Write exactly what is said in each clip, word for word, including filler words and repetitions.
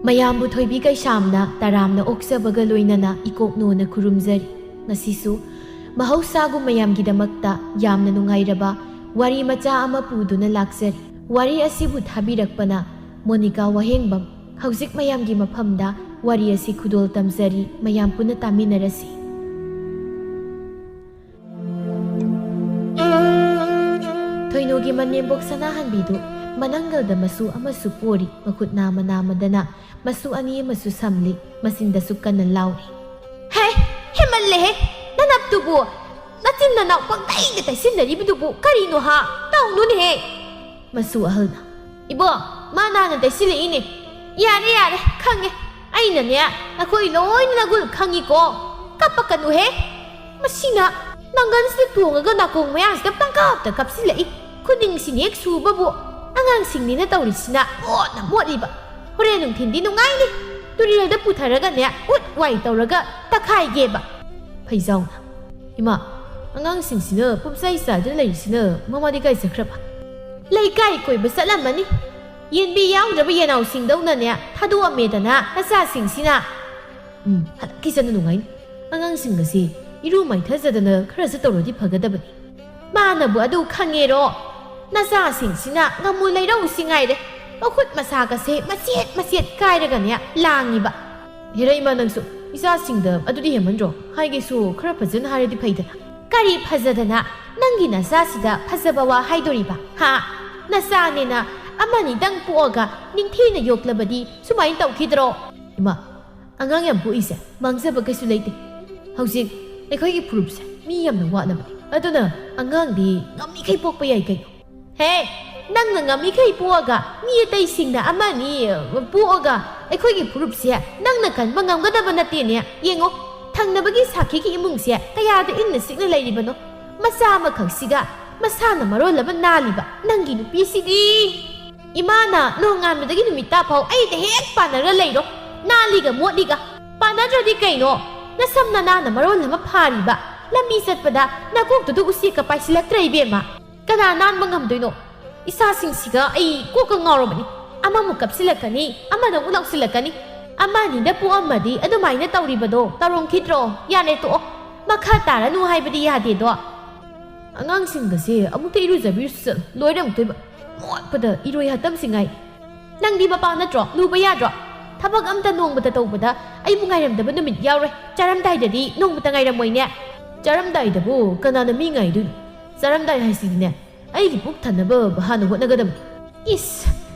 ꯃꯌꯥꯝꯕꯨ ꯊꯣꯏꯕꯤ ꯀꯩꯁꯥꯝꯅ ꯇꯔꯥꯝꯅ ꯑꯣꯛꯆꯕꯒ ꯂꯣꯏꯅꯅ ꯏꯀꯣꯛ ꯅꯣꯅ ꯈꯨꯔꯨꯝꯖꯔꯤ꯫ ꯉꯁꯤꯁꯨ ꯃꯍꯧꯁꯥꯒꯨꯝ ꯃꯌꯥꯝꯒꯤꯗꯃꯛꯇ ꯌꯥꯝꯅ ꯅꯨꯡꯉꯥꯏꯔꯕ ꯋꯥꯔꯤ ꯃꯆꯥ ꯑꯃ ꯄꯨꯗꯨꯅ ꯂꯥꯛꯆꯔꯤ꯫ ꯋꯥꯔꯤ ꯑꯁꯤꯕꯨ ꯊꯥꯕꯤꯔꯛꯄꯅ ꯃꯣꯅꯤꯀꯥ ꯋꯥꯍꯦꯡꯕꯝ꯫ ꯍꯧꯖꯤꯛ ꯃꯌꯥꯝꯒꯤ ꯃꯐꯝꯗ ꯋꯥꯔꯤ ꯑꯁꯤ ꯈꯨꯗꯣꯜ ꯇꯝꯖꯔꯤ, ꯃꯌꯥꯝ ꯄꯨꯟꯅ ꯇꯥꯃꯤꯟꯅꯔꯁꯤ꯫ ꯊꯣꯏꯅꯨꯒꯤ ꯃꯅꯦꯝꯕꯣꯛ ꯁꯅꯥꯍꯟꯕꯤꯗꯨ ꯃꯅꯪꯒꯜꯗ ꯃꯁꯨ ꯑꯃꯁꯨ ꯄꯣꯔꯤ, ꯃꯈꯨꯠ ꯅꯥꯝꯃ ꯅꯥꯝꯃꯗꯅ ꯃꯁꯨ ꯑꯅꯤ ꯑꯃꯁꯨ ꯁꯝꯂꯤ, ꯃꯆꯤꯟꯗꯁꯨ ꯀꯟꯅ ꯂꯥꯎꯔꯤ꯫ ꯍꯦ, ꯍꯦꯃꯜꯂꯦꯍꯦ! ꯅꯅꯞꯇꯨꯕꯨ ꯅꯆꯤꯟ ꯅꯅꯥꯎ ꯄꯪꯇꯩꯗ ꯇꯩꯁꯤꯟꯅꯔꯤꯕꯗꯨꯕꯨ ꯀꯔꯤꯅꯣ ꯍꯥ? ꯇꯧꯅꯨꯅꯦꯍꯦ! ꯃꯁꯨ ꯑꯍꯜꯅ, "ꯏꯕꯣ, ꯃꯥ ꯅꯥꯟꯅ ꯇꯩꯁꯤꯜꯂꯛꯏꯅꯦ꯫ ꯌꯥꯔꯦ, ꯌꯥꯔꯦ, ꯈꯪꯉꯦ꯫ ꯑꯩꯅꯅꯦ, ꯅꯈꯣꯏ ꯂꯣꯏꯅ ꯅꯒꯨꯜ ꯈꯪꯉꯤꯀꯣ꯫ ꯀꯞꯄꯛꯀꯅꯨꯍꯦ꯫ ꯃꯁꯤꯅ ꯅꯪꯒꯜꯁꯤꯗ ꯇꯣꯡꯉꯒ ꯅꯥꯀꯣꯡ ꯃꯌꯥꯁꯤꯗ ꯄꯪꯀꯞꯇ ꯀꯞꯁꯤꯜꯂꯛꯏ꯫ ꯈꯨꯅꯤꯡꯁꯤꯅ ꯍꯦꯛ ꯁꯨꯕꯕꯨ ꯑꯉꯥꯡꯁꯤꯡꯅꯤꯅ ꯇꯧꯔꯤꯁꯤꯅ ꯃꯣꯠꯅ ꯃꯣꯠꯂꯤꯕ꯫ ꯍꯣꯔꯦꯟ ꯅꯨꯡꯊꯤꯟꯗꯤ ꯅꯨꯡꯉꯥꯏꯅꯤ꯫ ꯇꯨꯔꯦꯜꯗ ꯄꯨꯊꯔꯒꯅꯦ, ꯎꯠ ꯋꯥꯏ ꯇꯧꯔꯒ ꯇꯛꯈꯥꯏꯒꯦꯕ꯫" ꯐꯩꯖꯥꯎꯅ, "ꯏꯃꯥ, ꯑꯉꯥꯡꯁꯤꯡꯁꯤꯅ ꯄꯨꯝꯆꯥꯏ ꯆꯥꯏꯗꯨꯅ ꯂꯩꯔꯤꯁꯤꯅ ꯃꯃꯥꯗꯤ ꯀꯥꯏ ꯆꯠꯈ꯭ꯔꯕ?" "ꯂꯩꯀꯥꯏ ꯀꯣꯏꯕ ꯆꯠꯂꯝꯃꯅꯤ꯫ ꯌꯦꯟꯕꯤ ꯌꯥꯎꯗ꯭ꯔꯕ ꯌꯦꯅꯥꯎꯁꯤꯡꯗꯧꯅꯅꯦ ꯊꯥꯗꯣꯛꯑꯝꯃꯦꯗꯅ ꯅꯆꯥꯁꯤꯡꯁꯤꯅ꯫" "ꯎꯝ, ꯍꯟꯗꯛꯀꯤ ꯆꯠꯅ ꯅꯨꯡꯉꯥꯏꯅꯤ꯫ ꯑꯉꯥꯡꯁꯤꯡ ꯑꯁꯤ ꯏꯔꯨ ꯃꯥꯏꯊꯖꯗꯅ ꯈꯔꯁꯨ ꯇꯧꯔꯗꯤ ꯐꯒꯗꯕꯅꯤ꯫" "ꯃꯥꯅꯕꯨ ꯑꯗꯨ ꯈꯪꯉꯦꯔꯣ? ꯅꯆꯥꯁꯤꯡꯁꯤꯅ ꯉꯥꯃꯨ ꯂꯩꯔꯧꯁꯤ ꯉꯥꯏꯔꯦ꯫ ꯃꯈꯨꯠ ꯃꯁꯥꯒꯁꯦ ꯃꯆꯦꯠ ꯃꯆꯦꯠ ꯀꯥꯏꯔꯒꯅꯦ ꯂꯥꯡꯉꯤꯕ꯫" "ꯍꯦꯔꯥ ꯏꯃꯥ, ꯅꯪꯁꯨ ꯏꯆꯥꯁꯤꯡꯗ ꯑꯗꯨꯗꯤ ꯍꯦꯟꯃꯟꯗ꯭ꯔꯣ? ꯍꯥꯏꯒꯦꯁꯨ ꯈꯔ ꯐꯖꯅ ꯍꯥꯏꯔꯗꯤ ꯐꯩꯗꯅ꯫" "ꯀꯔꯤ ꯐꯖꯗꯅ ꯅꯪꯒꯤ ꯅꯆꯥꯁꯤꯗ ꯐꯖꯕ ꯋꯥ ꯍꯥꯏꯗꯣꯔꯤꯕ? ꯍꯥ? ꯅꯆꯥꯅꯦꯅ ꯑꯃꯅꯤꯗꯪ ꯄꯣꯛꯑꯒ ꯅꯤꯡꯊꯤꯅ ꯌꯣꯛꯂꯕꯗꯤ ꯁꯨꯃꯥꯏꯅ ꯇꯧꯈꯤꯗ꯭ꯔꯣ?" "ꯏꯃꯥ, ꯑꯉꯥꯡ ꯌꯥꯝ ꯄꯣꯛꯏꯁꯦ ꯃꯥꯡꯖꯕ ꯀꯩꯁꯨ ꯂꯩꯇꯦ꯫ ꯍꯧꯖꯤꯛ ꯑꯩꯈꯣꯏꯒꯤ ꯐꯨꯔꯨꯞꯁꯦ ꯃꯤ ꯌꯥꯝꯅ ꯋꯥꯠꯂꯕꯅꯤ꯫ ꯑꯗꯨꯅ ꯑꯉꯥꯡꯗꯤ ꯉꯝꯃꯤꯈꯩ ꯄꯣꯛꯄ ꯌꯥꯏ ꯀꯩꯅꯣ꯫" "ꯍꯦ, ꯅꯪꯅ ꯉꯝꯃꯤꯈꯩ ꯄꯣꯛꯑꯒ ꯃꯤ ꯑꯇꯩꯁꯤꯡꯅ ꯑꯃ ꯑꯅꯤ, ꯑ, ꯄꯣꯛꯑꯒ ꯑꯩꯈꯣꯏꯒꯤ ꯐꯨꯔꯨꯞꯁꯦ ꯅꯪꯅ ꯀꯟꯕ ꯉꯝꯒꯗꯕ ꯅꯠꯇꯦꯅꯦ꯫ ꯌꯦꯡꯉꯣ, ꯊꯪꯅꯕꯒꯤ ꯁꯥꯈꯤꯒꯤ ꯏꯃꯨꯡꯁꯦ ꯀꯌꯥꯗ ꯏꯪꯅ ꯆꯤꯛꯅ ꯂꯩꯔꯤꯕꯅꯣ꯫ ꯃꯆꯥ ꯑꯃꯈꯛꯁꯤꯒ ꯃꯁꯥꯅ ꯃꯔꯣꯜ ꯑꯃ ꯅꯥꯜꯂꯤꯕ ꯅꯪꯒꯤ ꯅꯨꯄꯤꯁꯤꯗꯤ꯫ ꯏꯃꯥꯅ ꯅꯣꯡꯉꯥꯟꯕꯗꯒꯤ ꯅꯨꯃꯤꯠ ꯇꯥꯐꯥꯎ ꯑꯩꯗ ꯍꯦꯛ ꯄꯥꯟꯅꯔ ꯂꯩꯔꯣ꯫ ꯅꯥꯜꯂꯤꯒ ꯃꯣꯠꯂꯤꯒ꯫ ꯄꯥꯟꯅꯗ꯭ꯔꯗꯤ ꯀꯩꯅꯣ? ꯅꯁꯝ ꯅꯅꯥꯅ ꯃꯔꯣꯜ ꯑꯃ ꯐꯥꯔꯤꯕ꯫ ꯂꯝꯕꯤ ꯆꯠꯄꯗ ꯅꯀꯣꯛꯇꯨꯗ ꯎꯆꯦꯛꯀ ꯄꯥꯏꯁꯤꯜꯂꯛꯇ꯭ꯔꯦ ꯏꯕꯦꯝꯃ꯫ ꯀꯅꯥ ꯅꯥꯟꯕ ꯉꯝꯗꯣꯏꯅꯣ? ꯏꯁꯥꯁꯤꯡꯁꯤꯒ ꯑꯩ ꯀꯣꯛꯀ ꯉꯥꯎꯔꯕꯅꯤ꯫ ꯑꯃꯃꯨꯛ ꯀꯞꯁꯤꯜꯂꯛꯀꯅꯤ, ꯑꯃꯅ ꯑꯃꯨꯛ ꯂꯥꯎꯁꯤꯜꯂꯛꯀꯅꯤ꯫ ꯑꯃ ꯑꯅꯤꯗ ꯄꯣꯛꯑꯝꯃꯗꯤ ꯑꯗꯨꯃꯥꯏꯅ ꯇꯧꯔꯤꯕꯗꯣ ꯇꯧꯔꯝꯈꯤꯗ꯭ꯔꯣ? ꯌꯥꯔꯦ ꯇꯣꯛꯑꯣ꯫ ꯃꯈꯥ ꯇꯥꯔꯅꯨ ꯍꯥꯏꯕꯗꯤ ꯌꯥꯗꯦꯗꯣ꯫ ꯑꯉꯥꯡꯁꯤꯡꯒꯁꯦ ꯑꯃꯨꯛꯇ ꯏꯔꯨꯖꯕꯤꯔꯨꯁꯨ ꯆꯠꯂꯨ꯫ ꯂꯣꯏꯔꯦ ꯑꯃꯨꯛꯇꯣꯏꯕ꯫ ꯃꯣꯠꯄꯗ ꯏꯔꯣꯏ ꯍꯥꯇꯝꯁꯤꯡꯉꯥꯏ꯫ ꯅꯪꯗꯤ ꯃꯄꯥ ꯅꯠꯇ꯭ꯔꯣ? ꯂꯨꯕ ꯌꯥꯗ꯭ꯔꯣ? ꯊꯕꯛ ꯑꯝꯇ ꯅꯣꯡꯃꯇ ꯇꯧꯕꯗ ꯑꯩꯕꯨ ꯉꯥꯏꯔꯝꯗꯕ ꯅꯨꯃꯤꯠ ꯌꯥꯎꯔꯣꯏ꯫ ꯆꯥꯔꯝꯗꯥꯏꯗꯗꯤ ꯅꯣꯡꯃꯇ ꯉꯥꯏꯔꯝꯃꯣꯏꯅꯦ꯫ ꯆꯥꯔꯝꯗꯥꯏꯗꯕꯨ ꯀꯅꯥꯅ ꯃꯤ ꯉꯥꯏꯗꯣꯏꯅꯣ? ꯆꯥꯔꯝꯗꯥꯏ ꯍꯥꯏꯁꯤꯗꯤꯅꯦ, ꯑꯩꯒꯤ ꯄꯨꯛ ꯊꯟꯅꯕ ꯍꯥꯟꯅ ꯍꯣꯠꯅꯒꯗꯕꯅꯤ꯫ ꯏꯁ,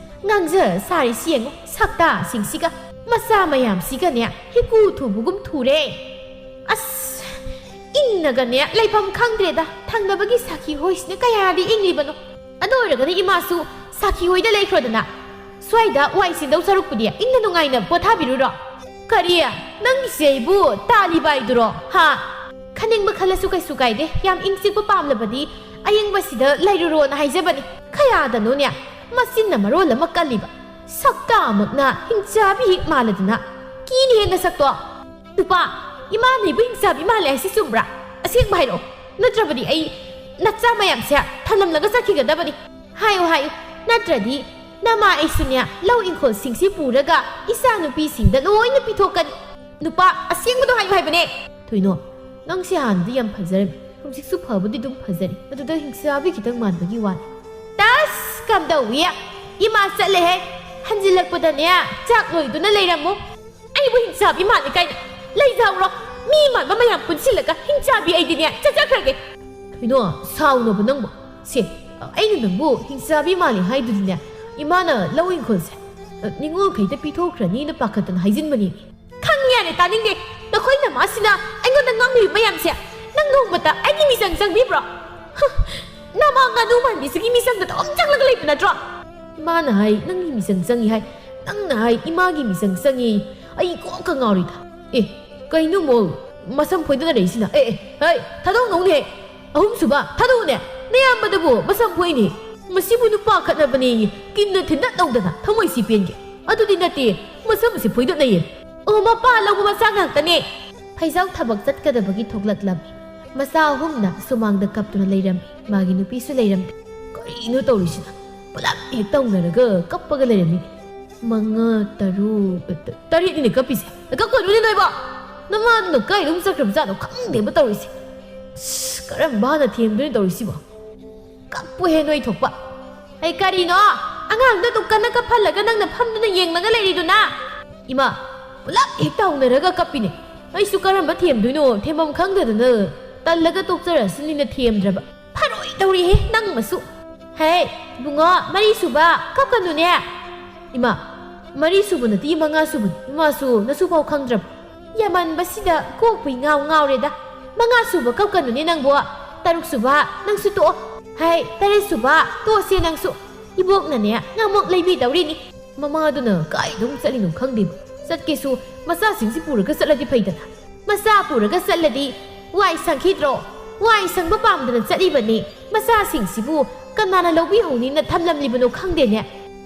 ꯉꯥꯡꯖ ꯁꯥꯔꯤꯁꯤ ꯌꯦꯡꯉꯨ, ꯁꯛꯇꯥꯁꯤꯡꯁꯤꯒ꯫ ꯃꯆꯥ ꯃꯌꯥꯝꯁꯤꯒꯅꯦ ꯍꯤꯀꯨ ꯊꯨꯕꯒꯨꯝ ꯊꯨꯔꯦ꯫ ꯑꯁ, ꯏꯪꯅꯒꯅꯦ ꯂꯩꯐꯝ ꯈꯪꯗ꯭ꯔꯦꯗ꯫ ꯊꯪꯅꯕꯒꯤ ꯁꯥꯈꯤ ꯍꯣꯏꯁꯤꯅ ꯀꯌꯥꯗꯤ ꯏꯪꯂꯤꯕꯅꯣ꯫ ꯑꯗꯨ ꯑꯣꯏꯔꯒꯅ ꯏꯃꯥꯁꯨ ꯁꯥꯈꯤ ꯍꯣꯏꯗ ꯂꯩꯈ꯭ꯔꯣꯗꯅ꯫ ꯁ꯭ꯋꯥꯏꯗ ꯋꯥꯏ ꯁꯤꯟꯗꯧ ꯁꯔꯨꯛꯄꯨꯗꯤ ꯏꯪꯅ ꯅꯨꯡꯉꯥꯏꯅ ꯄꯣꯊꯥꯕꯤꯔꯨꯔꯣ꯫ ꯀꯔꯤ? ꯅꯪꯒꯤꯁꯦ ꯑꯩꯕꯨ ꯇꯥꯜꯂꯤꯕ ꯍꯥꯏꯗꯨꯔꯣ? ꯍꯥ? ꯈꯟꯅꯤꯡꯕ ꯈꯜꯂꯁꯨ ꯀꯩꯁꯨ ꯀꯥꯏꯗꯦ꯫ ꯌꯥꯝ ꯏꯪ ꯆꯤꯛꯄ ꯄꯥꯝꯂꯕꯗꯤ ꯑꯌꯤꯡꯕꯁꯤꯗ ꯂꯩꯔꯨꯔꯣꯅ ꯍꯥꯏꯖꯕꯅꯤ꯫ ꯀꯌꯥꯗꯅꯣꯅꯦ ꯃꯆꯤꯟꯅ ꯃꯔꯣꯜ ꯑꯃ ꯀꯜꯂꯤꯕ꯫ ꯁꯛꯇꯥꯃꯛꯅ ꯍꯤꯡꯆꯥꯕꯤ ꯍꯦꯛ ꯃꯥꯜꯂꯗꯅ꯫ ꯀꯤꯅꯦꯍꯦ ꯅꯁꯛꯇꯣ꯫ ꯅꯨꯄꯥ, ꯏꯃꯥꯅ ꯑꯩꯕꯨ ꯍꯤꯡꯆꯥꯕꯤ ꯃꯥꯜꯂꯦ ꯍꯥꯏꯁꯤ ꯆꯨꯝꯕ꯭ꯔꯥ? ꯑꯁꯦꯡꯕ ꯍꯥꯏꯔꯛꯑꯣ꯫ ꯅꯠꯇ꯭ꯔꯕꯗꯤ ꯑꯩ ꯅꯆꯥ ꯃꯌꯥꯝꯁꯦ ꯊꯝꯂꯝꯂꯒ ꯆꯠꯈꯤꯒꯗꯕꯅꯤ꯫ ꯍꯥꯏꯌꯨ, ꯍꯥꯏꯌꯨ꯫ ꯅꯠꯇ꯭ꯔꯗꯤ ꯅꯃꯥ ꯑꯩꯁꯨꯅꯦ ꯂꯧ ꯏꯪꯈꯣꯜꯁꯤꯡꯁꯤ ꯄꯨꯔꯒ ꯏꯆꯥꯅꯨꯄꯤꯁꯤꯡꯗ ꯂꯣꯏꯅ ꯄꯤꯊꯣꯛꯀꯅꯤ꯫ ꯅꯨꯄꯥ, ꯑꯁꯦꯡꯕꯗꯣ ꯍꯥꯏꯌꯨ ꯍꯥꯏꯕꯅꯦ꯫ ꯊꯣꯏꯅꯣ, ꯅꯪꯁꯦ ꯍꯥꯟꯅꯗꯤ ꯌꯥꯝ ꯐꯖꯔꯝꯃꯤ, ꯍꯧꯖꯤꯛꯁꯨ ꯐꯕꯨꯗꯤ ꯑꯗꯨꯝ ꯐꯖꯔꯤ, ꯑꯗꯨꯗ ꯍꯤꯡꯆꯥꯕꯤ ꯈꯤꯇꯪ ꯃꯥꯟꯕꯒꯤ ꯋꯥꯅꯤ꯫ ꯇꯁ! ꯀꯝꯗꯧꯏ? ꯏꯃꯥ ꯆꯠꯂꯦꯍꯦ꯫ ꯍꯟꯖꯤꯜꯂꯛꯄꯗꯅꯦ ꯆꯥꯛ ꯂꯣꯏꯗꯨꯅ ꯂꯩꯔꯝꯃꯨ꯫ ꯑꯩꯕꯨ ꯍꯤꯡꯆꯥꯕꯤ ꯃꯥꯜꯂꯤ ꯀꯥꯏꯅ꯫ ꯂꯩꯖꯍꯧꯔꯣ꯫ ꯃꯤ ꯃꯥꯟꯕ ꯃꯌꯥꯝ ꯄꯨꯟꯁꯤꯜꯂꯒ ꯍꯤꯡꯆꯥꯕꯤ ꯑꯩꯗꯤꯅꯦ ꯆꯠꯆꯈ꯭ꯔꯒꯦ꯫ ꯊꯣꯏꯅꯣ, ꯁꯥꯎꯅꯣꯕ ꯅꯪꯕꯨ꯫ ꯁꯦ, ꯑꯩꯅ ꯅꯪꯕꯨ ꯍꯤꯡꯆꯥꯕꯤ ꯃꯥꯜꯂꯤ ꯍꯥꯏꯗꯨꯗꯤꯅꯦ, ꯏꯃꯥꯅ ꯂꯧ ꯏꯪꯈꯣꯜꯁꯦ, ꯑ, ꯅꯤꯉꯣꯜꯈꯩꯗ ꯄꯤꯊꯣꯛꯈ꯭ꯔꯅꯤꯅ ꯄꯥꯈꯠꯇꯅ ꯍꯥꯏꯖꯤꯟꯕꯅꯤ꯫ ꯈꯪꯉꯦ, ꯌꯥꯔꯦ, ꯇꯥꯅꯤꯡꯗꯦ꯫ ꯅꯈꯣꯏ ꯅꯃꯥꯁꯤꯅ ꯑꯩꯉꯣꯟꯗ ꯉꯥꯡꯂꯤꯕ ꯃꯌꯥꯝꯁꯦ꯫ ꯅꯪ ꯅꯣꯡꯃꯇ ꯑꯩꯒꯤ ꯃꯤꯆꯪ ꯆꯪꯕꯤꯕ꯭ꯔꯣ? ꯍ, ꯅꯃꯥ ꯉꯥꯅꯨ ꯃꯥꯟꯕꯤꯁꯤꯒꯤ ꯃꯤꯆꯪꯗ ꯑꯗꯨꯝ ꯆꯪꯂꯒ ꯂꯩꯕ ꯅꯠꯇ꯭ꯔꯣ? ꯏꯃꯥꯅ ꯍꯥꯏ ꯅꯪꯒꯤ ꯃꯤꯆꯪ ꯆꯪꯉꯤ ꯍꯥꯏ, ꯅꯪꯅ ꯍꯥꯏ ꯏꯃꯥꯒꯤ ꯃꯤꯆꯪ ꯆꯪꯉꯤ꯫ ꯑꯩ ꯀꯣꯛꯀ ꯉꯥꯎꯔꯤꯗ꯫ ꯑꯦ, ꯀꯩꯅꯣ ꯃꯧ? ꯃꯁꯝ ꯐꯣꯏꯗꯅꯔꯛꯏꯁꯤꯅ? ꯑꯦ, ꯑꯦ, ꯍꯩ, ꯊꯥꯗꯣꯛꯅꯧꯅꯦ꯫ ꯑꯍꯨꯝꯁꯨꯕ, ꯊꯥꯗꯣꯛꯎꯅꯦ꯫ ꯅꯌꯥꯝꯕꯗꯨꯕꯨ ꯃꯁꯝ ꯐꯣꯏꯅꯦ꯫ ꯃꯁꯤꯕꯨ ꯅꯨꯄꯥ ꯈꯠꯅꯕꯅꯦꯌꯦ꯫ ꯀꯤꯟꯅ ꯊꯤꯟꯗꯠ ꯂꯧꯗꯅ ꯊꯃꯣꯏꯁꯤ ꯄꯦꯟꯒꯦ꯫ ꯑꯗꯨꯗꯤ ꯅꯠꯇꯦ, ꯃꯁꯝꯁꯤ ꯐꯣꯏꯗꯠꯅꯩꯌꯦ꯫ ꯑꯣ, ꯃꯄꯥ ꯂꯧꯕ ꯃꯆꯥ ꯉꯥꯛꯇꯅꯦ꯫ ꯐꯩꯖꯥꯎ ꯊꯕꯛ ꯆꯠꯀꯗꯕꯒꯤ ꯊꯣꯛꯂꯛꯂꯝꯃꯤ꯫ ꯃꯆꯥ ꯑꯍꯨꯝꯅ ꯁꯨꯃꯥꯡꯗ ꯀꯞꯇꯨꯅ ꯂꯩꯔꯝꯃꯤ꯫ ꯃꯥꯒꯤ ꯅꯨꯄꯤꯁꯨ ꯂꯩꯔꯝꯗꯦ꯫ ꯀꯔꯤꯅꯣ ꯇꯧꯔꯤꯁꯤꯅ? ꯄꯨꯂꯞ ꯍꯦꯛ ꯇꯧꯅꯔꯒ ꯀꯞꯄꯒ ꯂꯩꯔꯝꯃꯤ꯫ ꯃꯉꯥ, ꯇꯔꯨꯛ, ꯇ-, ꯇꯔꯦꯠꯅꯤꯅꯦ ꯀꯞꯄꯤꯁꯦ꯫ ꯀꯞꯀꯅꯨꯅꯦ ꯅꯣꯏꯕꯣ꯫ ꯅꯃꯥꯗꯨꯅ ꯀꯥꯏꯗ ꯑꯃꯨꯛ ꯆꯠꯈ꯭ꯔꯕꯖꯥꯠꯅꯣ ꯈꯪꯗꯦꯕ ꯇꯧꯔꯤꯁꯦ꯫ ꯑꯁ, ꯀꯔꯝꯕ ꯍꯥꯟꯅ ꯊꯦꯝꯗꯣꯏꯅꯣ ꯇꯧꯔꯤꯁꯤꯕꯣ? ꯀꯞꯄꯨꯍꯦ ꯅꯣꯏ ꯊꯣꯛꯄ꯫ ꯑꯩ ꯀꯔꯤꯅꯣ? ꯑꯉꯥꯡꯗꯣ ꯑꯗꯨꯛ ꯀꯟꯅ ꯀꯞꯍꯜꯂꯒ ꯅꯪꯅ ꯐꯝꯗꯨꯅ ꯌꯦꯡꯂꯒ ꯂꯩꯔꯤꯗꯨꯅ? ꯏꯃꯥ, ꯄꯨꯂꯞ ꯍꯦꯛ ꯇꯥꯎꯅꯔꯒ ꯀꯞꯄꯤꯅꯦ꯫ ꯑꯩꯁꯨ ꯀꯔꯝꯕ ꯊꯦꯝꯗꯣꯏꯅꯣ ꯊꯦꯝꯐꯝ ꯈꯪꯗꯗꯅ ꯇꯜꯂꯒ ꯇꯣꯛꯆꯔꯁꯤꯅꯤꯅ ꯊꯦꯝꯗ꯭ꯔꯕ꯫ ꯐꯔꯣꯏ ꯇꯧꯔꯤꯍꯦ ꯅꯪ ꯃꯁꯨ꯫ ꯍꯦ, ꯏꯕꯨꯡꯉꯣ, ꯃꯔꯤ ꯁꯨꯕ, ꯀꯞꯀꯅꯨꯅꯦ꯫ ꯏꯃꯥ, ꯃꯔꯤ ꯁꯨꯕ ꯅꯠꯇꯦ, ꯃꯉꯥ ꯁꯨꯕꯅꯤ꯫ ꯏꯃꯥꯁꯨ ꯅꯁꯨꯐꯥꯎ ꯈꯪꯗ꯭ꯔꯕ? ꯌꯥꯝꯃꯟꯕꯁꯤꯗ ꯀꯣꯛꯄꯨ ꯏꯉꯥꯎ ꯉꯥꯎꯔꯦꯗ꯫ ꯃꯉꯥ ꯁꯨꯕ ꯀꯞꯀꯅꯨꯅꯦ ꯅꯪꯕꯣ꯫ ꯇꯔꯨꯛ ꯁꯨꯕ, ꯅꯪꯁꯨ ꯇꯣꯛꯑꯣ꯫ ꯍꯥꯏ, ꯇꯔꯦꯠ ꯁꯨꯕ, ꯇꯣꯛꯑꯁꯦ ꯅꯪꯁꯨ꯫ ꯏꯕꯣꯛꯅꯅꯦ ꯉꯥꯃꯣꯛ ꯂꯩꯕꯤꯗꯧꯔꯤꯅꯤ꯫ ꯃꯃꯥꯗꯨꯅ ꯀꯥꯏꯗ ꯑꯃꯨꯛ ꯆꯠꯂꯤꯅꯣ ꯈꯪꯗꯦꯕ꯫ ꯆꯠꯀꯦꯁꯨ ꯃꯆꯥꯁꯤꯡꯁꯤ ꯄꯨꯔꯒ ꯆꯠꯂꯗꯤ ꯐꯩꯗꯅ꯫ ꯃꯆꯥ ꯄꯨꯔꯒ ꯆꯠꯂꯗꯤ ꯋꯥꯏ ꯁꯪꯈꯤꯗ꯭ꯔꯣ? ꯋꯥꯏ ꯁꯪꯕ ꯄꯥꯝꯗꯅ ꯆꯠꯂꯤꯕꯅꯤ꯫ ꯃꯆꯥꯁꯤꯡꯁꯤꯕꯨ ꯀꯅꯥꯅ ꯂꯧꯕꯤꯍꯧꯅꯤꯅ ꯊꯝꯂꯝꯂꯤꯕꯅꯣ ꯈꯪꯗꯦꯅꯦ꯫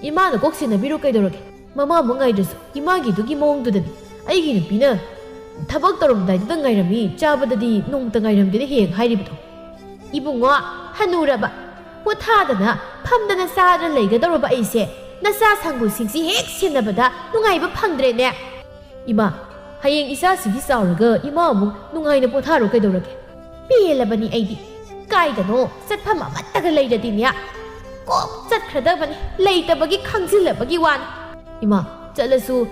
ꯏꯃꯥꯅ ꯀꯣꯛ ꯁꯦꯟꯅꯕꯤꯔꯣ ꯀꯩꯗꯧꯔꯒꯦ? ꯃꯃꯥ ꯑꯃꯨꯛ ꯉꯥꯏꯗ꯭ꯔꯁꯨ ꯏꯃꯥꯒꯤꯗꯨꯒꯤ ꯃꯑꯣꯡꯗꯨꯗꯅꯤ꯫ ꯑꯩꯒꯤ ꯅꯨꯄꯤꯅ ꯊꯕꯛ ꯇꯧꯔꯝꯗꯥꯏꯗꯨꯗ ꯉꯥꯏꯔꯝꯃꯤ, ꯆꯥꯕꯗꯗꯤ ꯅꯣꯡꯃꯇ ꯉꯥꯏꯔꯝꯗꯦꯅ ꯍꯦꯛ ꯍꯥꯏꯔꯤꯕꯗꯣ꯫ ꯏꯕꯨꯡꯉꯣ, ꯍꯅꯨꯔꯕ, ꯄꯣꯊꯥꯗꯅ ꯐꯝꯗꯅ ꯆꯥꯗꯅ ꯂꯩꯒꯗꯧꯔꯕ ꯑꯩꯁꯦ ꯅꯆꯥ ꯁꯪꯒꯨꯁꯤꯡꯁꯤ ꯍꯦꯛ ꯁꯦꯟꯅꯕꯗ ꯅꯨꯡꯉꯥꯏꯕ ꯐꯪꯗ꯭ꯔꯦꯅꯦ꯫ ꯏꯃꯥ, ꯍꯌꯦꯡ ꯏꯆꯥꯁꯤꯡꯗꯤ ꯆꯥꯎꯔꯒ ꯏꯃꯥ ꯑꯃꯨꯛ ꯅꯨꯡꯉꯥꯏꯅ ꯄꯣꯊꯥꯔꯣ ꯀꯩꯗꯧꯔꯒꯦ? ꯄꯦꯜꯂꯕꯅꯤ ꯑꯩꯗꯤ꯫ ꯀꯥꯏꯗꯅꯣ ꯆꯠꯐꯝ ꯑꯃꯠꯇꯒ ꯂꯩꯔꯗꯤꯅꯦ, ꯀꯣꯛ ꯆꯠꯈ꯭ꯔꯗꯕꯅꯤ, ꯂꯩꯇꯕꯒꯤ ꯈꯪꯖꯤꯜꯂꯕꯒꯤ ꯋꯥꯅꯤ꯫ ꯏꯃꯥ, ꯆꯠꯂꯁꯨ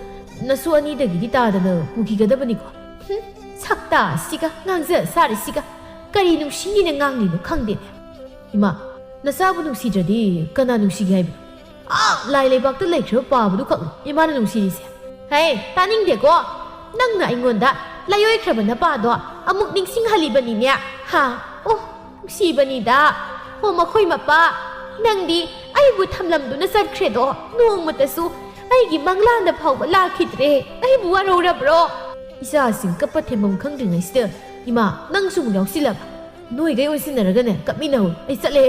ꯅꯁꯨ ꯑꯅꯤꯗꯒꯤꯗꯤ ꯇꯥꯗꯅ ꯄꯨꯈꯤꯒꯗꯕꯅꯤꯀꯣ꯫ ꯍꯨꯝ, ꯁꯛꯇꯥꯁꯤꯒ ꯉꯥꯡꯖ ꯁꯥꯔꯤꯁꯤꯒ ꯀꯔꯤ ꯅꯨꯡꯁꯤꯅ ꯉꯥꯡꯂꯤꯅꯣ ꯈꯪꯗꯦꯅꯦ꯫ ꯏꯃꯥ, ꯅꯆꯥꯕꯨ ꯅꯨꯡꯁꯤꯗ꯭ꯔꯗꯤ ꯀꯅꯥ ꯅꯨꯡꯁꯤꯒꯦ ꯍꯥꯏꯕꯅꯣ? ꯑꯥ, ꯂꯥꯏ ꯂꯩꯕꯥꯛꯇ ꯂꯩꯈ꯭ꯔꯕ ꯄꯥꯕꯗꯨ ꯈꯛꯅꯤ ꯏꯃꯥꯅ ꯅꯨꯡꯁꯤꯔꯤꯁꯦ꯫ ꯍꯦ, ꯇꯥꯅꯤꯡꯗꯦꯀꯣ꯫ ꯅꯪꯅ ꯑꯩꯉꯣꯟꯗ ꯂꯥꯏꯑꯣꯏꯈ꯭ꯔꯕ ꯅꯄꯥꯗꯣ ꯑꯃꯨꯛ ꯅꯤꯡꯁꯤꯡꯍꯜꯂꯤꯕꯅꯤꯅꯦ꯫ ꯍꯥ? ꯑꯣ, ꯅꯨꯡꯁꯤꯕꯅꯤꯗ꯫ ꯑꯣ, ꯃꯈꯣꯏ ꯃꯄꯥ, ꯅꯪꯗꯤ ꯑꯩꯕꯨ ꯊꯝꯂꯝꯗꯨꯅ ꯆꯠꯈ꯭ꯔꯦꯗꯣ꯫ ꯅꯣꯡꯃꯇꯁꯨ ꯑꯩꯒꯤ ꯃꯪꯂꯥꯟꯗ ꯐꯥꯎꯕ ꯂꯥꯛꯈꯤꯗ꯭ꯔꯦ꯫ ꯑꯩꯕꯨ ꯋꯥꯔꯧꯔꯕ꯭ꯔꯣ? ꯏꯆꯥꯁꯤꯡ ꯀꯞꯄ ꯊꯦꯝꯐꯝ ꯈꯪꯗ꯭ꯔꯤꯉꯩꯁꯤꯗ, ꯏꯃꯥ, ꯅꯪꯁꯨ ꯑꯃꯨꯛ ꯌꯥꯎꯁꯤꯜꯂꯕ? ꯅꯣꯏꯒꯩ ꯑꯣꯟꯁꯤꯟꯅꯔꯒꯅꯦ ꯀꯞꯃꯤꯟꯅꯍꯧ꯫ ꯑꯩ ꯆꯠꯂꯦ꯫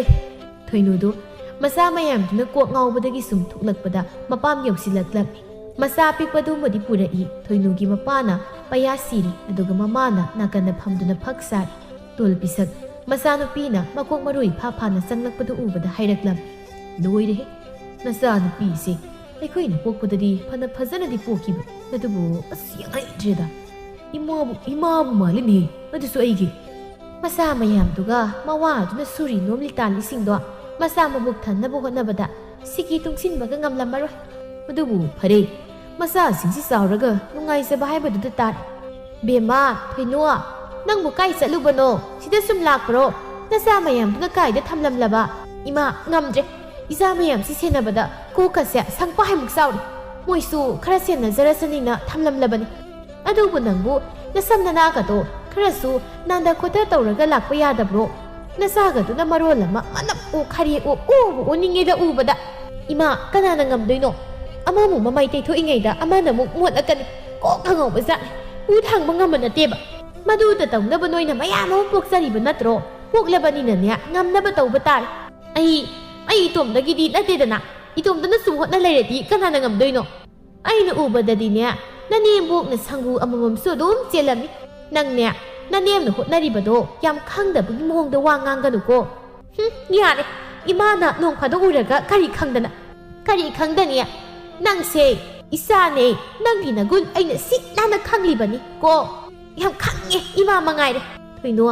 ꯊꯣꯏꯅꯨꯗꯨ ꯃꯆꯥ ꯃꯌꯥꯝꯗꯨꯅ ꯀꯣꯛ ꯉꯥꯎꯕꯗꯒꯤ ꯁꯨꯝ ꯊꯣꯛꯂꯛꯄꯗ ꯃꯄꯥꯝ ꯌꯧꯁꯤꯜꯂꯛꯂꯝꯃꯤ꯫ ꯃꯆꯥ ꯑꯄꯤꯛꯄꯗꯨꯃꯗꯤ ꯄꯨꯔꯛꯏ꯫ ꯊꯣꯏꯅꯨꯒꯤ ꯃꯄꯥꯅ ꯄꯩꯌꯥ ꯁꯤꯔꯤ, ꯑꯗꯨꯒ ꯃꯃꯥꯅ ꯅꯥꯀꯟꯗ ꯐꯝꯗꯨꯅ ꯐꯛ ꯁꯥꯔꯤ꯫ ꯇꯣꯜ ꯄꯤꯁꯛ ꯃꯆꯥꯅꯨꯄꯤꯅ ꯃꯀꯣꯛ ꯃꯔꯨ ꯏꯐꯥ ꯐꯥꯅ ꯆꯪꯂꯛꯄꯗꯨ ꯎꯕꯗ ꯍꯥꯏꯔꯛꯂꯝꯃꯤ꯫ "ꯂꯣꯏꯔꯦꯍꯦ, ꯅꯆꯥꯅꯨꯄꯤꯁꯦ ꯑꯩꯈꯣꯏꯅ ꯄꯣꯛꯄꯗꯗꯤ ꯐꯅ ꯐꯖꯅꯗꯤ ꯄꯣꯛꯈꯤꯕ, ꯑꯗꯨꯕꯨ ꯑꯁ, ꯌꯥꯝ ꯍꯩꯇ꯭ꯔꯦꯗ꯫ ꯏꯃꯥꯕꯨ, ꯏꯃꯥꯕꯨ ꯃꯥꯜꯂꯤꯅꯦ, ꯑꯗꯨꯁꯨ ꯑꯩꯒꯤ"꯫ ꯃꯆꯥ ꯃꯌꯥꯝꯗꯨꯒ ꯃꯋꯥꯗꯨꯅ ꯁꯨꯔꯤ ꯅꯣꯝꯂꯤ ꯇꯥꯜꯂꯤꯁꯤꯡꯗꯣ ꯃꯆꯥ ꯃꯕꯨꯛ ꯊꯟꯅꯕ ꯍꯣꯠꯅꯕꯗ ꯁꯤꯀꯤ ꯇꯨꯡꯁꯤꯟꯕꯒ ꯉꯝꯂꯝꯃꯔꯣꯏ꯫ ꯑꯗꯨꯕꯨ ꯐꯔꯦ, ꯃꯆꯥꯁꯤꯡꯁꯤ ꯆꯥꯎꯔꯒ ꯅꯨꯡꯉꯥꯏꯖꯕ ꯍꯥꯏꯕꯗꯨꯗ ꯇꯥꯔꯦ꯫ "ꯕꯦꯝꯃ, ꯊꯣꯏꯅꯣ, ꯅꯪꯕꯨ ꯀꯥꯏ ꯆꯠꯂꯨꯕꯅꯣ? ꯁꯤꯗ ꯁꯨꯝ ꯂꯥꯛꯄ꯭ꯔꯣ? ꯅꯆꯥ ꯃꯌꯥꯝꯗꯨꯅ ꯀꯥꯏꯗ ꯊꯝꯂꯝꯂꯕ?" "ꯏꯃꯥ, ꯉꯝꯗ꯭ꯔꯦ꯫ ꯏꯆꯥ ꯃꯌꯥꯝꯁꯤ ꯁꯦꯟꯅꯕꯗ ꯀꯣꯛꯀꯁꯦ ꯁꯪꯄꯥꯏꯃꯨꯛ ꯆꯥꯎꯔꯦ꯫ ꯃꯣꯏꯁꯨ ꯈꯔ ꯁꯦꯟꯅꯖꯔꯁꯅꯤꯅ ꯊꯝꯂꯝꯂꯕꯅꯤ꯫ ꯑꯗꯨꯕꯨ ꯅꯪꯕꯨ ꯅꯁꯝ ꯅꯅꯥꯒꯗꯣ ꯈꯔꯁꯨ ꯅꯥꯟꯗ ꯈꯣꯠꯇ ꯇꯧꯔꯒ ꯂꯥꯛꯄ ꯌꯥꯗꯕ꯭ꯔꯣ? ꯅꯆꯥꯒꯗꯨꯅ ꯃꯔꯣꯜ ꯑꯃ ꯃꯅꯞ ꯑꯣ ꯈꯥꯔꯦ ꯑꯣ, ꯑꯣꯕꯨ ꯑꯣꯅꯤꯡꯉꯦꯗ ꯎꯕꯗ꯫ ꯏꯃꯥ, ꯀꯅꯥꯅ ꯉꯝꯗꯣꯏꯅꯣ? ꯑꯃꯃꯨꯛ ꯃꯃꯥꯏ ꯇꯩꯊꯣꯛꯏꯉꯩꯗ ꯑꯃꯅ ꯑꯃꯨꯛ ꯃꯣꯠꯂꯛꯀꯅꯤ꯫ ꯀꯣꯛꯀ ꯉꯥꯎꯕ ꯖꯥꯠꯅꯤ꯫ ꯄꯨ ꯊꯥꯡꯕ ꯉꯝꯕ ꯅꯠꯇꯦꯕ꯫ ꯃꯗꯨꯗ ꯇꯧꯅꯕ ꯅꯣꯏꯅ ꯃꯌꯥꯝ ꯑꯃ ꯄꯣꯛꯆꯔꯤꯕ ꯅꯠꯇ꯭ꯔꯣ? ꯄꯣꯛꯂꯕꯅꯤꯅꯅꯦ, ꯉꯝꯅꯕ ꯇꯧꯕ ꯇꯥꯔꯦ꯫ ꯑꯩ, ꯑꯩ ꯏꯇꯣꯝꯗꯒꯤꯗꯤ ꯅꯠꯇꯦꯗꯅ꯫ ꯏꯇꯣꯝꯇꯅ ꯁꯨꯝ ꯍꯣꯠꯅ ꯂꯩꯔꯗꯤ ꯀꯅꯥꯅ ꯉꯝꯗꯣꯏꯅꯣ? ꯑꯩꯅ ꯎꯕꯗꯗꯤꯅꯦ, ꯅꯅꯦꯝꯕꯣꯛꯅ ꯁꯪꯒꯨ ꯑꯃꯃꯝꯁꯨ ꯑꯗꯨꯝ ꯆꯦꯜꯂꯝꯃꯤ꯫ ꯅꯪꯅꯦ, ꯅꯅꯦꯝꯅ ꯍꯣꯠꯅꯔꯤꯕꯗꯣ ꯌꯥꯝ ꯈꯪꯗꯕꯒꯤ ꯃꯑꯣꯡꯗ ꯋꯥ ꯉꯥꯡꯒꯅꯨꯀꯣ꯫ ꯍꯨꯝ, ꯌꯥꯔꯦ꯫ ꯏꯃꯥꯅ ꯅꯣꯡ ꯐꯥꯗꯣꯛ ꯎꯔꯒ ꯀꯔꯤ ꯈꯪꯗꯅ? ꯀꯔꯤ ꯈꯪꯗꯅꯤ? ꯅꯪꯁꯦ ꯏꯆꯥꯅꯦ꯫ ꯅꯪꯒꯤ ꯅꯒꯨꯟ ꯑꯩꯅ ꯁꯤꯠ ꯅꯥꯟꯅ ꯈꯪꯂꯤꯕꯅꯤ ꯀꯣ꯫ ꯌꯥꯝ ꯈꯪꯉꯦ, ꯏꯃꯥ ꯃꯉꯥꯏꯔꯦ꯫ ꯊꯣꯏꯅꯣ,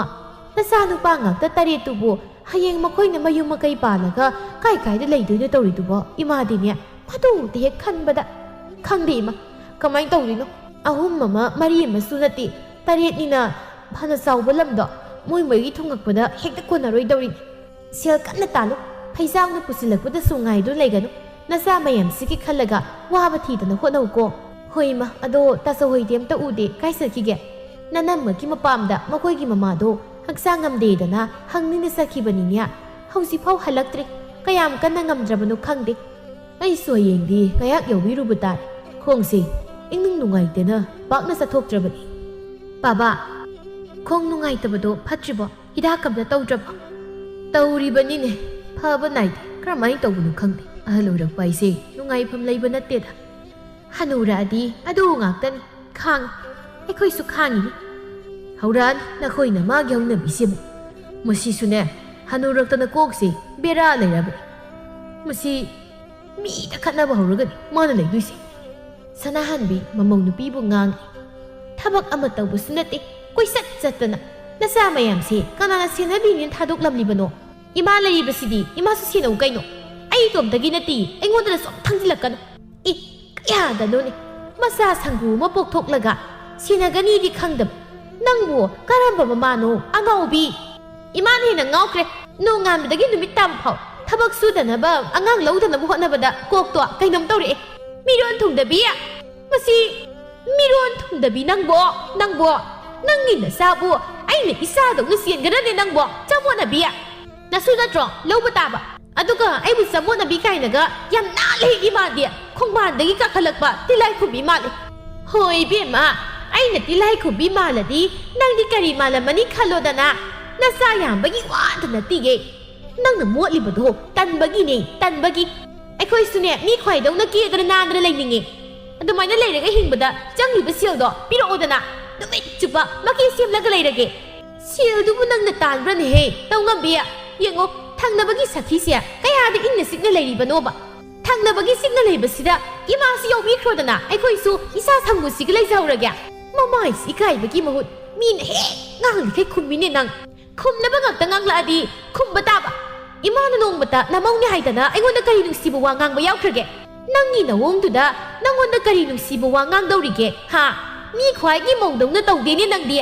ꯅꯆꯥꯅꯨꯄꯥ ꯉꯥꯛꯇ ꯇꯔꯦꯠꯇꯨꯕꯨ ꯍꯌꯦꯡ ꯃꯈꯣꯏꯅ ꯃꯌꯨꯝ ꯃꯀꯩ ꯄꯥꯜꯂꯒ ꯀꯥꯏ ꯀꯥꯏꯗ ꯂꯩꯗꯣꯏꯅꯣ ꯇꯧꯔꯤꯗꯨꯕꯣ? ꯏꯃꯥꯗꯤꯅꯦ, ꯃꯗꯨꯗ ꯍꯦꯛ ꯈꯟꯕꯗ ꯈꯪꯗꯦ ꯏꯃꯥ, ꯀꯃꯥꯏꯅ ꯇꯧꯗꯣꯏꯅꯣ? ꯑꯍꯨꯝ ꯑꯃ ꯃꯔꯤ ꯑꯃꯁꯨ ꯅꯠꯇꯦ, ꯇꯔꯦꯠꯅꯤꯅ ꯐꯅ ꯆꯥꯎꯕ ꯂꯝꯗꯣ ꯃꯣꯏ ꯃꯣꯏꯒꯤ ꯊꯨꯡꯉꯛꯄꯗ ꯍꯦꯛꯇ ꯀꯣꯟꯅꯔꯣꯏꯗꯧꯔꯤꯅꯤ꯫ ꯁꯦꯜ ꯀꯟꯅ ꯇꯥꯜꯂꯨ꯫ ꯐꯩꯖꯥꯡꯅ ꯄꯨꯁꯤꯜꯂꯛꯄꯗꯁꯨ ꯉꯥꯏꯗꯨꯅ ꯂꯩꯒꯅꯨ꯫ ꯅꯆꯥ ꯃꯌꯥꯝꯁꯤꯒꯤ ꯈꯜꯂꯒ ꯋꯥꯕ ꯊꯤꯗꯅ ꯍꯣꯠꯅꯧꯀꯣ꯫ ꯍꯣꯏ ꯏꯃꯥ, ꯑꯗꯣ ꯇꯥꯆꯧꯍꯣꯏꯗꯤ ꯑꯝꯇ ꯎꯗꯦ, ꯀꯥꯏ ꯆꯠꯈꯤꯒꯦ? ꯅꯅꯝꯃꯒꯤ ꯃꯄꯥꯝꯗ ꯃꯈꯣꯏꯒꯤ ꯃꯃꯥꯗꯣ ꯍꯛꯆꯥꯡ ꯉꯝꯗꯦꯗꯅ ꯍꯪꯅꯤꯅ ꯆꯠꯈꯤꯕꯅꯤꯅꯦ꯫ ꯍꯧꯖꯤꯛꯐꯥꯎ ꯍꯜꯂꯛꯇ꯭ꯔꯤ꯫ ꯀꯌꯥꯝ ꯀꯟꯅ ꯉꯝꯗ꯭ꯔꯕꯅꯣ ꯈꯪꯗꯦ꯫ ꯑꯩꯁꯨ ꯍꯌꯦꯡꯗꯤ ꯉꯥꯏꯍꯥꯛ ꯌꯧꯕꯤꯔꯨꯕ ꯇꯥꯔꯦ꯫ ꯈꯣꯡꯁꯦ ꯏꯅꯨꯡ ꯅꯨꯡꯉꯥꯏꯇꯦꯅ ꯄꯥꯛꯅ ꯆꯠꯊꯣꯛꯇ꯭ꯔꯕꯅꯤ꯫ ꯕꯥꯕꯥ, ꯈꯣꯡ ꯅꯨꯡꯉꯥꯏꯇꯕꯗꯣ ꯐꯠꯇ꯭ꯔꯤꯕꯣ? ꯍꯤꯗꯥꯛ ꯑꯝꯇ ꯇꯧꯗ꯭ꯔꯕꯣ? ꯇꯧꯔꯤꯕꯅꯤꯅꯦ, ꯐꯕ ꯅꯥꯏꯗꯦ꯫ ꯀꯔꯝꯍꯥꯏꯅ ꯇꯧꯕꯅꯣ ꯈꯪꯗꯦ꯫ ꯑꯍꯜ ꯑꯣꯏꯔꯛꯄ ꯍꯥꯏꯁꯦ ꯅꯨꯡꯉꯥꯏꯐꯝ ꯂꯩꯕ ꯅꯠꯇꯦꯗ꯫ ꯍꯅꯨꯔꯛꯑꯗꯤ ꯑꯗꯨ ꯉꯥꯛꯇꯅꯤ꯫ ꯈꯥꯡꯉꯤ꯫ ꯑꯩꯈꯣꯏꯁꯨ ꯈꯥꯡꯉꯤꯅꯤ꯫ ꯍꯧꯔꯥꯟ, ꯅꯈꯣꯏ ꯅꯃꯥꯒꯤ ꯍꯧꯅꯕꯤꯁꯤꯕꯨ꯫ ꯃꯁꯤꯁꯨꯅꯦ, ꯍꯅꯨꯔꯛꯇꯅ ꯀꯣꯛꯁꯤ ꯕꯦꯔꯥ ꯂꯩꯔꯕꯅꯤ꯫ ꯃꯁꯤ ꯃꯤꯗ ꯈꯠꯅꯕ ꯍꯧꯔꯒꯗꯤ ꯃꯥꯅ ꯂꯩꯗꯣꯏꯁꯦ꯫ ꯁꯅꯥꯍꯟꯕꯤ ꯃꯃꯧ ꯅꯨꯄꯤꯕꯨ ꯉꯥꯡꯉꯤ꯫ ꯊꯕꯛ ꯑꯃ ꯇꯧꯕꯁꯨ ꯅꯠꯇꯦ, ꯀꯣꯏꯆꯠ ꯆꯠꯇꯅ꯫ ꯅꯆꯥ ꯃꯌꯥꯝꯁꯦ ꯀꯅꯥꯅ ꯁꯦꯟꯅꯕꯤꯅꯦꯅ ꯊꯥꯗꯣꯛꯂꯝꯂꯤꯕꯅꯣ? ꯏꯃꯥ ꯂꯩꯔꯤꯕꯁꯤꯗꯤ ꯏꯃꯥꯁꯨ ꯁꯦꯟꯅꯧ ꯀꯩꯅꯣ꯫ ꯑꯩ ꯏꯇꯣꯝꯇꯒꯤ ꯅꯠꯇꯦ, ꯑꯩꯉꯣꯟꯗꯅꯁꯨ ꯑꯃꯨꯛ ꯊꯥꯡꯖꯤꯜꯂꯛꯀꯅꯨ꯫ ꯏ, ꯀꯌꯥꯗꯅꯣꯅꯦ? ꯃꯆꯥ ꯁꯪꯒꯨ ꯑꯃ ꯄꯣꯛꯊꯣꯛꯂꯒ ꯁꯦꯟꯅꯒꯅꯤꯗꯤ ꯈꯪꯗꯕ ꯅꯪꯕꯨ ꯀꯔꯝꯕ ꯃꯃꯥꯅꯣ, ꯑꯉꯥꯎꯕꯤ? ꯏꯃꯥꯅ ꯍꯦꯟꯅ ꯉꯥꯎꯈ꯭ꯔꯦ꯫ ꯅꯣꯡꯉꯥꯟꯕꯗꯒꯤ ꯅꯨꯃꯤꯠ ꯇꯥꯕ ꯐꯥꯎ ꯊꯕꯛ ꯁꯨꯗꯅꯕ, ꯑꯉꯥꯡ ꯂꯧꯗꯅꯕ ꯍꯣꯠꯅꯕꯗ ꯀꯣꯛꯇꯣ ꯀꯩꯅꯣꯝ ꯇꯧꯔꯛꯑꯦ꯫ ꯃꯤꯔꯣꯟ ꯊꯨꯡꯗꯕꯤ! ꯃꯁꯤ ꯃꯤꯔꯣꯟ ꯊꯨꯡꯗꯕꯤ ꯅꯪꯕꯣ, ꯅꯪꯕꯣ! ꯅꯪꯒꯤ ꯅꯆꯥꯕꯨ ꯑꯩꯅ ꯏꯆꯥꯗꯧꯅ ꯆꯦꯟꯒꯗ꯭ꯔꯅꯦ ꯅꯪꯕꯣ, ꯆꯃꯣꯠꯅꯕꯤ! ꯅꯁꯨ ꯅꯠꯇ꯭ꯔꯣ ꯂꯧꯕ ꯇꯥꯕ? ꯑꯗꯨꯒ ꯑꯩꯕꯨ ꯆꯃꯣꯠꯅꯕꯤ ꯀꯥꯏꯅꯒ ꯌꯥꯝ ꯅꯥꯜꯂꯦ ꯏꯃꯥꯗꯤ꯫ ꯈꯣꯡꯕꯥꯟꯗꯒꯤ ꯀꯥꯈꯠꯂꯛꯄ ꯇꯤꯜꯂꯥꯏꯈꯨꯝꯕꯤ ꯃꯥꯜꯂꯦ꯫ ꯍꯣꯏ ꯏꯕꯦꯝꯃ, ꯑꯩꯅ ꯇꯤꯜꯂꯥꯏꯈꯨꯝꯕꯤ ꯃꯥꯜꯂꯗꯤ ꯅꯪꯗꯤ ꯀꯔꯤ ꯃꯥꯜꯂꯝꯃꯅꯤ ꯈꯜꯂꯣꯗꯅ꯫ ꯅꯆꯥ ꯌꯥꯝꯕꯒꯤ ꯋꯥꯗ ꯅꯠꯇꯤꯌꯦ꯫ ꯅꯪꯅ ꯃꯣꯠꯂꯤꯕꯗꯣ ꯇꯟꯕꯒꯤꯅꯦ, ꯇꯟꯕꯒꯤ꯫ ꯑꯩꯈꯣꯏꯁꯨꯅꯦ ꯃꯤ ꯈ꯭ꯋꯥꯏꯗꯧꯅ ꯀꯦꯗꯅ ꯅꯥꯟꯗꯅ ꯂꯩꯅꯤꯡꯉꯦ꯫ ꯑꯗꯨꯃꯥꯏꯅ ꯂꯩꯔꯒ ꯍꯤꯡꯕꯗ ꯆꯪꯂꯤꯕ ꯁꯦꯜꯗꯣ ꯄꯤꯔꯛꯑꯣꯗꯅ꯫ ꯅꯨꯃꯤꯠ ꯆꯨꯞꯄ ꯃꯀꯦ ꯁꯦꯝꯂꯒ ꯂꯩꯔꯒꯦ꯫ ꯁꯦꯜꯗꯨꯕꯨ ꯅꯪꯅ ꯇꯥꯟꯕ꯭ꯔꯅꯦꯍꯦ, ꯇꯧꯉꯝꯕꯤ? ꯌꯦꯡꯉꯣ, ꯊꯪꯅꯕꯒꯤ ꯁꯈꯤꯁꯦ ꯀꯌꯥꯗ ꯏꯪꯅ ꯆꯤꯛꯅ ꯂꯩꯔꯤꯕꯅꯣꯕ? ꯊꯪꯅꯕꯒꯤ ꯆꯤꯛꯅ ꯂꯩꯕꯁꯤꯗ ꯏꯃꯥꯁꯨ ꯌꯥꯎꯕꯤꯈ꯭ꯔꯣꯗꯅ, ꯑꯩꯈꯣꯏꯁꯨ ꯏꯆꯥ ꯁꯪꯒꯨꯁꯤꯒ ꯂꯩꯖꯍꯧꯔꯒꯦ꯫ ꯃꯃꯥꯏꯁꯤ ꯏꯀꯥꯏꯕꯒꯤ ꯃꯍꯨꯠ ꯃꯤꯅ ꯍꯦꯛ ꯉꯥꯡꯂꯤꯈꯩ ꯈꯨꯝꯃꯤꯅꯦ ꯅꯪ꯫ ꯈꯨꯝꯅꯕ ꯉꯥꯛꯇ ꯉꯥꯡꯂꯛꯑꯗꯤ ꯈꯨꯝꯕ ꯇꯥꯕ꯫ ꯏꯃꯥꯅ ꯅꯣꯡꯃꯇ ꯅꯃꯧꯅꯦ ꯍꯥꯏꯗꯅ ꯑꯩꯉꯣꯟꯗ ꯀꯔꯤ ꯅꯨꯡꯁꯤꯕ ꯋꯥ ꯉꯥꯡꯕ ꯌꯥꯎꯈ꯭ꯔꯒꯦ? ꯅꯪꯒꯤ ꯅꯋꯣꯡꯗꯨꯗ ꯅꯪꯉꯣꯟꯗ ꯀꯔꯤ ꯅꯨꯡꯁꯤꯕ ꯋꯥ ꯉꯥꯡꯗꯧꯔꯤꯒꯦ? ꯍꯥ? ꯃꯤ ꯈ꯭ꯋꯥꯏꯒꯤ ꯃꯧꯗꯧꯅ ꯇꯧꯗꯦꯅꯦ ꯅꯪꯗꯤ꯫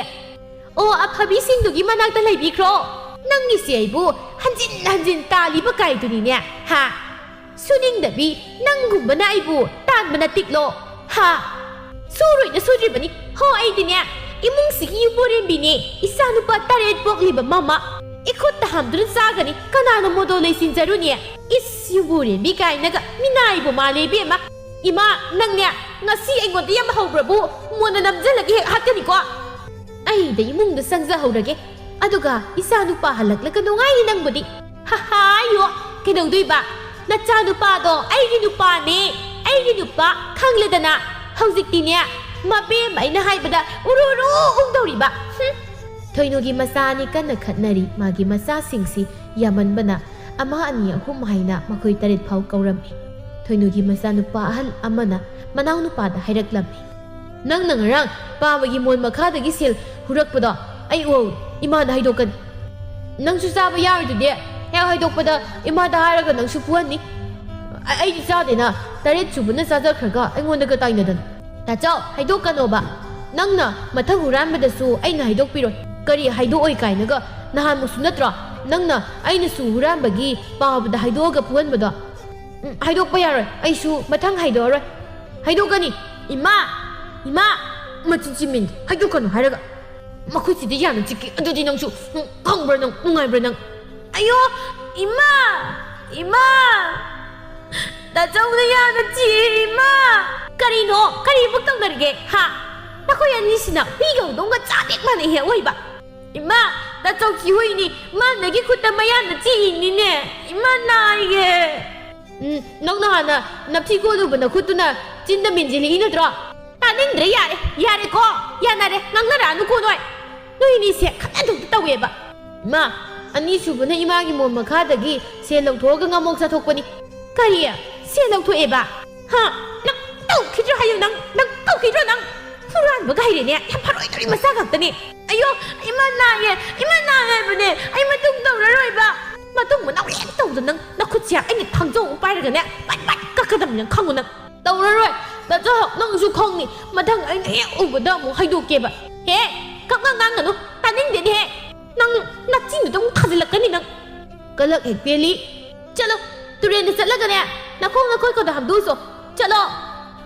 ꯑꯣ, ꯑꯐꯕꯤꯁꯤꯡꯗꯨꯒꯤ ꯃꯅꯥꯛꯇ ꯂꯩꯕꯤꯈ꯭ꯔꯣ꯫ ꯅꯪꯒꯤꯁꯦ ꯑꯩꯕꯨ ꯍꯟꯖꯤꯟ ꯍꯟꯖꯤꯟ ꯇꯥꯜꯂꯤꯕ ꯀꯥꯏꯗꯨꯅꯤꯅꯦ, ꯍꯥ? ꯁꯨꯅꯤꯡꯗꯕꯤ ꯅꯪꯒꯨꯝꯕꯅ ꯑꯩꯕꯨ ꯇꯥꯟꯕꯅ ꯇꯤꯛꯂꯣ, ꯍꯥ? ꯁꯨꯔꯣꯏꯅ ꯁꯨꯗ꯭ꯔꯤꯕꯅꯤ꯫ ꯍꯣ, ꯑꯩꯗꯤꯅꯦ, ꯏꯃꯨꯡꯁꯤꯒꯤ ꯌꯨꯝꯕꯨꯔꯦꯝꯕꯤꯅꯦ, ꯏꯆꯥꯅꯨꯄꯥ ꯇꯔꯦꯠ ꯄꯣꯛꯂꯤꯕ ꯃꯃꯥ꯫ ꯏꯈꯨꯠꯇ ꯍꯥꯝꯗꯨꯅ ꯆꯥꯒꯅꯤ, ꯀꯅꯥꯅ ꯃꯣꯗꯣ ꯂꯩꯁꯤꯟꯖꯔꯨꯅꯤ? ꯏꯁ, ꯌꯨꯝꯕꯨꯔꯦꯝꯕꯤ ꯀꯥꯏꯅꯒ ꯃꯤꯅꯥꯏꯕꯨ ꯃꯥꯜꯂꯦ ꯏꯕꯦꯝꯃ꯫ ꯏꯃꯥ, ꯅꯪꯅꯦ, ꯉꯁꯤ ꯑꯩꯉꯣꯟꯗ ꯌꯥꯝ ꯍꯧꯕ꯭ꯔꯕꯨ ꯃꯣꯟꯅ ꯅꯝꯖꯜꯂꯒ ꯍꯦꯛ ꯍꯥꯠꯀꯅꯤꯀꯣ꯫ ꯑꯩꯗ ꯏꯃꯨꯡꯗ ꯆꯪꯖꯍꯧꯔꯒꯦ, ꯑꯗꯨꯒ ꯏꯆꯥ ꯅꯨꯄꯥ ꯍꯜꯂꯛꯂꯒ ꯅꯨꯡꯉꯥꯏꯅꯤ ꯅꯪꯕꯨꯗꯤ꯫ ꯍꯥꯍꯥ, ꯌꯣ, ꯀꯩꯗꯧꯗꯣꯏꯕ? ꯅꯆꯥ ꯅꯨꯄꯥꯗꯣ ꯑꯩꯒꯤ ꯅꯨꯄꯥꯅꯦ, ꯑꯩꯒꯤ ꯅꯨꯄꯥ, ꯈꯪꯂꯦꯗꯅ? ꯍꯧꯖꯤꯛꯇꯤꯅꯦ, ꯃꯕꯦꯝꯃ, ꯑꯩꯅ ꯍꯥꯏꯕꯗ ꯎꯔꯨ ꯎꯔꯨ ꯎꯪꯗꯧꯔꯤꯕ꯫ ꯍꯨꯝ꯫ ꯊꯣꯏꯅꯨꯒꯤ ꯃꯆꯥ ꯑꯅꯤ ꯀꯟꯅ ꯈꯠꯅꯔꯤ꯫ ꯃꯥꯒꯤ ꯃꯆꯥꯁꯤꯡꯁꯤ ꯌꯥꯝꯃꯟꯕꯅ ꯑꯃ, ꯑꯅꯤ, ꯑꯍꯨꯝ ꯍꯥꯏꯅ ꯃꯈꯣꯏ ꯇꯔꯦꯠ ꯐꯥꯎ ꯀꯧꯔꯝꯃꯤ꯫ ꯊꯣꯏꯅꯨꯒꯤ ꯃꯆꯥꯅꯨꯄꯥ ꯑꯍꯜ ꯑꯃꯅ ꯃꯅꯥꯎꯅꯨꯄꯥꯗ ꯍꯥꯏꯔꯛꯂꯝꯃꯤ꯫ "ꯅꯪꯅ ꯉꯔꯥꯡ ꯄꯥꯕꯒꯤ ꯃꯣꯟ ꯃꯈꯥꯗꯒꯤ ꯁꯦꯜ ꯍꯨꯔꯛꯄꯗꯣ ꯑꯩ ꯎꯍꯧꯏ꯫ ꯏꯃꯥꯗ ꯍꯥꯏꯗꯣꯛꯀꯅꯤ꯫ ꯅꯪꯁꯨ ꯆꯥꯕ ꯌꯥꯔꯣꯏꯗꯨꯗꯤ꯫ ꯍꯦꯛ ꯍꯥꯏꯗꯣꯛꯄꯗ ꯏꯃꯥꯗ ꯍꯥꯏꯔꯒ ꯅꯪꯁꯨ ꯐꯨꯍꯟꯅꯤ꯫ ꯑ-, ꯑꯩꯗꯤ ꯆꯥꯗꯦꯅ, ꯇꯔꯦꯠ ꯁꯨꯕꯅ ꯆꯥꯖꯈ꯭ꯔꯒ ꯑꯩꯉꯣꯟꯗꯒ ꯇꯥꯏꯅꯗꯅ꯫ ꯇꯥꯆꯧ, ꯍꯥꯏꯗꯣꯛꯀꯅꯣꯕ꯫ ꯅꯪꯅ ꯃꯊꯪ ꯍꯨꯔꯥꯟꯕꯗꯁꯨ ꯑꯩꯅ ꯍꯥꯏꯗꯣꯛꯄꯤꯔꯣꯏ꯫ ꯀꯔꯤ ꯍꯥꯏꯗꯣꯛꯑꯣꯏ ꯀꯥꯏꯅꯒ? ꯅꯍꯥꯟꯃꯨꯛꯁꯨ ꯅꯠꯇ꯭ꯔꯣ ꯅꯪꯅ ꯑꯩꯅꯁꯨ ꯍꯨꯔꯥꯟꯕꯒꯤ ꯄꯥꯕꯗ ꯍꯥꯏꯗꯣꯛꯑꯒ ꯐꯨꯍꯟꯕꯗꯣ?" "ꯎꯝ, ꯍꯥꯏꯗꯣꯛꯄ ꯌꯥꯔꯣꯏ꯫ ꯑꯩꯁꯨ ꯃꯊꯪ ꯍꯥꯏꯗꯣꯛꯑꯔꯣꯏ꯫" "ꯍꯥꯏꯗꯣꯛꯀꯅꯤ꯫ ꯏꯃꯥ! ꯏꯃꯥ! ꯃꯆꯤꯟ ꯊꯤꯃꯤꯟ, ꯍꯥꯏꯗꯣꯛꯀꯅꯨ ꯍꯥꯏꯔꯒ꯫ ꯃꯈꯨꯠꯁꯤꯗ ꯌꯥꯝꯅ ꯆꯤꯛꯀꯦ꯫ ꯑꯗꯨꯗꯤ ꯅꯪꯁꯨ, ꯎꯝ, ꯈꯪꯕ꯭ꯔꯥ ꯅꯪ? ꯅꯨꯡꯉꯥꯏꯕ꯭ꯔꯥ ꯅꯪ?" "ꯑꯌꯣ! ꯏꯃꯥ! ꯏꯃꯥ! ꯇꯥꯆꯧꯅ ꯌꯥꯝꯅ ꯆꯤꯛꯑꯦ, ꯏꯃꯥ!" "ꯀꯔꯤꯅꯣ? ꯀꯔꯤ ꯑꯃꯨꯛ ꯇꯧꯅꯔꯤꯒꯦ? ꯍꯥ? ꯅꯈꯣꯏ ꯑꯅꯤꯁꯤꯅ ꯍꯨꯏꯒ ꯍꯧꯗꯣꯡꯒ ꯆꯞ ꯍꯦꯛ ꯃꯥꯟꯅꯩꯍꯦ ꯑꯑꯣꯏꯕ!" "ꯏꯃꯥ! ꯇꯥꯆꯧ ꯆꯤꯍꯨꯏꯅꯤ꯫ ꯃꯥꯅꯒꯤ ꯈꯨꯠꯇ ꯃꯌꯥꯅ ꯆꯤꯛꯏꯅꯤꯅꯦ꯫ ꯏꯃꯥ, ꯅꯥꯏꯌꯦ!" "ꯎꯝ, ꯅꯪꯅ ꯍꯥꯟꯅ ꯅꯞꯊꯤ ꯀꯣꯜꯂꯨꯕ ꯅꯈꯨꯠꯇꯨꯅ ꯆꯤꯟꯗ ꯃꯦꯟꯁꯤꯜꯂꯛꯏ ꯅꯠꯇ꯭ꯔꯣ?" "ꯇꯥꯅꯤꯡꯗ꯭ꯔꯦ, ꯌꯥꯔꯦ, ꯌꯥꯔꯦꯀꯣ, ꯌꯥꯅꯔꯦ, ꯉꯥꯡꯅꯔꯛꯑꯅꯨꯀꯣ ꯅꯣꯏ꯫ ꯅꯣꯏ ꯑꯅꯤꯁꯦ ꯈꯠꯅꯗꯧꯇ ꯇꯧꯋꯦꯕ꯫" "ꯏꯃꯥ, ꯑꯅꯤꯁꯨꯕꯅ ꯏꯃꯥꯒꯤ ꯃꯣꯟ ꯃꯈꯥꯗꯒꯤ ꯁꯦꯜ ꯂꯧꯊꯣꯛꯑꯒ ꯉꯥꯃꯣꯛ ꯆꯥꯊꯣꯛꯄꯅꯤ꯫" "ꯀꯔꯤ? ꯁꯦꯜ ꯂꯧꯊꯣꯛꯑꯦꯕ? ꯍꯥ? ꯅꯪ ꯇꯧꯈꯤꯗ꯭ꯔꯣ ꯍꯥꯏꯌꯨ, ꯅꯪ, ꯅꯪ ꯇꯧꯈꯤꯗ꯭ꯔꯣ ꯅꯪ? ꯍꯨꯔꯥꯟꯕꯒ ꯍꯩꯔꯦꯅꯦ, ꯌꯥꯝ ꯐꯔꯣꯏꯗꯧꯔꯤ ꯃꯆꯥ ꯉꯥꯛꯇꯅꯦ꯫ ꯑꯌꯣ, ꯏꯃꯥ ꯅꯥꯏꯌꯦ, ꯏꯃꯥ ꯅꯥꯏ ꯍꯥꯏꯕꯅꯦ, ꯑꯩ ꯃꯇꯨꯡ ꯇꯧꯔꯔꯣꯏꯕ꯫" ꯃꯇꯨꯡ ꯃꯅꯥꯎ ꯍꯦꯛ ꯇꯧꯗ ꯅꯪ ꯅꯈꯨꯠꯁꯦ ꯑꯩꯅ ꯊꯥꯡꯖꯧ ꯑꯃ ꯄꯥꯏꯔꯒꯅꯦ ꯄꯠ ꯄꯠ ꯀꯛꯀꯗꯕꯅꯤ ꯅꯪ ꯈꯪꯉꯨ ꯅꯪ꯫ "ꯇꯧꯔꯔꯣꯏ, ꯅꯆꯥ, ꯅꯪꯁꯨ ꯈꯪꯅꯤ, ꯃꯊꯪ ꯑꯩꯅ ꯍꯦꯛ ꯎꯕꯗ ꯑꯃꯨꯛ ꯍꯥꯏꯗꯣꯛꯀꯦꯕ꯫" "ꯍꯦ, ꯀꯛ ꯉꯥꯡ ꯉꯥꯡꯒꯅꯨ, ꯇꯥꯅꯤꯡꯗꯦꯅꯦꯍꯦ꯫ ꯅꯪ ꯅꯆꯤꯟꯗꯨꯗ ꯑꯃꯨꯛ ꯊꯥꯖꯤꯜꯂꯛꯀꯅꯤ ꯅꯪ꯫" ꯀꯂꯛ ꯍꯦꯛ ꯄꯦꯜꯂꯤ꯫ "ꯆꯠꯂꯣ, ꯇꯨꯔꯦꯟꯗ ꯆꯠꯂꯒꯅꯦ ꯅꯈꯣꯡ ꯅꯈꯨꯠꯀꯗꯣ ꯍꯥꯝꯗꯣꯛꯎꯆꯣ꯫ ꯆꯠꯂꯣ,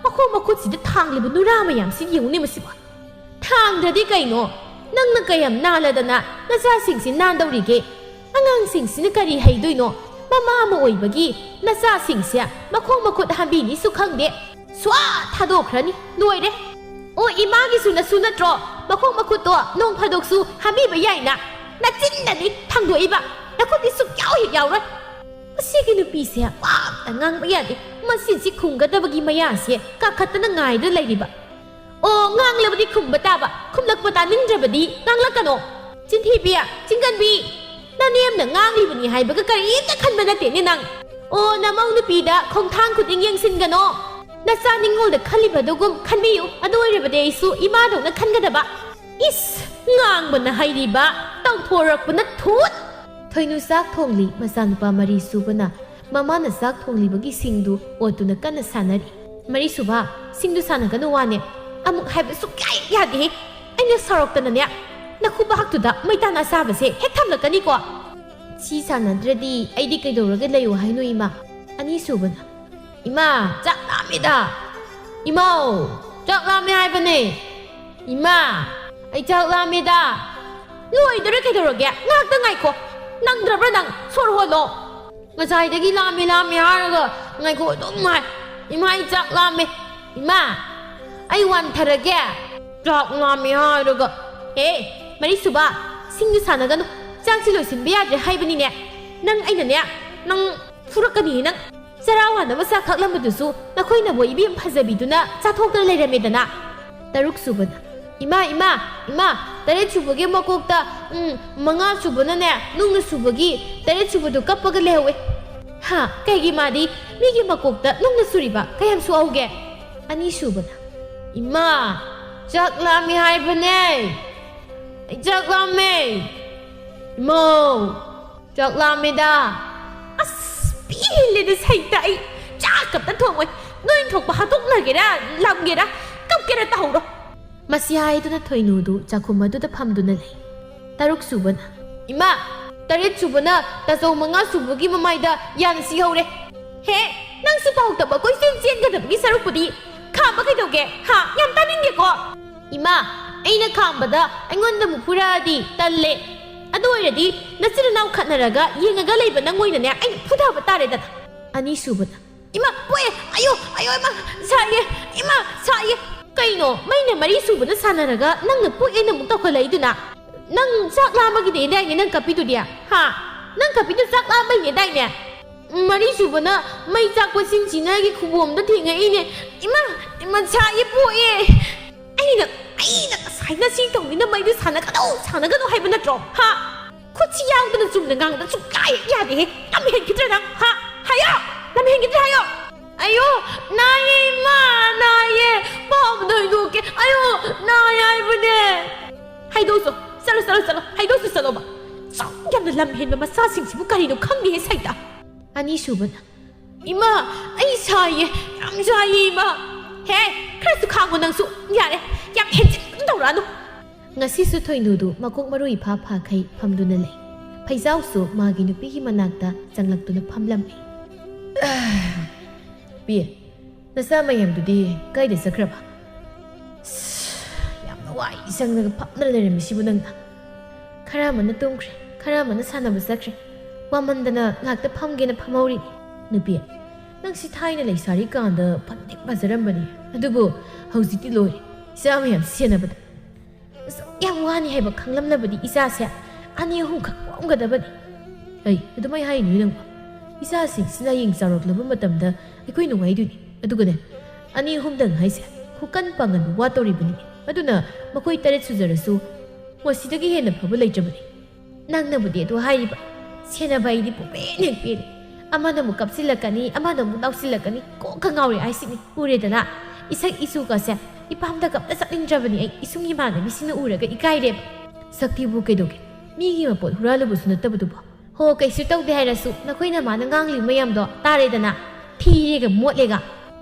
ꯃꯈꯣꯡ ꯃꯈꯨꯠꯁꯤꯗ ꯊꯥꯡꯂꯤꯕ ꯅꯨꯔꯥ ꯃꯌꯥꯝꯁꯤ ꯌꯦꯡꯉꯨꯅꯦ ꯃꯁꯤꯕꯨ꯫" "ꯊꯥꯡꯗ꯭ꯔꯗꯤ ꯀꯩꯅꯣ? ꯅꯪꯅ ꯀꯌꯥꯝ ꯅꯥꯜꯂꯗꯅ ꯅꯆꯥꯁꯤꯡꯁꯤ ꯅꯥꯟꯗꯧꯔꯤꯒꯦ? ꯑꯉꯥꯡꯁꯤꯡꯁꯤꯅ ꯀꯔꯤ ꯍꯩꯗꯣꯏꯅꯣ? ꯃꯃꯥ ꯑꯃ ꯑꯣꯏꯕꯒꯤ ꯅꯆꯥꯁꯤꯡꯁꯦ ꯃꯈꯣꯡ ꯃꯈꯨꯠ ꯍꯥꯝꯕꯤꯅꯤꯁꯨ ꯈꯪꯗꯦ꯫ ꯁ꯭ꯋꯥ ꯊꯥꯗꯣꯛꯈ꯭ꯔꯅꯤ꯫ ꯂꯣꯏꯔꯦ꯫ ꯑꯣ, ꯏꯃꯥꯒꯤꯁꯨ ꯅꯁꯨ ꯅꯠꯇ꯭ꯔꯣ? ꯃꯈꯣꯡ ꯃꯈꯨꯠꯇꯣ ꯅꯣꯡ ꯐꯥꯗꯣꯛꯁꯨ ꯍꯥꯝꯕꯤꯕ ꯌꯥꯏꯅ꯫ ꯅꯆꯤꯟꯗꯅꯤ ꯊꯥꯡꯗꯣꯛꯏꯕ꯫ ꯅꯈꯨꯠꯇꯤ ꯁꯨꯛꯌꯥꯎ ꯍꯦꯛ ꯌꯥꯎꯔꯣꯏ꯫" ꯃꯁꯤꯒꯤ ꯅꯨꯄꯤꯁꯦ ꯋꯥ ꯑꯝꯇ ꯉꯥꯡꯕ ꯌꯥꯗꯦ꯫ ꯃꯁꯤꯁꯤ ꯈꯨꯝꯒꯗꯕꯒꯤ ꯃꯌꯥꯁꯦ ꯀꯥꯈꯠꯇꯅ ꯉꯥꯏꯗꯨꯅ ꯂꯩꯔꯤꯕ꯫ ꯑꯣ, ꯉꯥꯡꯂꯕꯗꯤ ꯈꯨꯝꯕ ꯇꯥꯕ, ꯈꯨꯝꯂꯛꯄ ꯇꯥꯅꯤꯡꯗ꯭ꯔꯕꯗꯤ ꯉꯥꯡꯂꯛꯀꯅꯣ꯫ ꯆꯤꯟꯊꯤꯕꯤ, ꯆꯤꯡꯒꯟꯕꯤ, ꯅꯅꯦꯝꯅ ꯉꯥꯡꯂꯤꯕꯅꯤ ꯍꯥꯏꯕꯒ ꯀꯔꯤꯝꯇ ꯈꯟꯕ ꯅꯠꯇꯦꯅꯦ ꯅꯪ꯫ ꯑꯣ, ꯅꯃꯧ ꯅꯨꯄꯤꯗ ꯈꯣꯡꯊꯥꯡ ꯈꯨꯗꯤꯡ ꯌꯦꯡꯁꯤꯟꯒꯅꯣ꯫ ꯅꯆꯥ ꯅꯤꯡꯉꯣꯜꯗ ꯈꯜꯂꯤꯕꯗꯨꯒꯨꯝ ꯈꯟꯕꯤꯌꯨ, ꯑꯗꯨ ꯑꯣꯏꯔꯕꯗꯤ ꯑꯩꯁꯨ ꯏꯃꯥꯗꯧꯅ ꯈꯟꯒꯗꯕ꯫ ꯏꯁ, ꯉꯥꯡꯕꯅ ꯍꯩꯔꯤꯕ, ꯇꯧꯊꯣꯔꯛꯄꯅ ꯊꯨꯠ! ꯊꯣꯏꯅꯨ ꯆꯥꯛ ꯊꯣꯡꯂꯤ꯫ ꯃꯆꯥꯅꯨꯄꯥ ꯃꯔꯤ ꯁꯨꯕꯅ ꯃꯃꯥꯅ ꯆꯥꯛ ꯊꯣꯡꯂꯤꯕꯒꯤ ꯁꯤꯡꯗꯨ ꯑꯣꯠꯇꯨꯅ ꯀꯟꯅ ꯁꯥꯟꯅꯔꯤ꯫ "ꯃꯔꯤ ꯁꯨꯕ, ꯁꯤꯡꯗꯨ ꯁꯥꯟꯅꯒꯅꯨ ꯋꯥꯅꯦ꯫ ꯑꯃꯨꯛ ꯍꯥꯏꯕ ꯁꯨꯛꯌꯥ ꯍꯦꯛ ꯌꯥꯗꯦꯍꯦ꯫ ꯑꯩꯅ ꯁꯥꯎꯔꯛꯇꯅꯅꯦ, ꯅꯈꯨꯕꯥꯛꯇꯨꯗ ꯃꯩꯇꯥꯟ ꯑꯁꯥꯕꯁꯦ ꯍꯦꯛ ꯊꯝꯂꯛꯀꯅꯤꯀꯣ꯫ ꯁꯤ ꯁꯥꯟꯅꯗ꯭ꯔꯗꯤ ꯑꯩꯗꯤ ꯀꯩꯗꯧꯔꯒ ꯂꯩꯌꯣ ꯍꯥꯏꯅꯣ, ꯏꯃꯥ?" ꯑꯅꯤꯁꯨꯕꯅ, "ꯏꯃꯥ, ꯆꯥꯛ ꯂꯥꯝꯃꯤꯗ꯫ ꯏꯃꯧ, ꯆꯥꯛ ꯂꯥꯝꯃꯦ ꯍꯥꯏꯕꯅꯦ꯫ ꯏꯃꯥ, ꯑꯩ ꯆꯥꯛ ꯂꯥꯝꯃꯤꯗ꯫" ꯂꯣꯏꯗꯣꯔꯦ ꯀꯩꯗꯧꯔꯒꯦ? ꯉꯥꯏꯍꯥꯛꯇ ꯉꯥꯏꯈꯣ꯫ ꯅꯪꯗ꯭ꯔꯕ꯭ꯔꯥ ꯅꯪ? ꯁꯣꯔ ꯍꯣꯜꯂꯣ꯫ ꯉꯁꯥꯏꯗꯒꯤ "ꯂꯥꯝꯃꯦ, ꯂꯥꯝꯃꯦ" ꯍꯥꯏꯔꯒ ꯉꯥꯏꯈꯣ ꯑꯗꯨꯝ ꯍꯥꯏ꯫ "ꯏꯃꯥ, ꯑꯩ ꯆꯥꯛ ꯂꯥꯝꯃꯦ꯫ ꯏꯃꯥ, ꯑꯩ ꯋꯥꯟꯊꯔꯒꯦ꯫ ꯆꯥꯛ ꯂꯥꯝꯃꯦ" ꯍꯥꯏꯔꯒ꯫ ꯍꯦ, ꯃꯔꯤꯁꯨꯕ, ꯁꯤꯡꯗꯨ ꯁꯥꯟꯅꯒꯅꯨ꯫ ꯆꯥꯛꯁꯤ ꯂꯣꯏꯁꯤꯟꯕ ꯌꯥꯗ꯭ꯔꯦ ꯍꯥꯏꯕꯅꯤꯅꯦ꯫ ꯅꯪ, ꯑꯩꯅꯅꯦ, ꯅꯪ ꯐꯨꯔꯛꯀꯅꯤ ꯅꯪ꯫ ꯆꯔꯥ ꯋꯥꯅꯕ ꯆꯥꯛ ꯈꯥꯛꯂꯝꯕꯗꯨꯁꯨ ꯅꯈꯣꯏꯅꯕꯨ ꯏꯕꯦꯝ ꯐꯖꯕꯤꯗꯨꯅ ꯆꯥꯊꯣꯛꯇꯅ ꯂꯩꯔꯝꯃꯦꯗꯅ꯫ ꯇꯔꯨꯛ ꯁꯨꯕꯅ, "ꯏꯃꯥ, ꯏꯃꯥ, ꯏꯃꯥ, ꯇꯔꯦꯠ ꯁꯨꯕꯒꯤ ꯃꯀꯣꯛꯇ, ꯎꯝ, ꯃꯉꯥ ꯁꯨꯕꯅꯅꯦ, ꯅꯨꯡꯅ ꯁꯨꯕꯒꯤ ꯇꯔꯦꯠ ꯁꯨꯕꯗꯨ ꯀꯞꯄꯒ ꯂꯩꯍꯧꯋꯦ꯫" "ꯍꯥ, ꯀꯩꯒꯤ ꯃꯥꯗꯤ ꯃꯤꯒꯤ ꯃꯀꯣꯛꯇ ꯅꯨꯡꯅ ꯁꯨꯔꯤꯕ? ꯀꯌꯥꯝ ꯁꯣꯛꯍꯧꯒꯦ?" ꯑꯅꯤ ꯁꯨꯕꯅ, "ꯏꯃꯥ, ꯆꯥꯛ ꯂꯥꯝꯃꯤ ꯍꯥꯏꯕꯅꯦ꯫ ꯑꯩ ꯆꯥꯛ ꯂꯥꯝꯃꯦ꯫ ꯏꯃꯧ, ꯆꯥꯛ ꯂꯥꯝꯃꯦꯗ꯫" ꯑꯁ, ꯄꯦꯜꯂꯦꯗ ꯁꯩꯇ ꯑꯩ꯫ ꯆꯥꯛ ꯑꯝꯇ ꯊꯣꯡꯉꯣꯏ꯫ ꯅꯣꯏ ꯊꯣꯛꯄ ꯍꯥꯠꯇꯣꯛꯅꯒꯦꯔꯥ, ꯂꯪꯒꯦꯔꯥ, ꯀꯞꯀꯦꯔꯥ ꯇꯧꯍꯧꯔꯣ꯫ ꯃꯁꯤ ꯍꯥꯏꯗꯨꯅ ꯊꯣꯏꯅꯨꯗꯨ ꯆꯥꯛꯈꯨꯝ ꯑꯗꯨꯗ ꯐꯝꯗꯨꯅ ꯂꯩ꯫ ꯇꯔꯨꯛ ꯁꯨꯕꯅ, "ꯏꯃꯥ, ꯇꯔꯦꯠ ꯁꯨꯕꯅ ꯇꯥꯆꯧ ꯃꯉꯥ ꯁꯨꯕꯒꯤ ꯃꯃꯥꯏꯗ ꯌꯥꯅ ꯁꯤꯍꯧꯔꯦ꯫" "ꯍꯦ, ꯅꯪꯁꯨ ꯄꯥꯎ ꯇꯝꯕ ꯀꯣꯏꯆꯦꯟ ꯆꯦꯟꯒꯗꯕꯒꯤ ꯁꯔꯨꯛꯄꯨꯗꯤ ꯈꯥꯝꯕ ꯀꯩꯗꯧꯒꯦ? ꯍꯥ? ꯌꯥꯝ ꯇꯥꯅꯤꯡꯗꯦꯀꯣ꯫" "ꯏꯃꯥ, ꯑꯩꯅ ꯈꯥꯝꯕꯗ ꯑꯩꯉꯣꯟꯗ ꯑꯃꯨꯛ ꯐꯨꯔꯛꯑꯗꯤ ꯇꯜꯂꯦ꯫ ꯑꯗꯨ ꯑꯣꯏꯔꯗꯤ ꯅꯆꯤꯟ ꯅꯅꯥꯎ ꯈꯠꯅꯔꯒ ꯌꯦꯡꯉꯒ ꯂꯩꯕ ꯅꯪ ꯑꯣꯏꯅꯅꯦ ꯑꯩꯅ ꯐꯨꯊꯕ ꯇꯥꯔꯦꯗꯅ꯫" ꯑꯅꯤ ꯁꯨꯕꯅ, "ꯏꯃꯥ, ꯄꯣꯛꯑꯦ! ꯑꯌꯣ, ꯑꯌꯣ, ꯏꯃꯥ! ꯁꯥꯏꯌꯦ! ꯏꯃꯥ, ꯁꯥꯏꯌꯦ!" "ꯀꯩꯅꯣ, ꯃꯩꯅ ꯃꯔꯤ ꯁꯨꯕꯅ ꯁꯥꯟꯅꯔꯒ ꯅꯪꯅ ꯄꯣꯛꯑꯦꯅ ꯑꯃꯨꯛ ꯇꯧꯈꯠꯂꯛꯏꯗꯨꯅ? ꯅꯪ ꯆꯥꯛ ꯂꯥꯝꯕꯒꯤꯅꯦꯗꯥꯏꯅꯦ ꯅꯪ ꯀꯞꯄꯤꯗꯨꯗꯤ? ꯍꯥ? ꯅꯪ ꯀꯞꯄꯤꯗꯨ ꯆꯥꯛ ꯂꯥꯝꯕꯩꯅꯦꯗꯥꯏꯅꯦ?" "ꯃꯔꯤ ꯁꯨꯕꯅ ꯃꯩ ꯆꯥꯛꯄ ꯁꯤꯡꯁꯤꯅ ꯑꯩꯒꯤ ꯈꯨꯕꯣꯝꯗ ꯊꯦꯡꯉꯛꯏꯅꯦ꯫ ꯏꯃꯥ, ꯏꯃꯥ, ꯁꯥꯏꯌꯦ, ꯄꯣꯛꯑꯦ!" ꯑꯩꯅ ꯑꯩꯅ ꯉꯁꯥꯏꯅ ꯁꯤ ꯇꯧꯅꯤꯅ ꯃꯩꯗꯨ ꯁꯥꯟꯅꯒꯅꯨ, ꯁꯥꯟꯅꯒꯅꯨ ꯍꯥꯏꯕ ꯅꯠꯇ꯭ꯔꯣ? ꯍꯥ? ꯈꯨꯠꯁꯤ ꯌꯥꯎꯗꯅ ꯆꯨꯝꯅ ꯉꯥꯡꯕꯗ ꯁꯨꯡꯌꯥ ꯍꯦꯛ ꯌꯥꯗꯦꯍꯦ꯫ ꯂꯝ ꯍꯦꯟꯈꯤꯗ꯭ꯔꯦ ꯅꯪ, ꯍꯥ? ꯍꯥꯏꯌꯣ! ꯂꯝ ꯍꯦꯟꯈꯤꯗ꯭ꯔꯦ ꯍꯥꯏꯌꯣ! ꯑꯌꯣ! ꯅꯥꯏꯌꯦ ꯏꯃꯥ! ꯅꯥꯏꯌꯦ! ꯄꯥꯎꯗ ꯍꯣꯏꯗꯣꯛꯀꯦ! ꯑꯌꯣ! ꯅꯥꯏ ꯍꯥꯏꯕꯅꯦ! ꯍꯥꯏꯗꯣꯛꯎꯆꯣ! ꯆꯠꯂꯣ, ꯆꯠꯂꯣ, ꯆꯠꯂꯣ! ꯍꯥꯏꯗꯣꯛꯎꯆꯣ, ꯆꯠꯂꯣꯕ! ꯁꯨꯛ ꯌꯥꯝꯅ ꯂꯝ ꯍꯦꯟꯕ ꯃꯆꯥꯁꯤꯡꯁꯤꯕꯨ ꯀꯔꯤꯅꯣ ꯈꯪꯗꯦꯍꯦ ꯁꯩꯇ! ꯑꯅꯤꯁꯨꯕꯅ, ꯏꯃꯥ! ꯑꯩ ꯁꯥꯏꯌꯦ! ꯌꯥꯝ ꯁꯥꯏꯌꯦ ꯏꯃꯥ! ꯍꯦ! ꯈꯔꯁꯨ ꯈꯥꯡꯉꯣ ꯅꯪꯁꯨ! ꯌꯥꯔꯦ! ꯌꯥꯝ ꯍꯦꯟꯖꯤꯟꯅ ꯇꯧꯔꯛꯑꯅꯨ! ꯉꯁꯤꯁꯨ ꯊꯣꯏꯅꯨꯗꯨ ꯃꯀꯣꯛ ꯃꯔꯨ ꯏꯐꯥ ꯐꯥꯈꯩ ꯐꯝꯗꯨꯅ ꯂꯩ꯫ ꯐꯩꯖꯥꯎꯁꯨ ꯃꯥꯒꯤ ꯅꯨꯄꯤꯒꯤ ꯃꯅꯥꯛꯇ ꯆꯪꯂꯛꯇꯨꯅ ꯐꯝꯂꯝꯃꯤ꯫ ꯄꯤ, ꯅꯆꯥ ꯃꯌꯥꯝꯗꯨꯗꯤ ꯀꯥꯏꯗ ꯆꯠꯈ꯭ꯔꯕ? ꯌꯥꯝꯅ ꯋꯥꯏ ꯁꯪꯅꯒ ꯐꯝꯗꯅ ꯂꯩꯔꯝꯃꯤꯁꯤꯕꯨ ꯅꯪꯅ? ꯈꯔ ꯑꯃꯅ ꯇꯨꯝꯈ꯭ꯔꯦ, ꯈꯔ ꯑꯃꯅ ꯁꯥꯟꯅꯕ ꯆꯠꯈ꯭ꯔꯦ꯫ ꯋꯥꯃꯟꯗꯅ ꯉꯥꯛꯇ ꯐꯝꯒꯦꯅ ꯐꯝꯍꯧꯔꯤꯅꯤ꯫ ꯅꯨꯄꯤ, ꯅꯪꯁꯤ ꯊꯥꯏꯅ ꯂꯩꯁꯥꯔꯤꯀꯥꯟꯗ ꯐꯗꯤ ꯐꯖꯔꯝꯕꯅꯤ, ꯑꯗꯨꯕꯨ ꯍꯧꯖꯤꯛꯇꯤ ꯂꯣꯏꯔꯦ, ꯏꯆꯥ ꯃꯌꯥꯝ ꯁꯦꯟꯅꯕꯗ꯫ ꯑꯁꯨꯛ ꯌꯥꯝ ꯋꯥꯅꯤ ꯍꯥꯏꯕ ꯈꯪꯂꯝꯂꯕꯗꯤ ꯏꯆꯥꯁꯦ ꯑꯅꯤ ꯑꯍꯨꯝꯈꯛ ꯄꯣꯛꯑꯝꯒꯗꯕꯅꯤ꯫ ꯑꯩ ꯑꯗꯨꯃꯥꯏ ꯍꯥꯏꯅꯨ ꯅꯪꯕꯣ꯫ ꯏꯆꯥꯁꯤꯡꯁꯤꯅ ꯍꯌꯦꯡ ꯆꯥꯎꯔꯛꯂꯕ ꯃꯇꯝꯗ ꯑꯩꯈꯣꯏ ꯅꯨꯡꯉꯥꯏꯗꯣꯏꯅꯤ꯫ ꯑꯗꯨꯒꯅꯦ, ꯑꯅꯤ ꯑꯍꯨꯝꯗꯪ ꯍꯥꯏꯁꯦ ꯈꯨꯀꯟ ꯄꯥꯡꯒꯟ ꯋꯥꯠꯇꯧꯔꯤꯕꯅꯤ꯫ ꯑꯗꯨꯅ ꯃꯈꯣꯏ ꯇꯔꯦꯠ ꯁꯨꯖꯔꯁꯨ ꯃꯁꯤꯗꯒꯤ ꯍꯦꯟꯅ ꯐꯕ ꯂꯩꯇ꯭ꯔꯕꯅꯤ꯫ ꯅꯪꯅꯕꯨꯗꯤ ꯑꯗꯨ ꯍꯥꯏꯔꯤꯕ, ꯁꯦꯟꯅꯕ ꯑꯩꯗꯤ ꯄꯨꯄꯦꯟ ꯍꯦꯛ ꯄꯦꯜꯂꯤ꯫ ꯑꯃꯅ ꯑꯃꯨꯛ ꯀꯞꯁꯤꯜꯂꯛꯀꯅꯤ, ꯑꯃꯅ ꯑꯃꯨꯛ ꯂꯥꯎꯁꯤꯜꯂꯛꯀꯅꯤ, ꯀꯣꯛꯀ ꯉꯥꯎꯔꯦ ꯍꯥꯏꯁꯤꯅꯤ꯫ ꯎꯔꯦꯗꯅ, ꯏꯁꯛ ꯏꯆꯨꯒꯁꯦ ꯏꯄꯥꯝꯗ ꯀꯞꯇ ꯆꯠꯅꯤꯡꯗ꯭ꯔꯕꯅꯤ ꯑꯩ꯫ ꯏꯁꯨꯡ ꯏꯃꯥꯟꯅꯕꯤꯁꯤꯡꯅ ꯎꯔꯒ ꯏꯀꯥꯏꯔꯦꯕ꯫ ꯁꯛꯇꯤꯕꯨ ꯀꯩꯗꯧꯒꯦ? ꯃꯤꯒꯤ ꯃꯄꯣꯠ ꯍꯨꯔꯥꯜꯂꯨꯕꯁꯨ ꯅꯠꯇꯕꯗꯨꯕꯨ꯫ ꯍꯣ, ꯀꯩꯁꯨ ꯇꯧꯗꯦ ꯍꯥꯏꯔꯁꯨ ꯅꯈꯣꯏ ꯅꯃꯥꯅ ꯉꯥꯡꯂꯤꯕ ꯃꯌꯥꯝꯗꯣ ꯇꯥꯔꯦꯗꯅ꯫ ꯊꯤꯔꯦꯒ ꯃꯣꯠꯂꯦꯒ꯫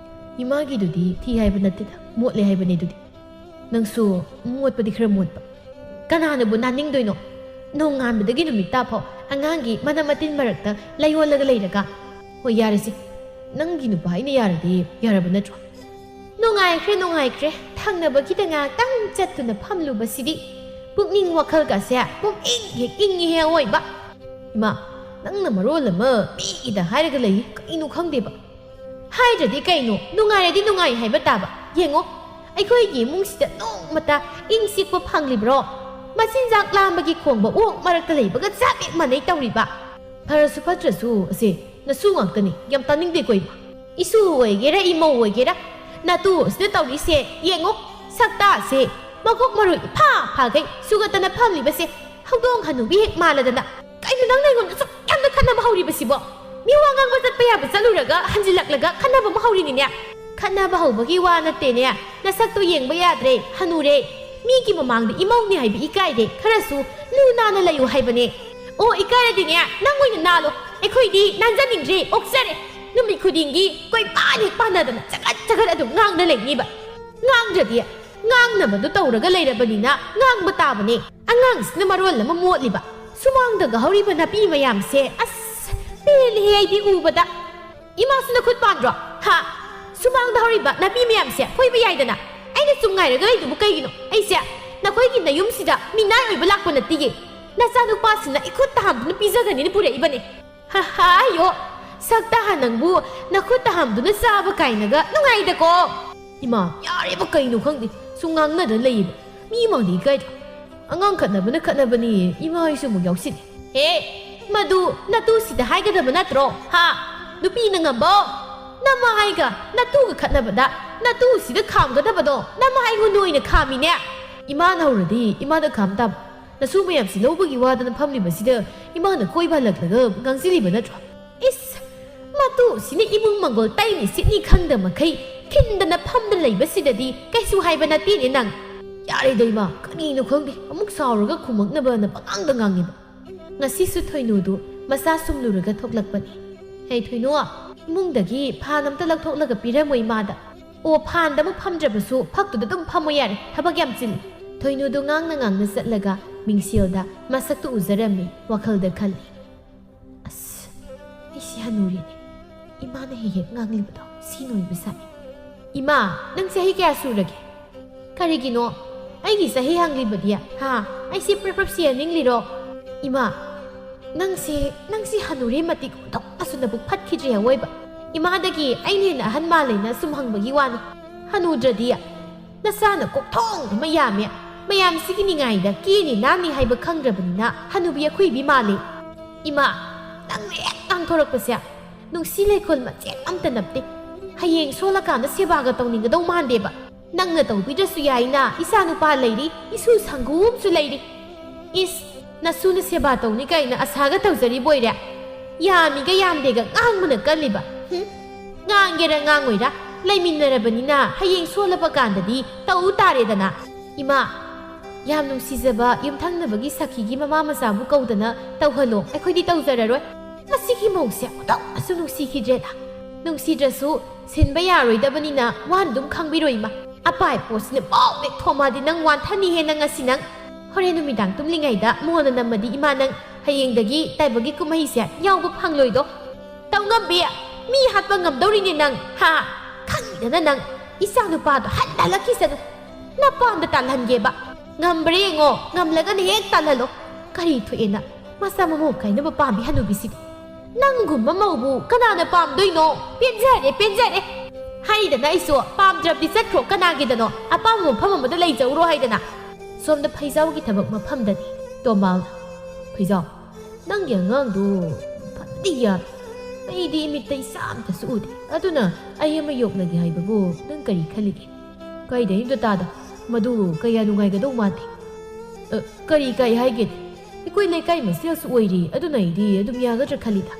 ꯏꯃꯥꯒꯤꯗꯨꯗꯤ ꯊꯤ ꯍꯥꯏꯕ ꯅꯠꯇꯦꯗ, ꯃꯣꯠꯂꯦ ꯍꯥꯏꯕꯅꯦ ꯑꯗꯨꯗꯤ꯫ ꯅꯪꯁꯨ ꯃꯣꯠꯄꯗꯤ ꯈꯔ ꯃꯣꯠꯄ꯫ ꯀꯅꯥꯅꯕꯨ ꯅꯥꯅꯤꯡꯗꯣꯏꯅꯣ? ꯅꯣꯡꯉꯥꯟꯕꯗꯒꯤ ꯅꯨꯃꯤꯠ ꯇꯥꯐꯥꯎ ꯑꯉꯥꯡꯒꯤ ꯃꯅꯝ ꯃꯇꯤꯟ ꯃꯔꯛꯇ ꯂꯩꯌꯣꯜꯂꯒ ꯂꯩꯔꯒ꯫ ꯍꯣꯏ, ꯌꯥꯔꯦꯁꯦ꯫ ꯅꯪꯒꯤ ꯅꯨꯄꯥ ꯑꯩꯅ ꯌꯥꯔꯗꯤ ꯌꯥꯔꯕ ꯅꯠꯇ꯭ꯔꯣ? ꯅꯨꯡꯉꯥꯏꯈ꯭ꯔꯦ, ꯅꯨꯡꯉꯥꯏꯈ꯭ꯔꯦ꯫ ꯊꯪꯅꯕꯒꯤꯗ ꯉꯥꯏꯍꯥꯛꯇꯪ ꯆꯠꯇꯨꯅ ꯐꯝꯂꯨꯕꯁꯤꯗꯤ ꯄꯨꯛꯅꯤꯡ ꯋꯥꯈꯜꯒꯁꯦ ꯄꯨꯡꯏꯪ ꯍꯦꯛ ꯏꯪꯉꯤꯍꯦ ꯑꯋꯣꯏꯕ꯫ ꯏꯃꯥ, ꯅꯪꯅ ꯃꯔꯣꯜ ꯑꯃ ꯃꯤꯒꯤꯗ ꯍꯥꯏꯔꯒ ꯂꯩ, ꯀꯩꯅꯣ ꯈꯪꯗꯦꯕ꯫ ꯍꯥꯏꯗ꯭ꯔꯗꯤ ꯀꯩꯅꯣ, ꯅꯨꯡꯉꯥꯏꯔꯗꯤ ꯅꯨꯡꯉꯥꯏ ꯍꯥꯏꯕ ꯇꯥꯕ꯫ ꯌꯦꯡꯉꯣ, ꯑꯩꯈꯣꯏꯒꯤ ꯏꯃꯨꯡꯁꯤꯗ ꯅꯣꯡꯃꯇ ꯏꯪ ꯆꯤꯛꯄ ꯐꯪꯂꯤꯕ꯭ꯔꯣ? ꯃꯆꯤꯟꯖꯥꯛ ꯂꯥꯝꯕꯒꯤ ꯈꯣꯡꯕ ꯑꯣꯛ ꯃꯔꯛꯇ ꯂꯩꯕꯒ ꯆꯞ ꯍꯦꯛ ꯃꯥꯟꯅꯩ ꯇꯧꯔꯤꯕ꯫ ꯐꯔꯁꯨ ꯐꯠꯇ꯭ꯔꯁꯨ ꯑꯁꯦ ꯅꯁꯨ ꯉꯥꯛꯇꯅꯤ, ꯌꯥꯝ ꯇꯥꯅꯤꯡꯗꯦꯀꯣ ꯏꯃꯥ꯫ ꯏꯁꯨ ꯑꯣꯏꯒꯦꯔꯥ ꯏꯃꯧ ꯑꯣꯏꯒꯦꯔꯥ, ꯅꯇꯨ ꯑꯁꯤꯗ ꯇꯧꯔꯤꯁꯦ ꯌꯦꯡꯉꯣ꯫ ꯁꯛꯇꯥꯁꯦ ꯃꯈꯣꯛ ꯃꯔꯨ ꯏꯐꯥ ꯐꯥꯈꯩ ꯁꯨꯒꯠꯇꯅ ꯐꯝꯂꯤꯕꯁꯦ ꯍꯧꯗꯣꯡ ꯍꯅꯨꯕꯤ ꯍꯦꯛ ꯃꯥꯜꯂꯗꯅ꯫ ꯀꯩꯅꯣ ꯅꯪꯅ ꯑꯩꯉꯣꯟꯗ ꯑꯁꯨꯛ ꯌꯥꯝꯅ ꯈꯠꯅꯕ ꯍꯧꯔꯤꯕꯁꯤꯕꯣ? ꯃꯤ ꯋꯥ ꯉꯥꯡꯕ ꯆꯠꯄ ꯌꯥꯕ ꯆꯠꯂꯨꯔꯒ ꯍꯟꯖꯤꯜꯂꯛꯂꯒ ꯈꯠꯅꯕ ꯑꯃ ꯍꯧꯔꯤꯅꯤꯅꯦ꯫ ꯈꯠꯅꯕ ꯍꯧꯕꯒꯤ ꯋꯥ ꯅꯠꯇꯦꯅꯦ, ꯅꯁꯛꯇꯣ ꯌꯦꯡꯕ ꯌꯥꯗ꯭ꯔꯦ, ꯍꯅꯨꯔꯦ꯫ ꯃꯤꯒꯤ ꯃꯃꯥꯡꯗ ꯏꯃꯧꯅꯦ ꯍꯥꯏꯕ ꯏꯀꯥꯏꯔꯦ, ꯈꯔꯁꯨ ꯂꯨ ꯅꯥꯟꯅ ꯂꯩꯌꯨ ꯍꯥꯏꯕꯅꯦ꯫ ꯑꯣ, ꯏꯀꯥꯏꯔꯗꯤꯅꯦ ꯅꯪ ꯑꯣꯏꯅ ꯅꯥꯜꯂꯣ, ꯑꯩꯈꯣꯏꯗꯤ ꯅꯥꯟꯖꯅꯤꯡꯗ꯭ꯔꯦ, ꯑꯣꯛꯆꯔꯦ꯫ ꯅꯨꯃꯤꯠ ꯈꯨꯗꯤꯡꯒꯤ ꯀꯣꯏꯄꯥꯟ ꯍꯦꯛ ꯄꯥꯟꯅꯗꯅ ꯆꯒꯠ ꯆꯒꯠ ꯑꯗꯨꯝ ꯉꯥꯡꯅ ꯂꯩꯅꯤꯕ꯫ ꯉꯥꯡꯗ꯭ꯔꯗꯤ? ꯉꯥꯡꯅꯕꯗꯨ ꯇꯧꯔꯒ ꯂꯩꯔꯕꯅꯤꯅ ꯉꯥꯡꯕ ꯇꯥꯕꯅꯦ꯫ ꯑꯉꯥꯡꯁꯤꯅ ꯃꯔꯣꯜ ꯑꯃ ꯃꯣꯠꯂꯤꯕ, ꯁꯨꯃꯥꯡꯗꯒ ꯍꯧꯔꯤꯕ ꯅꯥꯄꯤ ꯃꯌꯥꯝꯁꯦ ꯑꯁ ꯄꯦꯜꯂꯦꯍꯦ ꯑꯩꯗꯤ ꯎꯕꯗ꯫ ꯏꯃꯥꯁꯨ ꯅꯈꯨꯠ ꯄꯥꯟꯗ꯭ꯔꯣ? ꯍꯥ? ꯁꯨꯃꯥꯡꯗ ꯍꯧꯔꯤꯕ ꯅꯥꯄꯤ ꯃꯌꯥꯝꯁꯦ ꯐꯣꯏꯕ ꯌꯥꯏꯗꯅ꯫ ꯑꯩꯅ ꯁꯨꯝ ꯉꯥꯏꯔꯒ ꯂꯩꯗꯨꯕꯨ ꯀꯩꯒꯤꯅꯣ? ꯑꯩꯁꯦ ꯅꯈꯣꯏꯒꯤ ꯅꯌꯨꯝꯁꯤꯗ ꯃꯤꯅꯥꯏ ꯑꯣꯏꯕ ꯂꯥꯛꯄ ꯅꯠꯇꯤꯌꯦ꯫ ꯅꯆꯥꯅꯨꯄꯥꯁꯤꯅ ꯏꯈꯨꯠ ꯇꯍꯥꯝꯗꯨꯅ ꯄꯤꯖꯒꯅꯤꯅ ꯄꯨꯔꯛꯏꯕꯅꯦ꯫ ꯍꯥ ꯍꯥ, ꯑꯌꯣ, ꯁꯛꯇꯥ ꯅꯪꯕꯨ ꯅꯈꯨꯠ ꯇꯍꯥꯝꯗꯨꯅ ꯆꯥꯕ ꯀꯥꯏꯅꯒ ꯅꯨꯡꯉꯥꯏꯗꯀꯣ꯫ ꯏꯃꯥ, ꯌꯥꯔꯦꯕ, ꯀꯩꯅꯣ ꯈꯪꯗꯦ, ꯁꯨꯝ ꯉꯥꯡꯅꯗꯅ ꯂꯩꯌꯦꯕ꯫ ꯃꯤ ꯃꯥꯡꯗ ꯏꯀꯥꯏꯗ꯭ꯔꯣ? ꯑꯉꯥꯡ ꯈꯠꯅꯕꯅ ꯈꯠꯅꯕꯅꯤ, ꯏꯃꯥ ꯍꯣꯏꯁꯨ ꯑꯃꯨꯛ ꯌꯥꯎꯁꯤꯜꯂꯤ꯫ ꯍꯦ, ꯃꯗꯨ ꯅꯇꯨꯁꯤꯗ ꯍꯥꯏꯒꯗꯕ ꯅꯠꯇ꯭ꯔꯣ? ꯍꯥ? ꯅꯨꯄꯤꯅ ꯉꯝꯕꯣ? ꯅꯃꯥꯏꯒ ꯅꯇꯨꯒ ꯈꯠꯅꯕꯗ ꯅꯇꯨꯁꯤꯗ ꯈꯥꯝꯒꯗꯕꯗꯣ ꯅꯃꯥꯏꯉꯣꯟꯗ ꯑꯣꯏꯅ ꯈꯥꯝꯃꯤꯅꯦ꯫ ꯏꯃꯥꯅ ꯍꯧꯔꯗꯤ ꯏꯃꯥꯗ ꯈꯥꯝ ꯇꯥꯕ꯫ ꯅꯁꯨ ꯃꯌꯥꯝꯁꯤ ꯂꯧꯕꯒꯤ ꯋꯥꯗꯅ ꯐꯝꯂꯤꯕꯁꯤꯗ ꯏꯃꯥꯅ ꯀꯣꯏꯕ ꯍꯜꯂꯛꯂꯒ ꯉꯥꯡꯁꯤꯜꯂꯤꯕ ꯅꯠꯇ꯭ꯔꯣ? ꯏꯁ! ꯃꯇꯨꯁꯤꯅ ꯏꯃꯨꯡ ꯃꯪꯒꯣꯜ ꯇꯩꯅꯤ ꯁꯤꯠꯅꯤ ꯈꯪꯗ ꯃꯈꯩ ꯈꯤꯟꯗꯅ ꯐꯝꯗ ꯂꯩꯕꯁꯤꯗꯗꯤ ꯀꯩꯁꯨ ꯍꯥꯏꯕ ꯅꯠꯇꯦꯅꯦ ꯅꯪ꯫ ꯌꯥꯔꯦꯗ ꯏꯃꯥ, ꯀꯔꯤꯅꯣ ꯈꯪꯗꯦ, ꯑꯃꯨꯛ ꯁꯥꯎꯔꯒ ꯈꯨꯃꯛꯅꯕꯅ ꯄꯉꯥꯡꯗ ꯉꯥꯡꯉꯤꯕ꯫ ꯉꯁꯤꯁꯨ ꯊꯣꯏꯅꯨꯗꯨ ꯃꯆꯥ ꯁꯨꯝꯂꯨꯔꯒ ꯊꯣꯛꯂꯛꯄꯅꯤ꯫ "ꯍꯦ ꯊꯣꯏꯅꯨ, ꯏꯃꯨꯡꯗꯒꯤ ꯐꯥꯟ ꯑꯝꯇ ꯂꯧꯊꯣꯛꯂꯒ ꯄꯤꯔꯝꯃꯣ ꯏꯃꯥꯗ꯫" "ꯑꯣ, ꯐꯥꯟꯗ ꯑꯃꯨꯛ ꯐꯝꯗ꯭ꯔꯕꯁꯨ ꯐꯛꯇꯨꯗ ꯑꯗꯨꯝ ꯐꯝꯃꯣ ꯌꯥꯔꯦ, ꯊꯕꯛ ꯌꯥꯝ ꯆꯤꯜꯂꯤ꯫" ꯊꯣꯏꯅꯨꯗꯨ ꯉꯥꯡꯅ ꯉꯥꯡꯅ ꯆꯠꯂꯒ ꯃꯤꯡꯁꯦꯜꯗ ꯃꯁꯛꯇꯨ ꯎꯖꯔꯝꯃꯤ, ꯋꯥꯈꯜꯗ ꯈꯜꯂꯤ꯫ "ꯑꯁ, ꯑꯩꯁꯤ ꯍꯅꯨꯔꯦꯅꯦ꯫ ꯏꯃꯥꯅ ꯍꯦꯛ ꯍꯦꯛ ꯉꯥꯡꯂꯤꯕꯗꯣ ꯁꯤ ꯅꯣꯏꯕ ꯁꯥꯏ꯫" "ꯏꯃꯥ, ꯅꯪ ꯆꯍꯤ ꯀꯌꯥ ꯁꯨꯔꯒꯦ?" "ꯀꯔꯤꯒꯤꯅꯣ ꯑꯩꯒꯤ ꯆꯍꯤ ꯍꯪꯂꯤꯕꯗꯤ? ꯍꯥ? ꯑꯩꯁꯤ ꯄ꯭ꯔꯞ ꯄ꯭ꯔꯞ ꯁꯤꯍꯟꯅꯤꯡꯂꯤꯔꯣ?" "ꯏꯃꯥ, ꯅꯪꯁꯦ, ꯅꯪꯁꯤ ꯍꯅꯨꯔꯦ ꯃꯇꯤꯛ ꯑꯣꯟꯊꯣꯛꯅꯁꯨ ꯅꯕꯨꯛ ꯐꯠꯈꯤꯗ꯭ꯔꯦ ꯑꯋꯣꯏꯕ꯫ ꯏꯃꯥꯗꯒꯤ ꯑꯩꯅ ꯍꯦꯟꯅ ꯑꯍꯟ ꯃꯥꯜꯂꯦꯅ ꯁꯨꯝ ꯍꯪꯕꯒꯤ ꯋꯥꯅꯤ꯫ ꯍꯅꯨꯗ꯭ꯔꯗꯤ? ꯅꯆꯥꯅ ꯀꯣꯛꯊꯣꯡ ꯑꯃ ꯌꯥꯝꯃꯦ꯫ ꯃꯌꯥꯝꯁꯤꯒꯤ ꯅꯤꯡꯉꯥꯏꯗ ꯀꯦꯅꯤ ꯂꯥꯟꯅꯤ ꯍꯥꯏꯕ ꯈꯪꯗ꯭ꯔꯕꯅꯤꯅ ꯍꯅꯨꯕꯤ ꯑꯈꯨꯏꯕꯤ ꯃꯥꯜꯂꯦ꯫" "ꯏꯃꯥ, ꯅꯪꯅ ꯍꯦꯛ ꯉꯥꯡꯊꯣꯔꯛꯄꯁꯦ ꯅꯨꯡꯁꯤ ꯂꯩꯈꯣꯜ ꯃꯆꯦꯠ ꯑꯝꯇ ꯅꯞꯇꯦ꯫ ꯍꯌꯦꯡ ꯁꯣꯜꯂꯀꯥꯟꯗ ꯁꯦꯕꯥꯒ ꯇꯧꯅꯤꯡꯒꯗꯧ ꯃꯥꯟꯗꯦꯕ꯫ ꯅꯪꯅ ꯇꯧꯕꯤꯗ꯭ꯔꯁꯨ ꯌꯥꯏꯅ, ꯏꯆꯥ ꯅꯨꯄꯥ ꯂꯩꯔꯤ, ꯏꯁꯨ ꯁꯪꯒꯨ ꯑꯃꯁꯨ ꯂꯩꯔꯤ꯫ ꯏꯁ, ꯅꯁꯨꯅ ꯁꯦꯕꯥ ꯇꯧꯅꯤ ꯀꯥꯏꯅ ꯑꯁꯥꯒ ꯇꯧꯖꯔꯤꯕ ꯑꯣꯏꯔꯦ? ꯌꯥꯝꯃꯤꯒ ꯌꯥꯝꯗꯦꯒ ꯉꯥꯡꯕꯅ ꯀꯜꯂꯤꯕ꯫ ꯍꯨꯝ? ꯉꯥꯡꯒꯦꯔꯥ ꯉꯥꯡꯉꯣꯏꯔꯥ, ꯂꯩꯃꯤꯟꯅꯔꯕꯅꯤꯅ ꯍꯌꯦꯡ ꯁꯣꯜꯂꯕ ꯀꯥꯟꯗꯗꯤ ꯇꯧ ꯇꯥꯔꯦꯗꯅ꯫ ꯏꯃꯥ, ꯌꯥꯝ ꯅꯨꯡꯁꯤꯖꯕ ꯌꯨꯝꯊꯪꯅꯕꯒꯤ ꯁꯈꯤꯒꯤ ꯃꯃꯥ ꯃꯆꯥꯕꯨ ꯀꯧꯗꯅ ꯇꯧꯍꯜꯂꯣ, ꯑꯩꯈꯣꯏꯗꯤ ꯇꯧꯖꯔꯔꯣꯏ꯫ ꯃꯁꯤꯒꯤ ꯃꯧꯁꯦ ꯑꯃꯨꯛꯇꯪꯁꯨ ꯅꯨꯡꯁꯤꯈꯤꯗ꯭ꯔꯦꯗ꯫ ꯅꯨꯡꯁꯤꯗ꯭ꯔꯁꯨ ꯁꯤꯟꯕ ꯌꯥꯔꯣꯏꯗꯕꯅꯤꯅ ꯋꯥꯅ ꯑꯗꯨꯝ ꯈꯪꯕꯤꯔꯣ ꯏꯃꯥ꯫ ꯑꯄꯥꯏ ꯄꯣꯠꯁꯤꯅ ꯄꯥꯎ ꯍꯦꯛ ꯊꯣꯝꯃꯛꯑꯗꯤ ꯅꯪ ꯋꯥꯟꯊꯅꯤꯍꯦ ꯅꯪ ꯉꯁꯤ ꯅꯪ꯫ ꯍꯣꯔꯦꯟ ꯅꯨꯃꯤꯗꯥꯡ ꯇꯨꯝꯂꯤꯉꯩꯗ ꯃꯣꯟꯅ ꯅꯝꯃꯗꯤ ꯏꯃꯥ ꯅꯪ ꯍꯌꯦꯡꯗꯒꯤ ꯇꯥꯏꯕꯪꯒꯤ ꯀꯨꯝꯍꯩꯁꯦ ꯌꯥꯎꯕ ꯐꯪꯂꯣꯏꯗꯣ꯫ ꯇꯧꯉꯝꯕꯤ, ꯃꯤ ꯍꯥꯠꯄ ꯉꯝꯗꯧꯔꯤꯅꯦ ꯅꯪ, ꯍꯥ? ꯈꯪꯉꯤꯗꯅ ꯅꯪ, ꯏꯆꯥ ꯅꯨꯄꯥꯗꯣ ꯍꯟꯊ ꯍꯜꯂꯛꯈꯤꯁꯅꯨ꯫ ꯅꯄꯥꯝꯗ ꯇꯥꯜꯍꯟꯒꯦꯕ꯫ ꯉꯝꯕ꯭ꯔꯥ ꯌꯦꯡꯉꯣ, ꯉꯝꯂꯒꯅ ꯍꯦꯛ ꯇꯥꯜꯍꯜꯂꯣ꯫ ꯀꯔꯤ ꯊꯣꯛꯑꯦꯅ ꯃꯆꯥ ꯃꯃꯧ ꯀꯥꯏꯅꯕ ꯄꯥꯝꯃꯤ ꯍꯅꯨꯕꯤꯁꯤꯗꯤ꯫ ꯅꯪꯒꯨꯝꯕ ꯃꯧꯕꯨ ꯀꯅꯥꯅ ꯄꯥꯝꯗꯣꯏꯅꯣ? ꯄꯦꯟꯖꯔꯦ, ꯄꯦꯟꯖꯔꯦ꯫ ꯍꯥꯏꯗꯅ ꯑꯩꯁꯨ ꯄꯥꯝꯗ꯭ꯔꯕꯗꯤ ꯆꯠꯈ꯭ꯔꯣ, ꯀꯅꯥꯒꯤꯗꯅꯣ? ꯑꯄꯥꯝꯕ ꯃꯐꯝ ꯑꯃꯗ ꯂꯩꯖꯧꯔꯣ ꯍꯥꯏꯗꯅ꯫ ꯁꯣꯝꯗ ꯐꯩꯖꯥꯎꯒꯤ ꯊꯕꯛ ꯃꯐꯝꯗꯅꯤ꯫ ꯇꯣꯃꯥꯜ, ꯐꯩꯖꯥꯎ, ꯅꯪꯒꯤ ꯑꯉꯥꯡꯗꯨ ꯐꯅꯗꯤ ꯌꯥꯝꯃꯤ꯫ ꯑꯩꯗꯤ ꯏꯃꯤꯠꯇ ꯏꯆꯥ ꯑꯝꯇꯁꯨ ꯎꯗꯦ꯫ ꯑꯗꯨꯅ ꯑꯩ ꯑꯃ ꯌꯣꯛꯂꯒꯦ ꯍꯥꯏꯕꯕꯨ ꯅꯪ ꯀꯔꯤ ꯈꯜꯂꯤꯒꯦ? ꯀꯥꯏꯗꯩꯅꯣꯗ ꯇꯥꯗ, ꯃꯗꯨ ꯀꯌꯥ ꯅꯨꯡꯉꯥꯏꯒꯗꯧ ꯃꯥꯟꯗꯦ꯫ ꯑ, ꯀꯔꯤ ꯀꯥꯏ ꯍꯥꯏꯒꯦ? ꯑꯩꯈꯣꯏ ꯂꯩꯀꯥꯏ ꯃꯁꯦꯜꯁꯨ ꯑꯣꯏꯔꯤ, ꯑꯗꯨꯅ ꯑꯩꯗꯤ ꯑꯗꯨꯝ ꯌꯥꯒꯗ꯭ꯔꯥ ꯈꯜꯂꯤꯗ꯫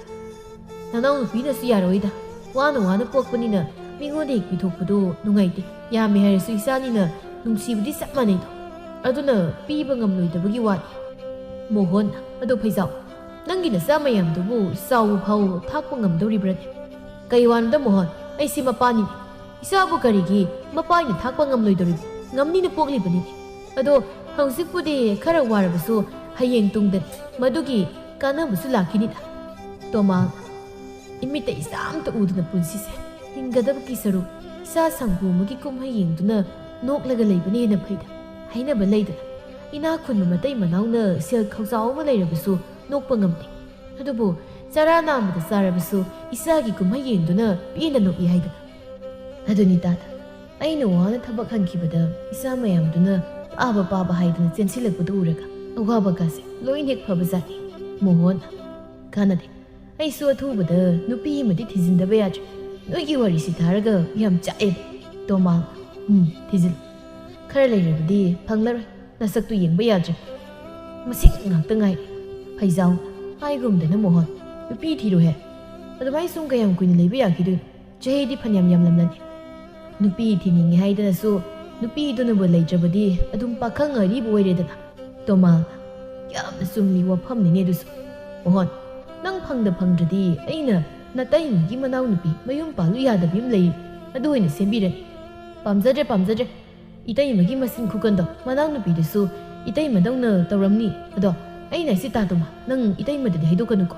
ꯅꯅꯥꯎ ꯅꯨꯄꯤꯅꯁꯨ ꯌꯥꯔꯣꯏꯗ꯫ ꯋꯥꯅ ꯋꯥꯅ ꯄꯣꯛꯄꯅꯤꯅ ꯃꯤꯉꯣꯟꯗ ꯍꯦꯛ ꯄꯤꯊꯣꯛꯄꯗꯨ ꯅꯨꯡꯉꯥꯏꯇꯦ꯫ ꯌꯥꯝꯃꯦ ꯍꯥꯏꯔꯁꯨ ꯏꯆꯥꯅꯤꯅ ꯅꯨꯡꯁꯤꯕꯗꯤ ꯆꯞ ꯃꯥꯟꯅꯩꯗꯣ꯫ ꯑꯗꯨꯅ ꯄꯤꯕ ꯉꯝꯂꯣꯏꯗꯕꯒꯤ ꯋꯥꯅꯤ꯫ ꯃꯣꯍꯣꯟ, ꯑꯗꯣ ꯐꯩꯖꯥꯎ, ꯅꯪꯒꯤ ꯅꯆꯥ ꯃꯌꯥꯝꯗꯨꯕꯨ ꯆꯥꯎꯕ ꯐꯥꯎ ꯊꯥꯛꯄ ꯉꯝꯗꯧꯔꯤꯕ꯭ꯔꯅꯦ? ꯀꯩ ꯋꯥꯅꯣꯗ ꯃꯣꯍꯣꯟ, ꯑꯩꯁꯤ ꯃꯄꯥꯅꯤꯅꯦ꯫ ꯏꯆꯥꯕꯨ ꯀꯔꯤꯒꯤ ꯃꯄꯥ ꯑꯩꯅ ꯊꯥꯛꯄ ꯉꯝꯂꯣꯏꯗꯧꯔꯤꯕ? ꯉꯝꯅꯤꯅ ꯄꯣꯛꯂꯤꯕꯅꯤꯅꯦ꯫ ꯑꯗꯣ ꯍꯧꯖꯤꯛꯄꯨꯗꯤ ꯈꯔ ꯋꯥꯔꯕꯁꯨ ꯍꯌꯦꯡ ꯇꯨꯡꯗ ꯃꯗꯨꯒꯤ ꯀꯥꯟꯅꯕꯁꯨ ꯂꯥꯛꯈꯤꯅꯤꯗ꯫ ꯇꯣꯃꯥꯜ, ꯏꯃꯤꯠꯇ ꯏꯆꯥ ꯑꯝꯇ ꯎꯗꯅ ꯄꯨꯟꯁꯤꯁꯦ ꯍꯤꯡꯒꯗꯕꯒꯤ ꯁꯔꯨꯛ ꯏꯆꯥ ꯁꯪꯒꯣꯝ ꯑꯃꯒꯤ ꯀꯨꯝꯍꯩ ꯌꯦꯡꯗꯨꯅ ꯅꯣꯛꯂꯒ ꯂꯩꯕꯅ ꯍꯦꯟꯅ ꯐꯩꯗ꯫ ꯍꯥꯏꯅꯕ ꯂꯩꯗꯅ, ꯏꯅꯥꯛ ꯈꯨꯟꯕ ꯃꯇꯩ ꯃꯅꯥꯎꯅ ꯁꯦꯜ ꯈꯧꯖꯥꯎ ꯑꯃ ꯂꯩꯔꯕꯁꯨ ꯅꯣꯛꯄ ꯉꯝꯗꯦ꯫ ꯑꯗꯨꯕꯨ ꯆꯔꯥ ꯅꯥꯝꯃꯗ ꯆꯥꯔꯕꯁꯨ ꯏꯆꯥꯒꯤ ꯀꯨꯝꯍꯩ ꯌꯦꯡꯗꯨꯅ ꯄꯦꯟꯅ ꯅꯣꯛꯏ ꯍꯥꯏꯗꯅ꯫ ꯑꯗꯨꯅꯤ ꯇꯥꯗ, ꯑꯩꯅ ꯋꯥꯅ ꯊꯕꯛ ꯍꯟꯈꯤꯕꯗ ꯏꯆꯥ ꯃꯌꯥꯝꯗꯨꯅ ꯄꯥꯕ ꯄꯥꯕ ꯍꯥꯏꯗꯨꯅ ꯆꯦꯟꯁꯤꯜꯂꯛꯄꯗꯨ ꯎꯔꯒ ꯑꯋꯥꯕ ꯀꯥꯁꯦ ꯂꯣꯏꯅ ꯍꯦꯛ ꯐꯕꯖꯥꯠꯅꯤ꯫ ꯃꯣꯍꯣꯟ, ꯀꯥꯟꯅꯗꯦ꯫ ꯑꯩꯁꯨ ꯑꯊꯨꯕꯗ ꯅꯨꯄꯤ ꯑꯃꯗꯤ ꯊꯤꯖꯤꯟꯗꯕ ꯌꯥꯗ꯭ꯔꯦ꯫ ꯅꯣꯏꯒꯤ ꯋꯥꯔꯤꯁꯤ ꯇꯥꯔꯒ ꯌꯥꯝ ꯆꯥꯛꯑꯦꯕ꯫ ꯇꯣꯃꯥꯜ, ꯎꯝ, ꯊꯤꯖꯤꯜꯂꯨ꯫ ꯈꯔ ꯂꯩꯔꯕꯗꯤ ꯐꯪꯂꯔꯣꯏ꯫ ꯅꯁꯛꯇꯨ ꯌꯦꯡꯕ ꯌꯥꯗ꯭ꯔꯦ꯫ ꯃꯁꯤꯡ ꯉꯥꯛꯇ ꯉꯥꯏꯔꯦ꯫ ꯐꯩꯖꯥꯎ, ꯍꯥꯏꯒꯨꯝꯗꯅ ꯃꯣꯍꯣꯟ, ꯅꯨꯄꯤ ꯊꯤꯔꯨꯍꯦ꯫ ꯑꯗꯨꯃꯥꯏꯅ ꯁꯨꯝ ꯀꯌꯥꯝ ꯀꯨꯏꯅ ꯂꯩꯕ ꯌꯥꯈꯤꯗꯣꯏꯅꯣ? ꯆꯍꯤꯗꯤ ꯐꯅꯌꯥꯝ ꯌꯥꯝꯂꯝꯂꯅꯤ꯫ ꯅꯨꯄꯤ ꯊꯤꯅꯤꯡꯉꯤ ꯍꯥꯏꯗꯅꯁꯨ ꯅꯨꯄꯤꯗꯨꯅꯕꯨ ꯂꯩꯇ꯭ꯔꯕꯗꯤ ꯑꯗꯨꯝ ꯄꯥꯈꯪ ꯑꯔꯤꯕ ꯑꯣꯏꯔꯦꯗꯅ꯫ ꯇꯣꯃꯥ, ꯌꯥꯝꯅ ꯆꯨꯝꯃꯤ ꯋꯥꯐꯝꯅꯤꯅꯦ ꯑꯗꯨꯁꯨ꯫ ꯃꯣꯍꯣꯟ, ꯅꯪ ꯐꯪꯗ ꯐꯪꯗ꯭ꯔꯗꯤ ꯑꯩꯅ ꯅꯇꯩꯃꯒꯤ ꯃꯅꯥꯎꯅꯨꯄꯤ ꯃꯌꯨꯝ ꯄꯥꯜꯂꯨ ꯌꯥꯗꯕꯤ ꯑꯃ ꯂꯩ, ꯑꯗꯨ ꯑꯣꯏꯅ ꯁꯦꯝꯕꯤꯔꯅꯤ꯫ ꯄꯥꯝꯖꯗ꯭ꯔꯦ, ꯄꯥꯝꯖꯗ꯭ꯔꯦ꯫ ꯏꯇꯩꯃꯒꯤ ꯃꯆꯤꯟ ꯈꯨꯀꯟꯗꯣ ꯃꯅꯥꯎꯅꯨꯄꯤꯗꯨꯁꯨ ꯏꯇꯩꯃꯗꯧꯅ ꯇꯧꯔꯝꯅꯤ꯫ ꯑꯗꯣ ꯑꯩꯅ ꯍꯥꯏꯁꯤ ꯇꯥ ꯇꯣꯃꯥ, ꯅꯪ ꯏꯇꯩꯃꯗꯗꯤ ꯍꯥꯏꯗꯣꯛꯀꯅꯨꯀꯣ꯫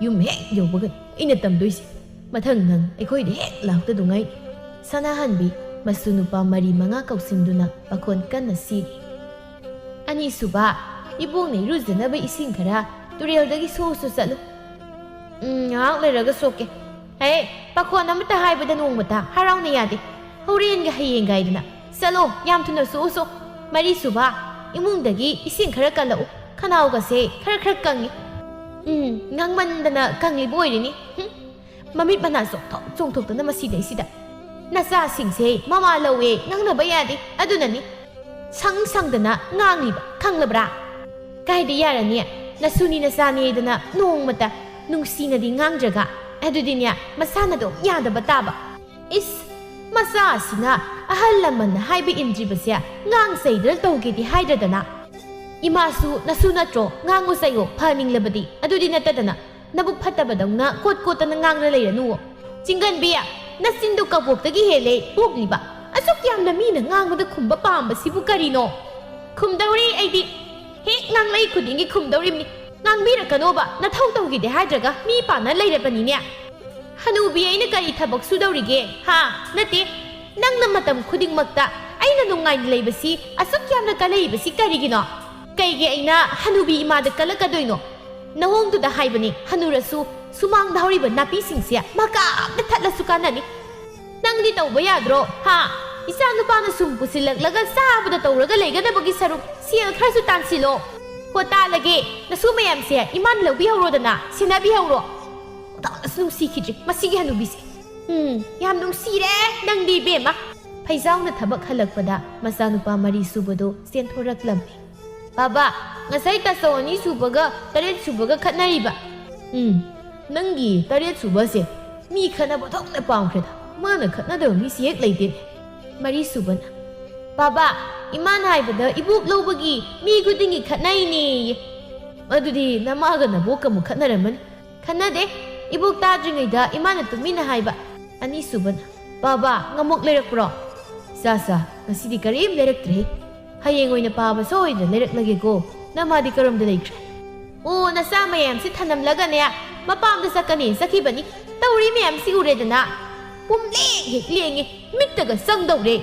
ꯌꯨꯝ ꯍꯦꯛ ꯌꯧꯕꯒ ꯑꯩꯅ ꯇꯝꯗꯣꯏꯁꯦ꯫ ꯃꯊꯪ ꯅꯪ ꯑꯩꯈꯣꯏꯗ ꯍꯦꯛ ꯂꯥꯛꯇꯗꯨꯉꯥꯏ꯫ ꯁꯅꯥꯍꯟꯕꯤ ꯃꯁꯨ ꯅꯨꯄꯥ ꯃꯔꯤ ꯃꯉꯥ ꯀꯧꯁꯤꯟꯗꯨꯅ ꯄꯥꯈꯣꯟ ꯀꯟꯅ ꯁꯤꯔꯤ꯫ "ꯑꯅꯤꯁꯨꯕ, ꯏꯕꯣꯛꯅ ꯏꯔꯨꯖꯅꯕ ꯏꯁꯤꯡ ꯈꯔ ꯇꯨꯔꯦꯜꯗꯒꯤ ꯁꯣꯛꯎꯁꯨ ꯆꯠꯂꯨ꯫" "ꯎꯝ, ꯉꯥꯏꯍꯥꯛ ꯂꯩꯔꯒ ꯁꯣꯛꯀꯦ꯫" "ꯍꯦ, ꯄꯥꯈꯣꯟ ꯑꯃꯇ ꯍꯥꯏꯕꯗ ꯅꯣꯡꯃꯇ ꯍꯔꯥꯎꯅ ꯌꯥꯗꯦ꯫ ꯍꯣꯔꯦꯟꯒ ꯍꯌꯦꯡꯒ ꯍꯥꯏꯗꯅ꯫ ꯆꯠꯂꯣ, ꯌꯥꯝ ꯊꯨꯅ ꯁꯣꯛꯎꯁꯣ꯫ ꯃꯔꯤꯁꯨꯕ, ꯏꯃꯨꯡꯗꯒꯤ ꯏꯁꯤꯡ ꯈꯔ ꯀꯜꯂꯛꯎ꯫ ꯈꯅꯥꯎꯒꯁꯦ ꯈꯔ ꯈꯔ ꯀꯪꯉꯤ꯫" "ꯎꯝ, ꯉꯥꯡꯃꯟꯗꯅ ꯀꯪꯂꯤꯕ ꯑꯣꯏꯔꯤꯅꯤ꯫ ꯍꯨꯝ꯫ ꯃꯃꯤꯠ ꯃꯅꯥ ꯆꯣꯡꯊꯣꯛ ꯆꯣꯡꯊꯣꯛꯇꯅ ꯃꯁꯤꯗꯩꯁꯤꯗ꯫ ꯅꯆꯥꯁꯤꯡꯁꯦ ꯃꯃꯥ ꯂꯧꯋꯦ ꯉꯥꯡꯅꯕ ꯌꯥꯗꯦ꯫ ꯑꯗꯨꯅꯅꯤ ꯁꯪ ꯁꯪꯗꯅ ꯉꯥꯡꯂꯤꯕ, ꯈꯪꯂꯕ꯭ꯔꯥ?" "ꯀꯥꯏꯗ ꯌꯥꯔꯅꯤ? ꯅꯁꯨꯅꯤ ꯅꯆꯥꯅꯦꯗꯅ ꯅꯣꯡꯃꯇ ꯅꯨꯡꯁꯤꯅꯗꯤ ꯉꯥꯡꯗ꯭ꯔꯒ꯫ ꯑꯗꯨꯗꯤꯅꯦ, ꯃꯁꯥꯅ ꯑꯗꯨꯝ ꯌꯥꯗꯕ ꯇꯥꯕ꯫" "ꯏꯁ, ꯃꯆꯥ ꯑꯁꯤꯅ ꯑꯍꯜ ꯂꯃꯟꯅ ꯍꯥꯏꯕ ꯏꯟꯗ꯭ꯔꯤꯕꯁꯦ ꯉꯥꯡ ꯆꯩꯗꯅ ꯇꯧꯒꯦꯗꯤ ꯍꯥꯏꯗ꯭ꯔꯗꯅ꯫ ꯏꯃꯥꯁꯨ ꯅꯁꯨ ꯅꯠꯇ꯭ꯔꯣ? ꯉꯥꯡꯉꯨ ꯆꯩꯌꯣ ꯐꯅꯤꯡꯂꯕꯗꯤ꯫ ꯑꯗꯨꯗꯤ ꯅꯠꯇꯗꯅ ꯅꯕꯨꯛ ꯐꯠꯇꯕꯗꯧꯅ ꯀꯣꯠ ꯀꯣꯠꯇꯅ ꯉꯥꯡꯅ ꯂꯩꯔꯅꯨꯋꯣ꯫ ꯆꯤꯡꯒꯟꯕꯤ, ꯅꯆꯤꯟꯗꯣ ꯀꯕꯣꯛꯇꯒꯤ ꯍꯦꯜꯂꯦ ꯄꯣꯛꯂꯤꯕ꯫ ꯑꯁꯨꯛ ꯌꯥꯝꯅ ꯃꯤꯅ ꯉꯥꯡꯕꯗ ꯈꯨꯝꯕ ꯄꯥꯝꯕꯁꯤꯕꯨ ꯀꯔꯤꯅꯣ?" "ꯈꯨꯝꯗꯧꯔꯤ ꯑꯩꯗꯤ꯫ ꯍꯦꯛ ꯉꯥꯡꯂꯩ ꯈꯨꯗꯤꯡꯒꯤ ꯈꯨꯝꯗꯧꯔꯤꯕꯅꯤ꯫ ꯉꯥꯡꯕꯤꯔꯛꯀꯅꯣꯕ, ꯅꯊꯧ ꯇꯧꯈꯤꯗꯦ ꯍꯥꯏꯗ꯭ꯔꯒ ꯃꯤ ꯄꯥꯟꯅ ꯂꯩꯔꯕꯅꯤꯅꯦ꯫ ꯍꯅꯨꯕꯤ, ꯑꯩꯅ ꯀꯔꯤ ꯊꯕꯛ ꯁꯨꯗꯧꯔꯤꯒꯦ? ꯍꯥ? ꯅꯠꯇꯦ, ꯅꯪꯅ ꯃꯇꯝ ꯈꯨꯗꯤꯡꯃꯛꯇ ꯑꯩꯅ ꯅꯨꯡꯉꯥꯏꯅ ꯂꯩꯕꯁꯤ ꯑꯁꯨꯛ ꯌꯥꯝꯅ ꯀꯜꯂꯛꯏꯕꯁꯤ ꯀꯔꯤꯒꯤꯅꯣ?" "ꯀꯩꯒꯤ ꯑꯩꯅ ꯍꯅꯨꯕꯤ ꯏꯃꯥꯗ ꯀꯜꯂꯛꯀꯗꯣꯏꯅꯣ? ꯅꯋꯣꯡꯗꯨꯗ ꯍꯥꯏꯕꯅꯤ, ꯍꯅꯨꯔꯁꯨ ꯁꯨꯃꯥꯡꯗ ꯍꯧꯔꯤꯕ ꯅꯥꯄꯤꯁꯤꯡꯁꯦ ꯃꯀꯥ ꯑꯝꯇ ꯊꯠꯂꯁꯨ ꯀꯥꯟꯅꯅꯤ꯫ ꯅꯪꯗꯤ ꯇꯧꯕ ꯌꯥꯗ꯭ꯔꯣ? ꯍꯥ? ꯏꯆꯥ ꯅꯨꯄꯥꯅ ꯁꯨꯝ ꯄꯨꯁꯤꯜꯂꯛꯂꯒ ꯆꯥꯕꯗ ꯇꯧꯔꯒ ꯂꯩꯒꯗꯕꯒꯤ ꯁꯔꯨꯛ ꯁꯦꯜ ꯈꯔꯁꯨ ꯇꯥꯟꯁꯤꯜꯂꯣ꯫ ꯍꯣ, ꯇꯥꯜꯂꯒꯦ꯫ ꯅꯁꯨ ꯃꯌꯥꯝꯁꯦ ꯏꯃꯥꯅ ꯂꯧꯕꯤꯍꯧꯔꯣꯗꯅ, ꯁꯦꯟꯅꯕꯤꯍꯧꯔꯣ꯫" ꯑꯁ, ꯅꯨꯡꯁꯤꯈꯤꯗ꯭ꯔꯦ ꯃꯁꯤꯒꯤ ꯍꯅꯨꯕꯤꯁꯦ꯫ ꯎꯝ, ꯌꯥꯝ ꯅꯨꯡꯁꯤꯔꯦ ꯅꯪꯗꯤ, ꯏꯕꯦꯝꯃ꯫ ꯐꯩꯖꯥꯎꯅ ꯊꯕꯛ ꯍꯜꯂꯛꯄꯗ ꯃꯆꯥꯅꯨꯄꯥ ꯃꯔꯤ ꯁꯨꯕꯗꯨ ꯆꯦꯟꯊꯣꯔꯛꯂꯝꯃꯤ꯫ "ꯕꯥꯕꯥ, ꯉꯁꯥꯏ ꯇꯥꯆꯧ ꯑꯅꯤ ꯁꯨꯕꯒ ꯇꯔꯦꯠ ꯁꯨꯕꯒ ꯈꯠꯅꯔꯤꯕ?" "ꯎꯝ, ꯅꯪꯒꯤ ꯇꯔꯦꯠ ꯁꯨꯕꯁꯦ ꯃꯤ ꯈꯠꯅꯕ ꯊꯣꯛꯅ ꯄꯥꯝꯈ꯭ꯔꯦꯗ꯫ ꯃꯥꯅ ꯈꯠꯅꯗꯕ ꯃꯤꯁꯤ ꯍꯦꯛ ꯂꯩꯇꯦꯅꯦ꯫" ꯃꯔꯤ ꯁꯨꯕꯅ, "ꯕꯥꯕꯥ, ꯏꯃꯥꯅ ꯍꯥꯏꯕꯗ ꯏꯕꯣꯛ ꯂꯧꯕꯒꯤ ꯃꯤ ꯈꯨꯗꯤꯡꯒꯤ ꯈꯠꯅꯩꯅꯦꯌꯦ꯫" "ꯑꯗꯨꯗꯤ ꯅꯃꯥꯒ ꯅꯕꯣꯛꯀ ꯑꯃꯨꯛ ꯈꯠꯅꯔꯝꯃꯅꯤ꯫" "ꯈꯠꯅꯗꯦ꯫ ꯏꯕꯣꯛ ꯇꯥꯗ꯭ꯔꯤꯉꯩꯗ ꯏꯃꯥꯅ ꯇꯨꯃꯤꯟꯅ ꯍꯥꯏꯕ꯫" ꯑꯅꯤꯁꯨꯕꯅ, "ꯕꯥꯕꯥ, ꯉꯃꯣꯛ ꯂꯩꯔꯛꯄ꯭ꯔꯣ?" "ꯆꯥ ꯆꯥ, ꯉꯁꯤꯗꯤ ꯀꯔꯤꯝ ꯂꯩꯔꯛꯇ꯭ꯔꯦꯍꯦ꯫ ꯍꯌꯦꯡ ꯑꯣꯏꯅ ꯄꯥꯕ ꯁꯣꯏꯗꯅ ꯂꯩꯔꯛꯂꯒꯦꯀꯣ꯫ ꯅꯃꯥꯗꯤ ꯀꯔꯣꯝꯗ ꯂꯩꯈ꯭ꯔꯦ?" "ꯑꯣ, ꯅꯆꯥ ꯃꯌꯥꯝꯁꯤ ꯊꯅꯝꯂꯒꯅꯦ, ꯃꯄꯥꯝꯗ ꯆꯠꯀꯅꯤ ꯆꯠꯈꯤꯕꯅꯤ꯫ ꯇꯧꯔꯤ ꯃꯌꯥꯝꯁꯤ ꯎꯔꯦꯗꯅ꯫ ꯄꯨꯝꯂꯦꯡ ꯍꯦꯛ ꯂꯦꯡꯉꯦ, ꯃꯤꯠꯇꯒ ꯆꯪꯗꯧꯔꯦ꯫"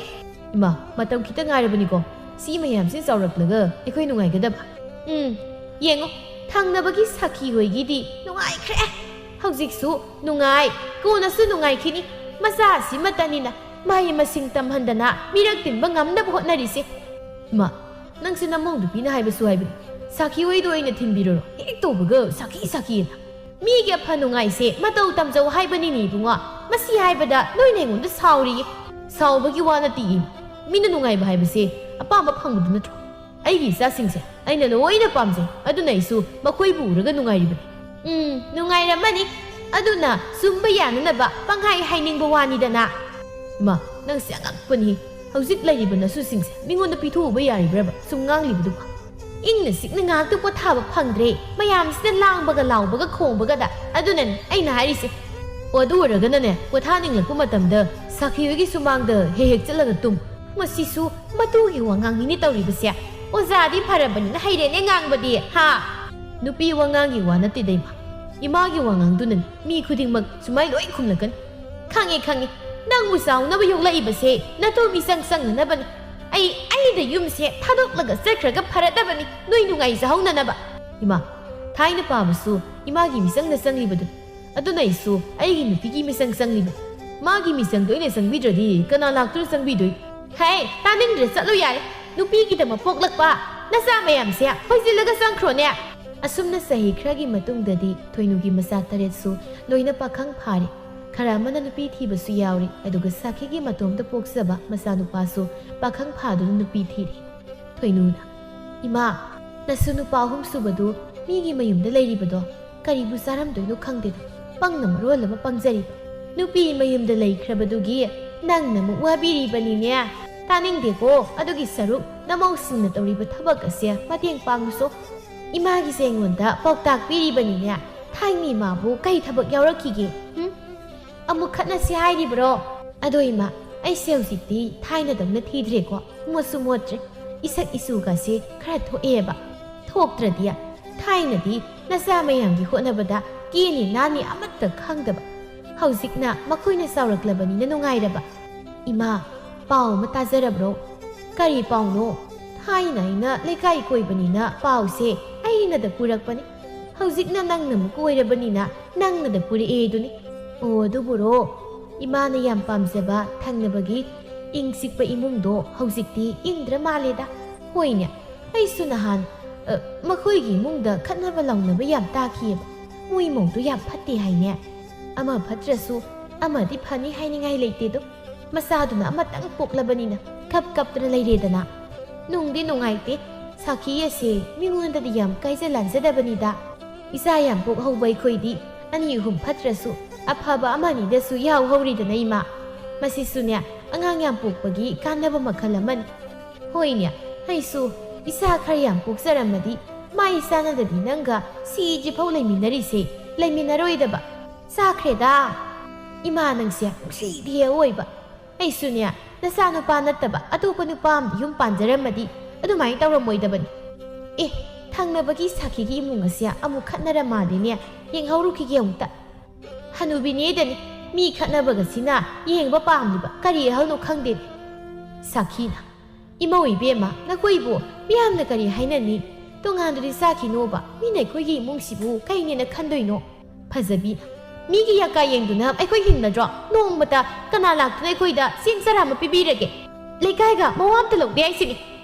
"ꯏꯃꯥ, ꯃꯇꯝ ꯈꯤꯇ ꯉꯥꯏꯔꯕꯅꯤꯀꯣ꯫ ꯁꯤ ꯃꯌꯥꯝꯁꯤ ꯆꯥꯎꯔꯛꯂꯒ ꯑꯩꯈꯣꯏ ꯅꯨꯡꯉꯥꯏꯒꯗꯕ꯫" "ꯎꯝ, ꯌꯦꯡꯉꯣ, ꯊꯪꯅꯕꯒꯤ ꯁꯥꯈꯤ ꯍꯣꯏꯒꯤꯗꯤ ꯅꯨꯡꯉꯥꯏꯈ꯭ꯔꯦ꯫ ꯍꯧꯖꯤꯛꯁꯨ ꯅꯨꯡꯉꯥꯏ, ꯀꯣꯟꯅꯁꯨ ꯅꯨꯡꯉꯥꯏꯈꯤꯅꯤ꯫ ꯃꯆꯥ ꯑꯁꯤꯃꯇꯅꯤꯅ ꯃꯍꯩ ꯃꯁꯤꯡ ꯇꯝꯍꯟꯗꯅ ꯃꯤꯔꯛ ꯇꯤꯟꯕ ꯉꯝꯅꯕ ꯍꯣꯠꯅꯔꯤꯁꯦ꯫" "ꯏꯃꯥ, ꯅꯪꯁꯦ ꯅꯃꯧ ꯅꯨꯄꯤꯅ ꯍꯥꯏꯕꯁꯨ ꯍꯥꯏꯕꯅꯤ, ꯁꯥꯈꯤ ꯍꯣꯏꯗ ꯑꯣꯏꯅ ꯊꯤꯟꯕꯤꯔꯨꯔꯣ, ꯍꯦꯛ ꯇꯧꯕꯒ ꯁꯥꯈꯤ ꯁꯥꯈꯤꯅ꯫ ꯃꯤꯒꯤ ꯑꯐ ꯅꯨꯡꯉꯥꯏꯁꯦ ꯃꯇꯧ ꯇꯝꯖꯧ ꯍꯥꯏꯕꯅꯤꯅꯦ ꯏꯕꯨꯡꯉꯣ꯫ ꯃꯁꯤ ꯍꯥꯏꯕꯗ ꯅꯣꯏꯅ ꯑꯩꯉꯣꯟꯗ ꯁꯥꯎꯔꯤꯌꯦ꯫ ꯁꯥꯎꯕꯒꯤ ꯋꯥ ꯅꯠꯇꯦ ꯏꯃꯥ, ꯃꯤꯅ ꯅꯨꯡꯉꯥꯏꯕ ꯍꯥꯏꯕꯁꯦ ꯑꯄꯥꯝꯕ ꯐꯪꯕꯗꯨ ꯅꯠꯇ꯭ꯔꯣ? ꯑꯩꯒꯤ ꯏꯆꯥꯁꯤꯡꯁꯦ ꯑꯩꯅ ꯂꯣꯏꯅ ꯄꯥꯝꯖꯩ, ꯑꯗꯨꯅ ꯑꯩꯁꯨ ꯃꯈꯣꯏꯕꯨ ꯎꯔꯒ ꯅꯨꯡꯉꯥꯏꯔꯤꯕꯅꯤ꯫" "ꯎꯝ, ꯅꯨꯡꯉꯥꯏꯔꯝꯃꯅꯤ꯫ ꯑꯗꯨꯅ ꯁꯨꯝꯕ ꯌꯥꯅꯅꯕ ꯄꯪꯍꯥꯏ ꯍꯥꯏꯅꯤꯡꯕ ꯋꯥꯅꯤꯗꯅ꯫" "ꯏꯃꯥ, ꯅꯪꯁꯦ ꯑꯉꯛꯄꯅꯤ꯫ ꯍꯧꯖꯤꯛ ꯂꯩꯔꯤꯕ ꯅꯁꯨꯁꯤꯡꯁꯦ ꯃꯤꯉꯣꯟꯗ ꯄꯤꯊꯣꯛꯎꯕ ꯌꯥꯔꯤꯕ꯭ꯔꯕ? ꯁꯨꯝ ꯉꯥꯡꯂꯤꯕꯗꯨꯕꯨ?" "ꯏꯪꯅ ꯆꯤꯛꯅ ꯉꯥꯏꯍꯥꯛꯇ ꯄꯣꯊꯥꯕ ꯐꯪꯗ꯭ꯔꯦ, ꯃꯌꯥꯝꯁꯤꯅ ꯂꯥꯡꯕꯒ ꯂꯥꯎꯕꯒ ꯈꯣꯡꯕꯒꯗ꯫ ꯑꯗꯨꯅꯅꯦ ꯑꯩꯅ ꯍꯥꯏꯔꯤꯁꯦ꯫ ꯑꯣ, ꯑꯗꯨ ꯑꯣꯏꯔꯒꯅꯅꯦ, ꯄꯣꯊꯥꯅꯤꯡꯂꯛꯄ ꯃꯇꯝꯗ ꯁꯥꯈꯤ ꯍꯣꯏꯒꯤ ꯁꯨꯃꯥꯡꯗ ꯍꯦꯛ ꯍꯦꯛ ꯆꯠꯂꯒ ꯇꯨꯝ꯫ ꯃꯁꯤꯁꯨ ꯃꯇꯨꯒꯤ ꯋꯥꯉꯥꯡꯅꯤꯅꯦ ꯇꯧꯔꯤꯕꯁꯦ꯫ ꯑꯣꯖꯥꯗꯤ ꯐꯔꯕꯅꯤꯅ ꯍꯩꯔꯦꯅꯦ ꯉꯥꯡꯕꯗꯤ, ꯍꯥ?" "ꯅꯨꯄꯤ ꯋꯥꯉꯥꯡꯒꯤ ꯋꯥ ꯅꯠꯇꯦꯗ ꯏꯃꯥ꯫ ꯏꯃꯥꯒꯤ ꯋꯥꯉꯥꯡꯗꯨꯅꯅꯤ ꯃꯤ ꯈꯨꯗꯤꯡꯃꯛ ꯁꯨꯃꯥꯏ ꯂꯣꯏ ꯈꯨꯝꯂꯛꯀꯅꯤ꯫" "ꯈꯪꯉꯦ, ꯈꯪꯉꯦ꯫ ꯅꯪꯕꯨ ꯆꯥꯎꯅꯕ ꯌꯣꯛꯂꯛꯏꯕꯁꯦ ꯅꯇꯨ ꯃꯤꯆꯪ ꯆꯪꯅꯅꯕꯅꯤ꯫ ꯑꯩ, ꯑꯩꯗ ꯌꯨꯝꯁꯦ ꯊꯥꯗꯣꯛꯂꯒ ꯆꯠꯈ꯭ꯔꯒ ꯐꯔꯗꯕꯅꯤ, ꯅꯣꯏ ꯅꯨꯡꯉꯥꯏꯖꯍꯧꯅꯅꯕ꯫" "ꯏꯃꯥ, ꯊꯥꯏꯅ ꯄꯥꯕꯁꯨ ꯏꯃꯥꯒꯤ ꯃꯤꯆꯪꯗ ꯆꯪꯂꯤꯕꯗꯨꯅꯤ꯫ ꯑꯗꯨꯅ ꯑꯩꯁꯨ ꯑꯩꯒꯤ ꯅꯨꯄꯤꯒꯤ ꯃꯤꯆꯪ ꯆꯪꯂꯤꯕꯅꯤ꯫ ꯃꯥꯒꯤ ꯃꯤꯆꯪꯗ ꯑꯩꯅ ꯆꯪꯕꯤꯗ꯭ꯔꯗꯤ ꯀꯅꯥ ꯂꯥꯛꯇꯨꯅ ꯆꯪꯕꯤꯗꯣꯏ?" "ꯍꯦ, ꯇꯥꯅꯤꯡꯗ꯭ꯔꯦ, ꯆꯠꯂꯨ ꯌꯥꯔꯦ꯫ ꯅꯨꯄꯤꯒꯤꯗꯃꯛ ꯄꯣꯛꯂꯛꯄ ꯅꯆꯥ ꯃꯌꯥꯝꯁꯦ ꯍꯣꯏꯖꯤꯜꯂꯒ ꯆꯪꯈ꯭ꯔꯣꯅꯦ꯫" ꯑꯁꯨꯝꯅ ꯆꯍꯤ ꯈꯔꯒꯤ ꯃꯇꯨꯡꯗꯗꯤ ꯊꯣꯏꯅꯨꯒꯤ ꯃꯆꯥ ꯇꯔꯦꯠꯁꯨ ꯂꯣꯏꯅ ꯄꯥꯈꯪ ꯐꯥꯔꯦ꯫ ꯈꯔ ꯑꯃꯅ ꯅꯨꯄꯤ ꯊꯤꯕꯁꯨ ꯌꯥꯎꯔꯤ, ꯑꯗꯨꯒ ꯁꯥꯈꯤꯒꯤ ꯃꯇꯣꯝꯇ ꯄꯣꯛꯆꯕ ꯃꯆꯥꯅꯨꯄꯥꯁꯨ ꯄꯥꯈꯪ ꯐꯥꯗꯨꯅ ꯅꯨꯄꯤ ꯊꯤꯔꯦ꯫ ꯊꯣꯏꯅꯨꯅ, "ꯏꯃꯥ, ꯅꯁꯨ ꯅꯨꯄꯥ ꯑꯍꯨꯝ ꯁꯨꯕꯗꯨ ꯃꯤꯒꯤ ꯃꯌꯨꯝꯗ ꯂꯩꯔꯤꯕꯗꯣ ꯀꯔꯤꯕꯨ ꯆꯥꯔꯝꯗꯣꯏꯅꯣ ꯈꯪꯗꯦꯗ, ꯄꯪꯅ ꯃꯔꯣꯜ ꯑꯃ ꯄꯪꯖꯔꯤꯕ꯫ ꯅꯨꯄꯤ ꯃꯌꯨꯝꯗ ꯂꯩꯈ꯭ꯔꯕꯗꯨꯒꯤ ꯅꯪꯅ ꯑꯃꯨꯛ ꯋꯥꯕꯤꯔꯤꯕꯅꯤꯅꯦ꯫ ꯇꯥꯅꯤꯡꯗꯦꯀꯣ, ꯑꯗꯨꯒꯤ ꯁꯔꯨꯛ ꯅꯃꯧꯁꯤꯡꯅ ꯇꯧꯔꯤꯕ ꯊꯕꯛ ꯑꯁꯦ ꯃꯇꯦꯡ ꯄꯥꯡꯉꯨꯁꯣ꯫ ꯏꯃꯥꯒꯤꯁꯦ ꯑꯩꯉꯣꯟꯗ ꯄꯥꯎꯇꯥꯛ ꯄꯤꯔꯤꯕꯅꯤꯅꯦ꯫ ꯊꯥꯏꯅ ꯏꯃꯥꯕꯨ ꯀꯩ ꯊꯕꯛ ꯌꯥꯎꯔꯛꯈꯤꯒꯦ? ꯍꯨꯝ? ꯑꯃꯨꯛ ꯈꯠꯅꯁꯤ ꯍꯥꯏꯔꯤꯕ꯭ꯔꯣ? ꯑꯗꯣ ꯏꯃꯥ, ꯑꯩꯁꯦ ꯍꯧꯖꯤꯛꯇꯤ ꯊꯥꯏꯅꯗꯧꯅ ꯊꯤꯗ꯭ꯔꯦꯀꯣ, ꯃꯣꯠꯁꯨ ꯃꯣꯠꯇ꯭ꯔꯦ꯫ ꯏꯁꯛ ꯏꯆꯨꯒꯁꯦ ꯈꯔ ꯊꯣꯛꯑꯦꯕ꯫ ꯊꯣꯛꯇ꯭ꯔꯗꯤ ꯊꯥꯏꯅꯗꯤ ꯅꯆꯥ ꯃꯌꯥꯝꯒꯤ ꯍꯣꯠꯅꯕꯗ ꯀꯦꯅꯤ ꯅꯥꯅꯤ ꯑꯃꯠꯇ ꯈꯪꯗꯕ꯫ ꯍꯧꯖꯤꯛꯅ ꯃꯈꯣꯏꯅ ꯆꯥꯎꯔꯛꯂꯕꯅꯤꯅ ꯅꯨꯡꯉꯥꯏꯔꯕ꯫ ꯏꯃꯥ, ꯄꯥꯎ ꯑꯃ ꯇꯥꯖꯔꯕ꯭ꯔꯣ?" "ꯀꯔꯤ ꯄꯥꯎꯅꯣ?" "ꯊꯥꯏꯅ ꯑꯩꯅ ꯂꯩꯀꯥꯏ ꯀꯣꯏꯕꯅꯤꯅ ꯄꯥꯎꯁꯦ ꯑꯩꯅꯗ ꯄꯨꯔꯛꯄꯅꯤ꯫ ꯍꯧꯖꯤꯛꯅ ꯅꯪꯅ ꯑꯃꯨꯛ ꯀꯣꯏꯔꯕꯅꯤꯅ ꯅꯪꯅꯗ ꯄꯨꯔꯛꯑꯦ ꯑꯗꯨꯅꯤ꯫" "ꯑꯣ, ꯑꯗꯨꯕꯨꯔꯣ?" ꯏꯃꯥꯅ ꯌꯥꯝ ꯄꯥꯝꯖꯕ ꯊꯪꯅꯕꯒꯤ ꯏꯪ ꯆꯤꯛꯄ ꯏꯃꯨꯡꯗꯣ ꯍꯧꯖꯤꯛꯇꯤ ꯏꯪꯗ꯭ꯔ ꯃꯥꯜꯂꯦꯗ꯫ ꯍꯣꯏꯅꯦ, ꯑꯩꯁꯨ ꯅꯍꯥꯟ, ꯑ, ꯃꯈꯣꯏꯒꯤ ꯏꯃꯨꯡꯗ ꯈꯠꯅꯕ ꯂꯥꯎꯅꯕ ꯌꯥꯝ ꯇꯥꯈꯤꯑꯕ꯫ ꯃꯣꯏ ꯃꯧꯗꯣ ꯌꯥꯝ ꯐꯠꯇꯦ ꯍꯥꯏꯅꯦ꯫ ꯑꯃ ꯐꯠꯇ꯭ꯔꯁꯨ ꯑꯃꯗꯤ ꯐꯅꯤ ꯍꯥꯏꯅꯤꯡꯉꯥꯏ ꯂꯩꯇꯦꯗꯣ꯫ ꯃꯆꯥꯗꯨꯅ ꯑꯃꯇꯪ ꯄꯣꯛꯂꯕꯅꯤꯅ ꯀꯞ ꯀꯞꯇꯅ ꯂꯩꯔꯦꯗꯅ꯫ ꯅꯨꯡꯗꯤ ꯅꯨꯡꯉꯥꯏꯇꯦ, ꯁꯥꯈꯤ ꯑꯁꯦ ꯃꯤꯉꯣꯟꯗꯗꯤ ꯌꯥꯝ ꯀꯥꯏꯖ ꯂꯥꯟꯖꯗꯕꯅꯤꯗ꯫ ꯏꯆꯥ ꯌꯥꯝ ꯄꯣꯛꯍꯧꯕ ꯑꯩꯈꯣꯏꯗꯤ ꯑꯅꯤ ꯑꯍꯨꯝ ꯐꯠꯇ꯭ꯔꯁꯨ ꯑꯐꯕ ꯑꯃꯅꯤꯗꯁꯨ ꯌꯥꯎꯍꯧꯔꯤꯗꯅ ꯏꯃꯥ꯫ ꯃꯁꯤꯁꯨꯅꯦ, ꯑꯉꯥꯡ ꯌꯥꯝ ꯄꯣꯛꯄꯒꯤ ꯀꯥꯟꯅꯕ ꯃꯈꯜ ꯑꯃꯅꯤ꯫ ꯍꯣꯏꯅꯦ, ꯑꯩꯁꯨ ꯏꯆꯥ ꯈꯔ ꯌꯥꯝ ꯄꯣꯛꯆꯔꯝꯃꯗꯤ ꯃꯥꯏ ꯆꯥꯟꯅꯗꯕꯤ ꯅꯪꯒ ꯁꯤꯗ꯭ꯔꯤꯐꯥꯎ ꯂꯩꯃꯤꯟꯅꯔꯤꯁꯦ ꯂꯩꯃꯤꯟꯅꯔꯣꯏꯗꯕ꯫ ꯆꯥꯈ꯭ꯔꯦꯗ꯫ ꯏꯃꯥ, ꯅꯪꯁꯦ ꯅꯨꯡꯁꯤꯕꯤ ꯑꯣꯏꯕ꯫ ꯑꯩꯁꯨꯅꯦ, ꯅꯆꯥꯅꯨꯄꯥ ꯅꯠꯇꯕ ꯑꯇꯣꯞꯄ ꯅꯨꯄꯥ ꯑꯃꯗ ꯌꯨꯝ ꯄꯥꯟꯖꯔꯝꯃꯗꯤ ꯑꯗꯨꯃꯥꯏꯅ ꯇꯧꯔꯝꯃꯣꯏꯗꯕꯅꯤ꯫ ꯑꯦ, ꯊꯪꯅꯕꯒꯤ ꯁꯥꯈꯤꯒꯤ ꯏꯃꯨꯡ ꯑꯁꯦ ꯑꯃꯨꯛ ꯈꯠꯅꯔ ꯃꯥꯜꯂꯤꯅꯦ, ꯌꯦꯡꯍꯧꯔꯨꯈꯤꯒꯦ ꯑꯃꯨꯛꯇ꯫ ꯍꯅꯨꯕꯤꯅꯦꯗꯅꯤ, ꯃꯤ ꯈꯠꯅꯕꯒꯁꯤꯅ ꯌꯦꯡꯕ ꯄꯥꯝꯂꯤꯕ ꯀꯔꯤ ꯑꯍꯜꯅꯣ ꯈꯪꯗꯦ꯫ ꯁꯥꯈꯤꯅ, "ꯏꯃꯧ ꯏꯕꯦꯝꯃ, ꯅꯈꯣꯏꯕꯨ ꯃꯤꯌꯥꯝꯅ ꯀꯔꯤ ꯍꯥꯏꯅꯅꯤ? ꯇꯣꯉꯥꯟꯗꯨꯗꯤ ꯆꯥꯈꯤꯅꯣꯕ, ꯃꯤꯅ ꯑꯩꯈꯣꯏꯒꯤ ꯏꯃꯨꯡꯁꯤꯕꯨ ꯀꯩꯅꯦꯅ ꯈꯟꯗꯣꯏꯅꯣ?" ꯐꯖꯕꯤ, "ꯃꯤꯒꯤ ꯌꯥꯀꯥ ꯌꯦꯡꯗꯨꯅ ꯑꯩꯈꯣꯏ ꯍꯤꯡꯅꯗ꯭ꯔꯣ? ꯅꯣꯡꯃꯇ ꯀꯅꯥ ꯂꯥꯛꯇꯨꯅ ꯑꯩꯈꯣꯏꯗ ꯆꯦꯡ ꯆꯔꯥ ꯑꯃ ꯄꯤꯕꯤꯔꯒꯦ? ꯂꯩꯀꯥꯏꯒ ꯃꯋꯥ ꯑꯝꯇ ꯂꯧꯗꯦ ꯍꯥꯏꯁꯤꯅꯤ꯫"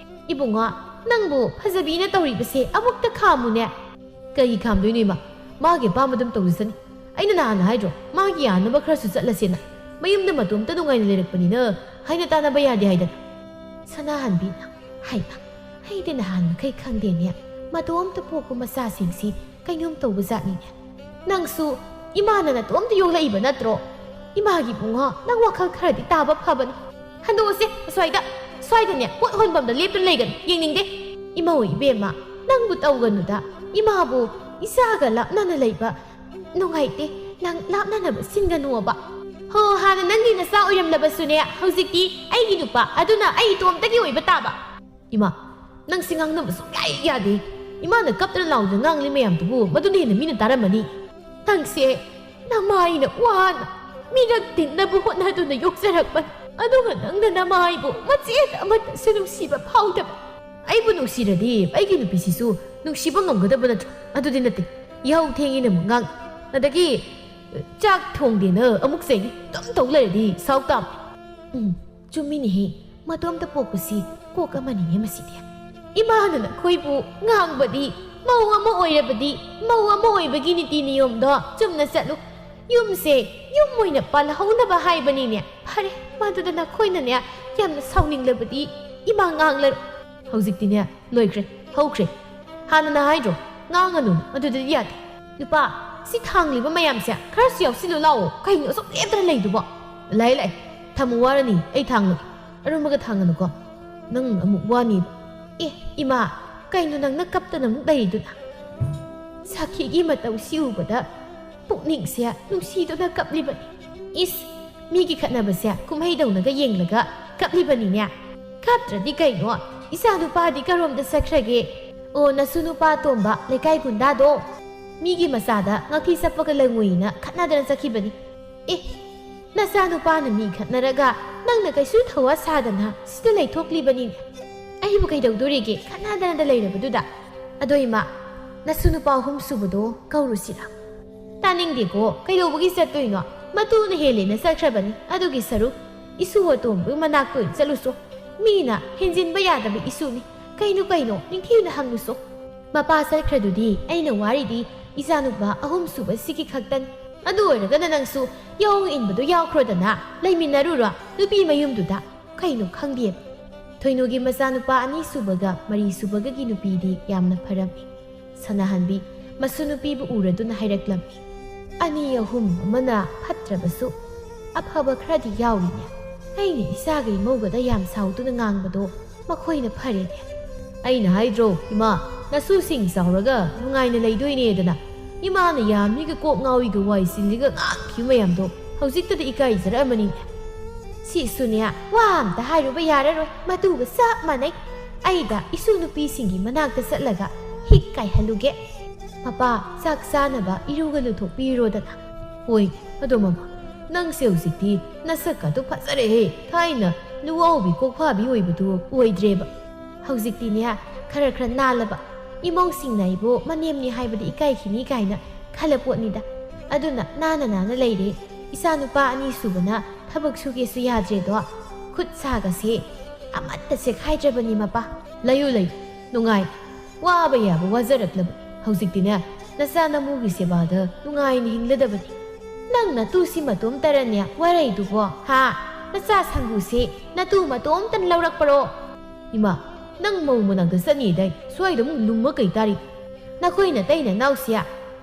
"ꯏꯕꯨꯡꯉꯣ, ꯅꯪꯕꯨ ꯐꯖꯕꯤꯅ ꯇꯧꯔꯤꯕꯁꯦ ꯑꯃꯨꯛꯇ ꯈꯥꯝꯃꯨꯅꯦ꯫" "ꯀꯔꯤ ꯈꯥꯝꯗꯣꯏꯅꯣ ꯏꯃꯥ? ꯃꯥꯒꯤ ꯑꯄꯥꯝꯕ ꯑꯗꯨꯝ ꯇꯧꯖꯁꯅꯤ꯫ ꯑꯩꯅ ꯅꯍꯥꯟ ꯍꯥꯏꯗ꯭ꯔꯣ, ꯃꯥꯒꯤ ꯌꯥꯅꯕ ꯈꯔꯁꯨ ꯆꯠꯂꯁꯦꯅ? ꯃꯌꯨꯝꯗ ꯃꯇꯣꯝꯇ ꯅꯨꯡꯉꯥꯏꯅ ꯂꯩꯔꯛꯄꯅꯤꯅ ꯍꯥꯏꯅ ꯇꯥꯟꯅꯕ ꯌꯥꯗꯦ ꯍꯥꯏꯗꯅ꯫ ꯁꯅꯥꯍꯟꯕꯤꯅ, "ꯍꯩꯃ, ꯑꯩꯗꯤ ꯅꯍꯥꯟ ꯃꯈꯩ ꯈꯪꯗꯦꯅꯦ꯫ ꯃꯇꯣꯝꯇ ꯄꯣꯛꯄ ꯃꯆꯥꯁꯤꯡꯁꯤ ꯀꯩꯅꯣꯝ ꯇꯧꯕ ꯖꯥꯠꯅꯤꯅꯦ꯫ ꯅꯪꯁꯨ ꯏꯃꯥꯅ ꯅꯇꯣꯝꯇ ꯌꯣꯛꯂꯛꯏꯕ ꯅꯠꯇ꯭ꯔꯣ? ꯏꯃꯥꯒꯤ ꯏꯕꯨꯡꯉꯣ, ꯅꯪ ꯋꯥꯈꯜ ꯈꯔꯗꯤ ꯇꯥꯕ ꯐꯕꯅꯤ꯫ ꯍꯟꯗꯣꯛꯑꯁꯦ ꯑꯁ꯭ꯋꯥꯏꯗ꯫ ꯁ꯭ꯋꯥꯏꯗꯅꯦ, ꯄꯣꯠ ꯍꯣꯟꯐꯝꯗ ꯂꯦꯞꯇꯨꯅ ꯂꯩꯒꯅꯨ, ꯌꯦꯡꯅꯤꯡꯗꯦ꯫ ꯏꯃꯧ ꯏꯕꯦꯝꯃ, ꯅꯪꯕꯨ ꯇꯧꯒꯅꯨꯗ꯫ ꯏꯃꯥꯕꯨ ꯏꯆꯥꯒ ꯂꯥꯞꯅꯅ ꯂꯩꯕ ꯅꯨꯡꯉꯥꯏꯇꯦ꯫ ꯅꯪ ꯂꯥꯞꯅꯅꯕ ꯁꯤꯟꯒꯅꯨꯕ꯫ ꯍꯣ, ꯍꯥꯟꯅ ꯅꯪꯒꯤ ꯅꯆꯥ ꯑꯣꯏꯔꯝꯂꯕꯁꯨꯅꯦ, ꯍꯧꯖꯤꯛꯇꯤ ꯑꯩꯒꯤ ꯅꯨꯄꯥ, ꯑꯗꯨꯅ ꯑꯩ ꯏꯇꯣꯝꯇꯒꯤ ꯑꯣꯏꯕ ꯇꯥꯕ꯫" "ꯏꯃꯥ, ꯅꯪꯁꯤ ꯉꯥꯡꯅꯕ ꯁꯨꯡꯌꯥ ꯌꯥꯗꯦ꯫ ꯏꯃꯥꯅ ꯀꯞꯇꯅ ꯂꯥꯎꯗꯅ ꯉꯥꯡꯂꯤ ꯃꯌꯥꯝꯗꯨꯕꯨ ꯃꯗꯨꯅ ꯍꯦꯟꯅ ꯃꯤꯅ ꯇꯥꯔꯝꯃꯅꯤ꯫ ꯅꯪꯁꯦ ꯅꯃꯥꯏꯅ ꯋꯥꯅ ꯃꯤꯔꯛ ꯇꯤꯟꯅꯕ ꯍꯣꯠꯅꯗꯨꯅ ꯌꯣꯛꯆꯔꯛꯄꯅꯤ, ꯑꯗꯨꯒ ꯅꯪꯅ ꯅꯃꯥꯏꯕꯨ ꯃꯆꯦꯠ ꯑꯃꯠꯇꯁꯨ ꯅꯨꯡꯁꯤꯕ ꯐꯥꯎꯗꯕ꯫" "ꯑꯩꯕꯨ ꯅꯨꯡꯁꯤꯔꯗꯤ ꯑꯩꯒꯤ ꯅꯨꯄꯤꯁꯤꯁꯨ ꯅꯨꯡꯁꯤꯕ ꯉꯝꯒꯗꯕ ꯅꯠꯇ꯭ꯔꯣ? ꯑꯗꯨꯗꯤ ꯅꯠꯇꯦ꯫ ꯌꯥꯍꯧ ꯊꯦꯡꯉꯤꯅ ꯑꯃꯨꯛ ꯉꯥꯡ, ꯑꯗꯒꯤ ꯆꯥꯛ ꯊꯣꯡꯗꯦꯅ ꯑꯃꯨꯛ ꯆꯩꯅꯤ꯫ ꯑꯗꯨꯝ ꯇꯧ ꯂꯩꯔꯗꯤ ꯁꯥꯎ ꯇꯥꯕꯅꯤ꯫" ꯎꯝ, ꯆꯨꯝꯃꯤꯅꯦꯍꯦ, ꯃꯇꯣꯝꯇ ꯄꯣꯛꯄꯁꯤ ꯀꯣꯛ ꯑꯃꯅꯤꯅꯦ ꯃꯁꯤꯗꯤ꯫ ꯏꯃꯥꯅ ꯅꯈꯣꯏꯕꯨ ꯉꯥꯡꯕꯗꯤ, ꯃꯧ ꯑꯃ ꯑꯣꯏꯔꯕꯗꯤ, ꯃꯧ ꯑꯃ ꯑꯣꯏꯕꯒꯤ ꯅꯤꯇꯤ ꯅꯤꯌꯣꯝꯗꯣ ꯆꯨꯝꯅ ꯆꯠꯂꯨ꯫ ꯌꯨꯝꯁꯦ ꯌꯨꯝ ꯑꯣꯏꯅ ꯄꯥꯜꯍꯧꯅꯕ ꯍꯥꯏꯕꯅꯤꯅꯦ꯫ ꯐꯔꯦ, ꯃꯗꯨꯗ ꯅꯈꯣꯏꯅꯅꯦ ꯌꯥꯝꯅ ꯁꯥꯎꯅꯤꯡꯂꯕꯗꯤ ꯏꯃꯥ ꯉꯥꯡꯂꯔꯣꯏ꯫ ꯍꯧꯖꯤꯛꯇꯤꯅꯦ, ꯂꯣꯏꯈ꯭ꯔꯦ, ꯍꯧꯈ꯭ꯔꯦ꯫ ꯍꯥꯟꯅꯅ ꯍꯥꯏꯗ꯭ꯔꯣ, ꯉꯥꯡꯉꯅꯨ, ꯑꯗꯨꯗꯗꯤ ꯌꯥꯗꯦ꯫ ꯅꯨꯄꯥ, ꯁꯤ ꯊꯥꯡꯂꯤꯕ ꯃꯌꯥꯝꯁꯦ ꯈꯔꯁꯨ ꯌꯥꯎꯁꯤꯜꯂꯨ ꯂꯥꯛꯑꯣ꯫ ꯀꯩꯅꯣ ꯑꯁꯨꯛ ꯂꯦꯞꯇꯅ ꯂꯩꯗꯨꯕꯣ? ꯂꯥꯛꯑꯦ, ꯂꯥꯛꯑꯦ꯫ ꯊꯝꯃꯨ ꯋꯥꯔꯅꯤ, ꯑꯩ ꯊꯥꯡꯂꯒꯦ꯫ ꯑꯔꯨꯝꯕꯒ ꯊꯥꯡꯒꯅꯨꯀꯣ꯫ ꯅꯪ ꯑꯃꯨꯛ ꯋꯥꯅꯤ꯫ ꯑꯦ, ꯏꯃꯥ, ꯀꯩꯅꯣ ꯅꯪꯅ ꯀꯞꯇꯅ ꯑꯃꯨꯛ ꯂꯩꯔꯤꯗꯨꯅ? ꯁꯥꯈꯤꯒꯤ ꯃꯇꯧꯁꯤ ꯎꯕꯗ ꯄꯨꯛꯅꯤꯡꯁꯦ ꯅꯨꯡꯁꯤꯗꯨꯅ ꯀꯞꯂꯤꯕꯅꯤ꯫ ꯏꯁ, ꯃꯤꯒꯤ ꯈꯠꯅꯕꯁꯦ ꯀꯨꯝꯍꯩꯗꯧꯅꯒ ꯌꯦꯡꯂꯒ ꯀꯞꯂꯤꯕꯅꯤꯅꯦ꯫ ꯀꯞꯇ꯭ꯔꯗꯤ ꯀꯩꯅꯣ? ꯏꯆꯥ ꯅꯨꯄꯥꯗꯤ ꯀꯔꯣꯝꯗ ꯆꯠꯈ꯭ꯔꯒꯦ? ꯑꯣ, ꯅꯁꯨ ꯅꯨꯄꯥ ꯇꯣꯝꯕ, ꯂꯩꯀꯥꯏ ꯒꯨꯟꯗꯥꯗꯣ? ꯃꯤꯒꯤ ꯃꯆꯥꯗ ꯉꯥꯐꯤ ꯆꯞꯄꯒ ꯂꯪꯉꯨꯏꯅ ꯈꯠꯅꯗꯅ ꯆꯠꯈꯤꯕꯅꯤ꯫ ꯑꯦ, ꯅꯆꯥ ꯅꯨꯄꯥꯅ ꯃꯤ ꯈꯠꯅꯔꯒ ꯅꯪꯅ ꯀꯩꯁꯨ ꯊꯧꯋꯥ ꯁꯥꯗꯅ ꯁꯤꯗ ꯂꯩꯊꯣꯛꯂꯤꯕꯅꯤꯅꯦ꯫ ꯑꯩꯕꯨ ꯀꯩꯗꯧꯗꯣꯔꯤꯒꯦ ꯈꯠꯅꯗꯅꯗ ꯂꯩꯔꯕꯗꯨꯗ? ꯑꯗꯣ ꯏꯃꯥ, ꯅꯁꯨ ꯅꯨꯄꯥ ꯑꯍꯨꯝ ꯁꯨꯕꯗꯣ ꯀꯧꯔꯨꯁꯤꯔꯥ? ꯇꯥꯅꯤꯡꯗꯦꯀꯣ, ꯀꯩꯗꯧꯕꯒꯤ ꯆꯠꯇꯣꯏꯅꯣ? ꯃꯇꯨꯅ ꯍꯦꯜꯂꯦꯅ ꯆꯠꯈ꯭ꯔꯕꯅꯤ꯫ ꯑꯗꯨꯒꯤ ꯁꯔꯨꯛ ꯏꯁꯨ ꯑꯇꯣꯝꯕꯒꯤ ꯃꯅꯥꯛꯇ ꯑꯣꯏꯅ ꯆꯠꯂꯨꯁꯣ꯫ ꯃꯤꯅ ꯍꯦꯟꯖꯤꯟꯕ ꯌꯥꯗꯕ ꯏꯁꯨꯅꯤ꯫ ꯀꯩꯅꯣ ꯀꯩꯅꯣ, ꯅꯤꯡꯊꯤꯅ ꯍꯪꯉꯨꯁꯣ꯫ ꯃꯄꯥ ꯆꯠꯈ꯭ꯔꯗꯨꯗꯤ ꯑꯩꯅ ꯋꯥꯔꯤꯗꯤ ꯏꯆꯥꯅꯨꯄꯥ ꯑꯍꯨꯝ ꯁꯨꯕ ꯁꯤꯒꯤ ꯈꯛꯇꯅꯤ꯫ ꯑꯗꯨ ꯑꯣꯏꯔꯒꯅ ꯅꯪꯁꯨ ꯌꯥꯍꯣꯡ ꯏꯟꯕꯗꯣ ꯌꯥꯎꯈ꯭ꯔꯣꯗꯅ, ꯂꯩꯃꯤꯟꯅꯔꯨꯔꯣ ꯅꯨꯄꯤ ꯃꯌꯨꯝꯗꯨꯗ꯫ ꯀꯩꯅꯣ ꯈꯪꯗꯦ꯫ ꯊꯣꯏꯅꯨꯒꯤ ꯃꯆꯥꯅꯨꯄꯥ ꯑꯅꯤꯁꯨꯕꯒ ꯃꯔꯤꯁꯨꯕꯒꯒꯤ ꯅꯨꯄꯤꯗꯤ ꯌꯥꯝꯅ ꯐꯔꯝꯃꯤ꯫ ꯁꯅꯥꯍꯟꯕꯤ ꯃꯁꯨ ꯅꯨꯄꯤꯕꯨ ꯎꯔꯗꯨꯅ ꯍꯥꯏꯔꯛꯂꯝꯃꯤ, "ꯑꯅꯤ ꯑꯍꯨꯝ ꯑꯃꯅ ꯐꯠꯇ꯭ꯔꯕꯁꯨ ꯑꯐꯕ ꯈꯔꯗꯤ ꯌꯥꯎꯔꯤꯅꯦ꯫ ꯑꯩꯅ ꯏꯆꯥꯒ ꯏꯃꯧꯒꯗ ꯌꯥꯝ ꯁꯥꯎꯗꯨꯅ ꯉꯥꯡꯕꯗꯣ ꯃꯈꯣꯏꯅ ꯐꯔꯦꯅꯦ꯫ ꯑꯩꯅ ꯍꯥꯏꯗ꯭ꯔꯣ, ꯏꯃꯥ, ꯅꯁꯨꯁꯤꯡ ꯆꯥꯎꯔꯒ ꯅꯨꯡꯉꯥꯏꯅ ꯂꯩꯗꯣꯏꯅꯦꯗꯅ꯫ ꯏꯃꯥꯅ ꯌꯥꯝꯃꯤꯒ ꯀꯣꯛ ꯉꯥꯎꯏꯒ ꯋꯥꯏ ꯆꯤꯜꯂꯤꯒ ꯉꯥꯡꯈꯤꯕ ꯃꯌꯥꯝꯗꯣ ꯍꯧꯖꯤꯛꯇꯗ ꯏꯀꯥꯏꯖꯔꯛꯑꯃꯅꯤꯅꯦ꯫ ꯁꯤꯁꯨꯅꯦ, ꯋꯥ ꯑꯝꯇ ꯍꯥꯏꯔꯨꯕ ꯌꯥꯔꯔꯣꯏ, ꯃꯇꯨꯒ ꯆꯞ ꯃꯥꯟꯅꯩ꯫ ꯑꯩꯗ ꯏꯁꯨ ꯅꯨꯄꯤꯁꯤꯡꯒꯤ ꯃꯅꯥꯛꯇ ꯆꯠꯂꯒ ꯍꯤꯛ ꯀꯥꯏꯍꯜꯂꯨꯒꯦ꯫ ꯃꯄꯥ, ꯆꯥꯛ ꯆꯥꯅꯕ ꯏꯔꯨꯒ ꯂꯨꯊꯣꯛꯄꯤꯔꯣꯗꯅ꯫" "ꯍꯣꯏ, ꯑꯗꯣ ꯃꯃꯥ, ꯅꯪꯁꯦ ꯍꯧꯖꯤꯛꯇꯤ ꯅꯁꯛꯀꯗꯣ ꯐꯖꯔꯦꯍꯦ꯫ ꯊꯥꯏꯅ ꯂꯨꯋꯥꯎꯕꯤ ꯀꯣꯛꯐꯥꯕꯤ ꯑꯣꯏꯕꯗꯨ ꯑꯣꯏꯗ꯭ꯔꯦꯕ꯫ ꯍꯧꯖꯤꯛꯇꯤꯅꯦ, ꯈꯔ ꯈꯔ ꯅꯥꯜꯂꯕ꯫ ꯏꯃꯧꯁꯤꯡꯅ ꯑꯩꯕꯨ ꯃꯅꯦꯝꯅꯦ ꯍꯥꯏꯕꯗꯤ ꯏꯀꯥꯏꯈꯤꯅꯤ ꯀꯥꯏꯅ ꯈꯜꯂ ꯄꯣꯠꯅꯤꯗ꯫ ꯑꯗꯨꯅ ꯅꯥꯟꯅ ꯅꯥꯟꯅ ꯂꯩꯔꯦ꯫ ꯏꯆꯥ ꯅꯨꯄꯥ ꯑꯅꯤꯁꯨꯕꯅ ꯊꯕꯛ ꯁꯨꯒꯦꯁꯨ ꯌꯥꯗ꯭ꯔꯦꯗꯣ꯫ ꯈꯨꯠ ꯁꯥꯒꯁꯦ ꯑꯃꯠꯇ ꯆꯦꯛꯈꯥꯏꯗ꯭ꯔꯕꯅꯤ ꯃꯄꯥ꯫" "ꯂꯩꯌꯨ, ꯂꯩꯌꯨ, ꯅꯨꯡꯉꯥꯏ꯫ ꯋꯥꯕ ꯌꯥꯕ ꯋꯥꯖꯔꯛꯂꯕꯅꯤ꯫ ꯍꯧꯖꯤꯛꯇꯤꯅꯦ, ꯅꯆꯥ ꯅꯃꯨꯒꯤ ꯁꯦꯕꯥꯗ ꯅꯨꯡꯉꯥꯏꯅ ꯍꯤꯡꯂꯗꯕꯅꯤ꯫" "ꯅꯪ ꯅꯇꯨꯁꯤ ꯃꯇꯣꯝꯇꯔꯅꯦ ꯋꯥꯔꯩꯗꯨꯕꯣ, ꯍꯥ? ꯅꯆꯥ ꯁꯪꯒꯨꯁꯤ ꯅꯇꯨ ꯃꯇꯣꯝꯇꯅ ꯂꯧꯔꯛꯄꯔꯣ?" "ꯏꯃꯥ, ꯅꯪ ꯃꯧ ꯃꯅꯥꯛꯇ ꯆꯠꯅꯤꯗꯥꯏ, ꯁ꯭ꯋꯥꯏꯗ ꯑꯃꯨꯛ ꯂꯨꯝꯃ ꯀꯩ ꯇꯥꯔꯤ?" "ꯅꯈꯣꯏ ꯅꯇꯩ ꯅꯅꯥꯎꯁꯦ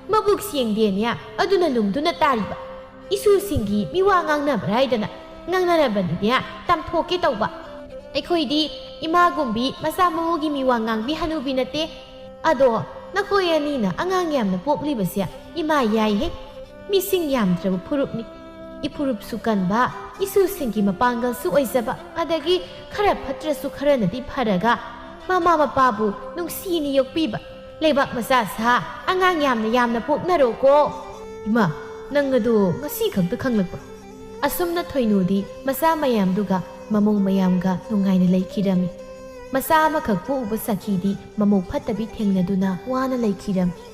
ꯃꯕꯨꯛ ꯁꯦꯡꯗꯦꯅꯦ, ꯑꯗꯨꯅ ꯂꯨꯝꯗꯨꯅ ꯇꯥꯔꯤꯕ꯫ ꯏꯁꯨꯁꯤꯡꯒꯤ ꯃꯤꯋꯥ ꯉꯥꯡꯅꯕ꯭ꯔꯥ ꯍꯥꯏꯗꯅ ꯉꯥꯡꯅꯔꯕꯅꯤꯅꯦ, ꯇꯝꯊꯣꯛꯀꯦ ꯇꯧꯕ꯫ ꯑꯩꯈꯣꯏꯗꯤ ꯏꯃꯥꯒꯨꯝꯕꯤ ꯃꯆꯥ ꯃꯎꯒꯤ ꯃꯤꯋꯥ ꯉꯥꯡꯕꯤ ꯍꯅꯨꯕꯤ ꯅꯠꯇꯦ꯫ ꯑꯗꯣ ꯅꯈꯣꯏ ꯑꯅꯤꯅ ꯑꯉꯥꯡ ꯌꯥꯝꯅ ꯄꯣꯛꯂꯤꯕꯁꯦ ꯏꯃꯥ ꯌꯥꯏꯍꯦ꯫ ꯃꯤꯁꯤꯡ ꯌꯥꯝꯗ꯭ꯔꯕ ꯐꯨꯔꯨꯞꯅꯤ꯫ ꯏꯐꯨꯔꯨꯞꯁꯨ ꯀꯟꯕ, ꯏꯁꯨꯁꯤꯡꯒꯤ ꯃꯄꯥꯡꯒꯜꯁꯨ ꯑꯣꯏꯖꯕ, ꯑꯗꯒꯤ ꯈꯔ ꯐꯠꯇ꯭ꯔꯁꯨ ꯈꯔꯅꯗꯤ ꯐꯔꯒ ꯃꯃꯥ ꯃꯄꯥꯕꯨ ꯅꯨꯡꯁꯤꯅ ꯌꯣꯛꯄꯤꯕ꯫ ꯂꯩꯕꯥꯛ ꯃꯆꯥ ꯁꯥ, ꯑꯉꯥꯡ ꯌꯥꯝꯅ ꯌꯥꯝꯅ ꯄꯣꯛꯅꯔꯣꯀꯣ꯫" "ꯏꯃꯥ, ꯅꯪ ꯑꯗꯨ ꯉꯁꯤ ꯈꯛꯇ ꯈꯪꯂꯛꯄ꯭ꯔꯣ?" ꯑꯁꯨꯝꯅ ꯊꯣꯏꯅꯨꯗꯤ ꯃꯆꯥ ꯃꯌꯥꯝꯗꯨꯒ ꯃꯃꯧ ꯃꯌꯥꯝꯒ ꯅꯨꯡꯉꯥꯏꯅ ꯂꯩꯈꯤꯔꯝꯃꯤ꯫ ꯃꯆꯥ ꯑꯃꯈꯛ ꯄꯣꯛꯎꯕ ꯁꯥꯈꯤꯗꯤ ꯃꯃꯧ ꯐꯠꯇꯕꯤ ꯊꯦꯡꯅꯗꯨꯅ ꯋꯥꯅ ꯂꯩꯈꯤꯔꯝꯃꯤ꯫